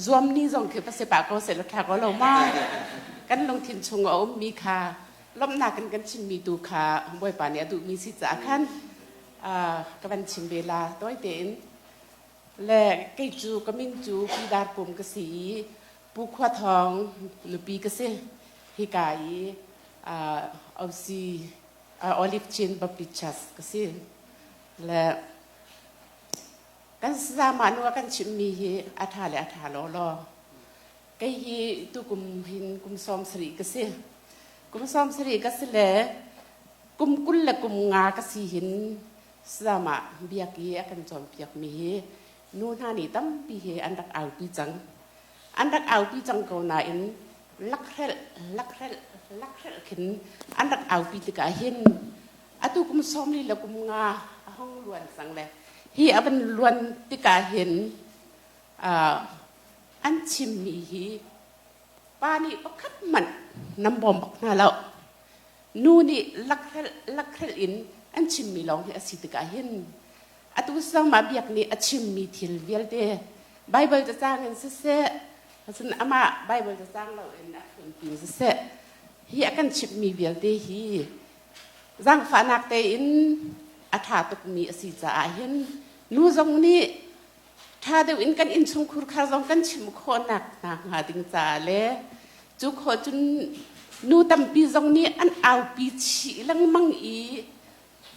zuam ni zong khi va si pa ko seh la tha ko lo ma. Kan lungthin chung a ummi kha lawmhnak in kan chimmi tu kha Bawipa nih a duhmi si caah khan ka van chim ve la tawi tein le kei cu ka min cu Pi Dar Pum ka si i Pu Khua Thawng nupi ka si hika i OC Olive Chin Baptist Church ka si le kan sama nu a kan chimmi hi a tha le a tha law law Kei hi tukum hin kum 70 ka si. Kum 70 ka si le kum 20 le kum nga ka si hin sama biak i a kan cawnpiakmi hi nu hna nih tampi hi an rak aupi cang. An rak aupi cang ko nain lakhrelh lakhrelh lakhrelh khin an rak aupi tikah hin atu kum 40 le kum nga a hong luan cang le hi a van luan tikah hin an chimmi hi pa nih pakhat hmanh nan bawm bak hna lo. Nu nih lakhrelh lakhrelh in an chimmi lawng hi a si tikah hin atu sangmah biak nih a chimmi thil vialte Bible cacang in siseh cun amah Bible cacang lo in a hlunpi in siseh hi a kan chimhmi vialte hi zaangfahnak tein a ṭha tukmi a si caah hin nu zong nih ṭha deuh in kan innchungkhur khar zong kan chim khawhnak hna hnga ding caah le cu khawh cun nu tampi zong nih an aupi chih lengmang i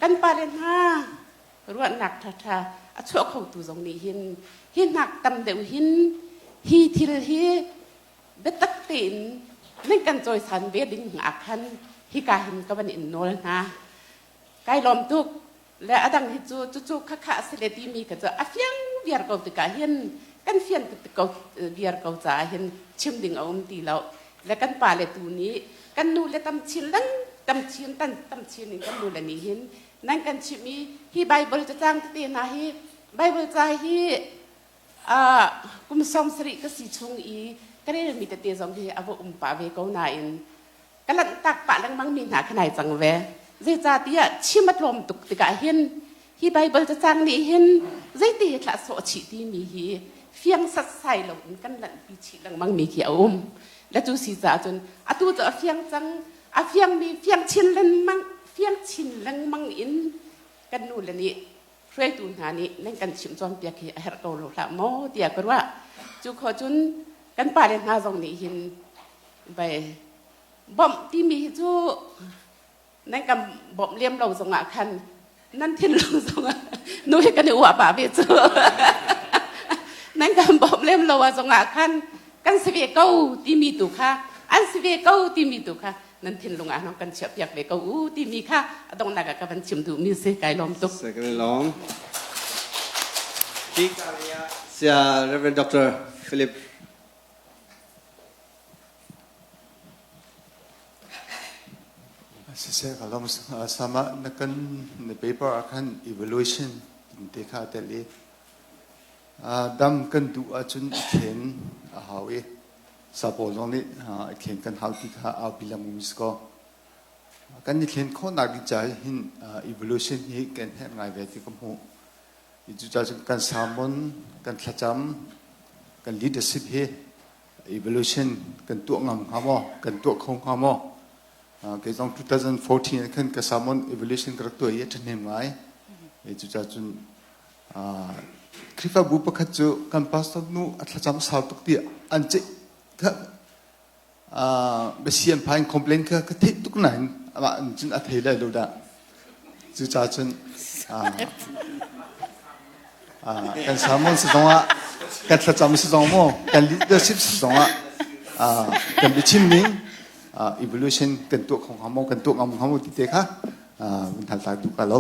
kan pale hna ruahnak ṭhaṭha a chuah khotu zong nih hin hi hnak tam deuh hin hi thil hi biatak tein nan kan cawisan ve ding ah khan hika hin ka van in nawl hna kai lawm tuk. Le a dang hi cu cucu khakha a si le timi kha cu a fiang viar ko tikah hin kan fian ko viar ko caah hin chim ding a um ti lo. Le kan pa le tu nih kan nu le tam chin leng tam chin tan tam chin in kan nu le nih hin nan kan chimh i hi Bible cacang tete hna hi Bible ca hi kum 70 ka si chung i ka relmi tete zong hi a va um pah ve ko nain ka lanhtak pah lengmang mi hna kha nai cang ve. Zeicahtiah chim a tlawm tuk tikah hin hi Bible cacang nih hin zeiti hi thlah sawh chih timi hi fiang satsai lo in kan lanhpi chih lengmang mi khi a um. Le cu si caah cun atu cu a fiang cang a fiangmi fiang chin lengmang fiang chin lengmang in kan nu le nih hruaitu hna nih nan kan chimh cawnpiak hi a herh ko lo hlah maw tiah ka ruah. Cu khawh cun kan pale hna zong nih hin vai bawmh timi hi cu nan kan bawmh lem lo zongah khan nan thinlung zongah nu hi kan i uah pah ve cu nan kan bawmh lem lo ah zongah khan kan si ve ko timi tu kha an si ve ko timi tu kha nan thinlung ah kan chiah piak ve ko u timi kha a donghnak ah ka van chim duhmi si kai lawm tuk. Kan i lawm. Sia Reverend Dr. Philip Siseh ka lawm sama na kan na paper ah khan evaluation te kha tel i dam kan duh ahcun i thlen a hau i sapawl zong nih i thlen kan hau ti kha aupi lengmang si kaw kan i thlen khawhnak ding caah hin evolution hi kan herh ngai ve ti ka hmuh. Cucaah cun kan sermon, kan thlacam, kan leadership hi evolution kan tuah ngam hnga maw? Kan tuah kho hnga maw? Kei zong 2014 ah khan ka sermon evolution ka rak tuah i a ṭhahnem ngai. Cucaah cun Khrihfabu pakhat cu kan pastor nu a thlacam sau tuk tiah an ceih biasian phain complain kha ka theih tuk nain amah cun a thei lai lo dah. Cucaah cun kan sermon si zongah kan thlacam si zong maw kan leadership si zongah kan biachim ning evolution kan tuah kho hnga maw kan tuah ngam hnga maw ti te kha vun hal ta duh ka lo.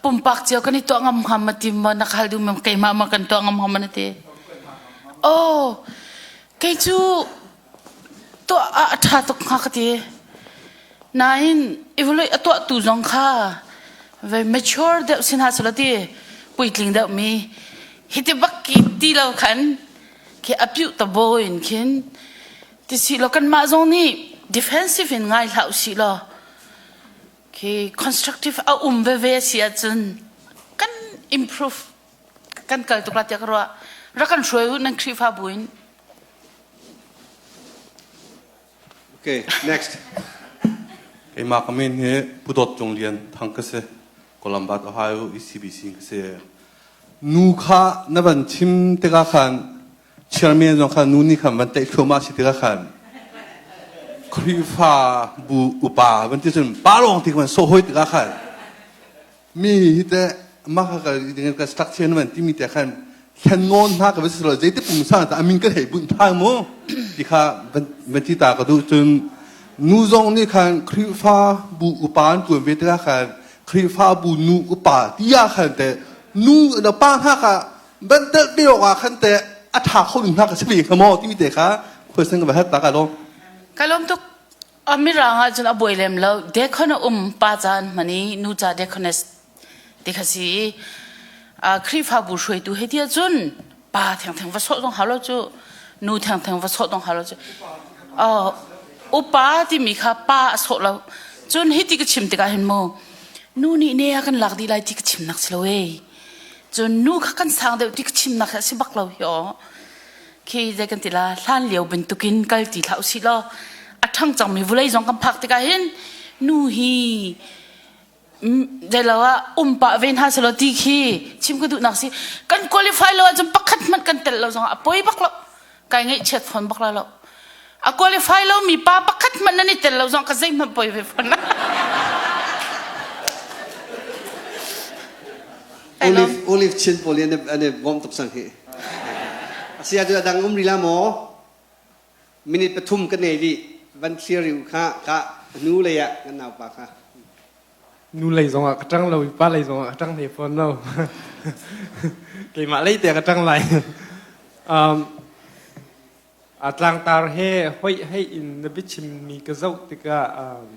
Pumpak cio kan i tuah ngam hnga ma ti maw na hal duh ma keimah ma kan tuah ngam hnga ma na ti? Oh, kei cu tuah ah a ṭha tuk hnga ka ti. Nain evaluate a tuahtu zong kha ve mature deuh sin ha sula ti puitling deuh mi hiti bak ki ti lo khan khi a piuh ta bo in khin ti si lo kanmah zong nih defensive in ngai hlah usih law khi constructive a um veve si ahcun kan improve kan kal tuk la tiah ka ruah rak kan hruai u nan Khrihfabu in Okay, next. Keimah ka min hi Pu Dawt Cung Lian Thang ka si. Columbus, Ohio, ECBC ka si. Nu kha na van chim tikah khan chairman zong kha nu nih khan van tlaih thluahmah si tikah khan Khrihfa bu upa van ti cun pa lawng ti van sawh hoi tikah khan mi hi te mah kha ka ka structure na van timi te khan thlen nawn hna ka va si lo zeiti pungsan ta amin ka thei bunh thang mu ti kha van ti ta ka duh cun nu zong nih khan Khrihfa bu upa an tuan ve tikah khan Khrihfa bu nu upa tiah khan te nu na pa hna kha van telh ve awk ah khan te a ṭha kho ding hna ka si ve hnga maw timi te kha question ka va hat ta ka lawm. Ka lawm tuk. A mirang ah cun a buai lem lo. Dekhon a um pa ca an hman i nu ca deaconess ti kha si i Khrihfabu hruaitu he ti ahcun pa thengtheng va sawh zong hau lo cu nu thengtheng va sawh zong hau lo cu. Upa timi kha pa a sawh lo. Cun hiti ka chim tikah hin mu nu nih ne a kan lak dih lai ti ka chimnak si lo ei. Cun nu kha kan sang deuh ti ka chimnak hi a si bak lo hi aw. Khi zei kan ti la hlan lio bantukin kal ti hlah usih law a ṭhang cangmi vulei zong kan phak tikah hin nu hi zeilo ah um pah ve hna selaw ti khi chim ka duhnak si kan qualify lo ahcun pakhat hmanh kan tel lo zongah a poi bak lo kai ngaihchiat fawn bak la lo a qualify lo mi pa pakhat hmanh nan i tel lo zong ka zeihmanh poi ve fawn Olive Olive chin pawl an an i bawm tuk sang hi. Asia cu adang um rila maw? Minute pathum kan nei rih. Van clear riu kha ka nu lei ah kan naupa kha. Nu lei zongah ka ṭang lo i pa lei zongah ka ṭang hlei fawn lo. Keimah lei te ka ṭang lai. Um, a tlangtar he hoih hei in na biachimmi ka zoh tikah um,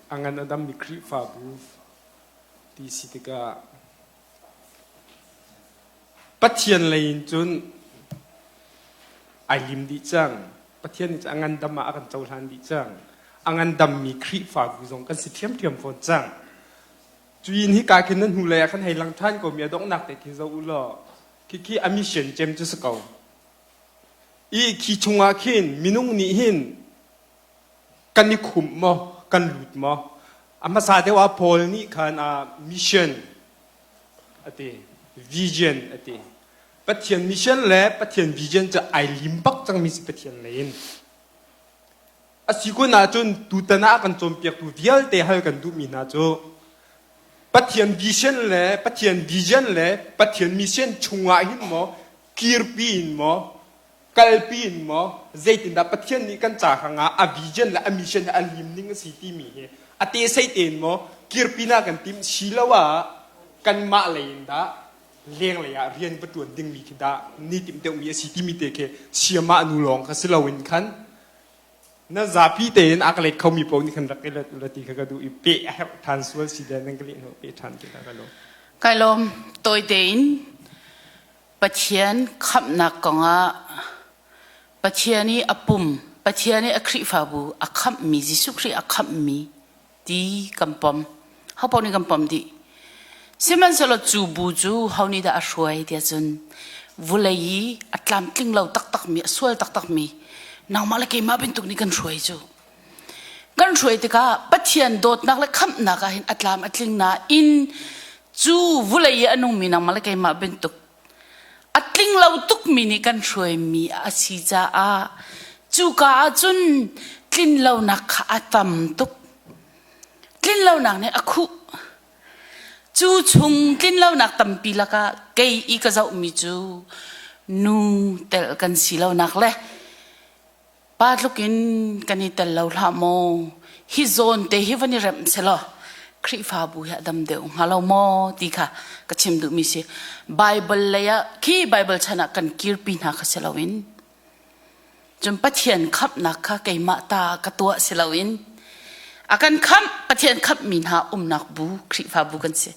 a ngan a dammi Khrihfabu ti si tikah Pathian lei in cun ai lim dih cang. Pathian nih cun a ngandam ah a kan cohlan dih cang. A ngandammi Khrihfabu zong kan si ṭhiamṭhiam fawn cang. Cuin hika khin nan hnulei ah khan hei lang ṭhan ko mi a donghnak te khi zoh u law khikhi a mission cem cu si ko. I khi chungah khin minung nih hin kan i khumh maw, kan lut maw? A hmasa deuh ah Paul nih khan a mission a ti, vision a ti. Pathian mission le Pathian vision cu ai lim bak cangmi si Pathian lei in. A si kun ahcun tutan ah a kan cawnpiaktu vialte hal kan duhmi hna cu Pathian vision le Pathian vision le Pathian mission chungah hin maw kirpi in maw kalpi in maw zeitindah Pathian nih kan ca hrangah a vision le a mission he a lim ning a si timi hi a te sei tein maw kirpi na kan timh silo ah kanmah lei in dah lenglei ah rian va ṭuan dingmi khi dah ni timh deuhmi a si timi te khi siamah nu lawng kha si loin khan na zapi tein a ka let khomi paoh nih khan rak i let ula ti kha ka duh i peh a herh ṭhan sual si le nan ka leh hnawh peh ṭhan ti kha ka lawm. Kai lawm tawi tein Pathian khamhnak kongah Pathian i a pum Pathian i a Khrihfabu a khamhmi Jesuh Khrih a khamhmi ti kan pom. Hopaoh nih kan pom dih. Sihmanhsehlaw cu bu cu ho nih dah a hruai tiah cun vulei i a tlamtling lo taktakmi, a sual taktakmi nangmah le keimah bantuk nih kan hruai cu. Kan hruai tikah Pathian dawtnak le khamhnak ah hin a tlam a tling nain cu vulei i a nungmi nangmah le keimah bantuk a tling lo tukmi nih kan hruaimi a si caah cuka ah cun tlinlonak kha a tam tuk. Tlinlonak nih a khuh. Cu chung tlinlonak tampi lakah kei i ka zohmi cu nu tel kan si lonak le Pa tluk in kan i tel lo hlah maw? Hi zawn te hi van i remh selaw Khrihfabu hi a dam deuh hnga lo maw ti kha ka chim duhmi si. Bible lei ah khi Bible chan ah kan kirpi hna kha si loin cun Pathian khamhnak kha keimah ta ka tuah si loin a kan khamh Pathian khamhmi hna umnak bu Khrihfabu kan si.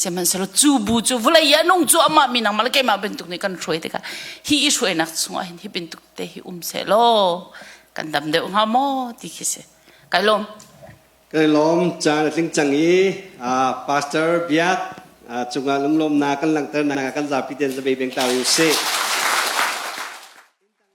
Sihmanhsehlaw cu bu cu vawlei ah nung cu amah mi nangmah le keimah bantuk nih kan hruai tikah hi i hruainak chungah hin hi bantuk te hi um seh law kan dam deuh hnga maw ti khi si. Kai lawm. Kan i lawm caan a tling cang i Pastor Biak cungah lunglawmnak kan langhter nak kan zapi ten zabei beng ta u sih.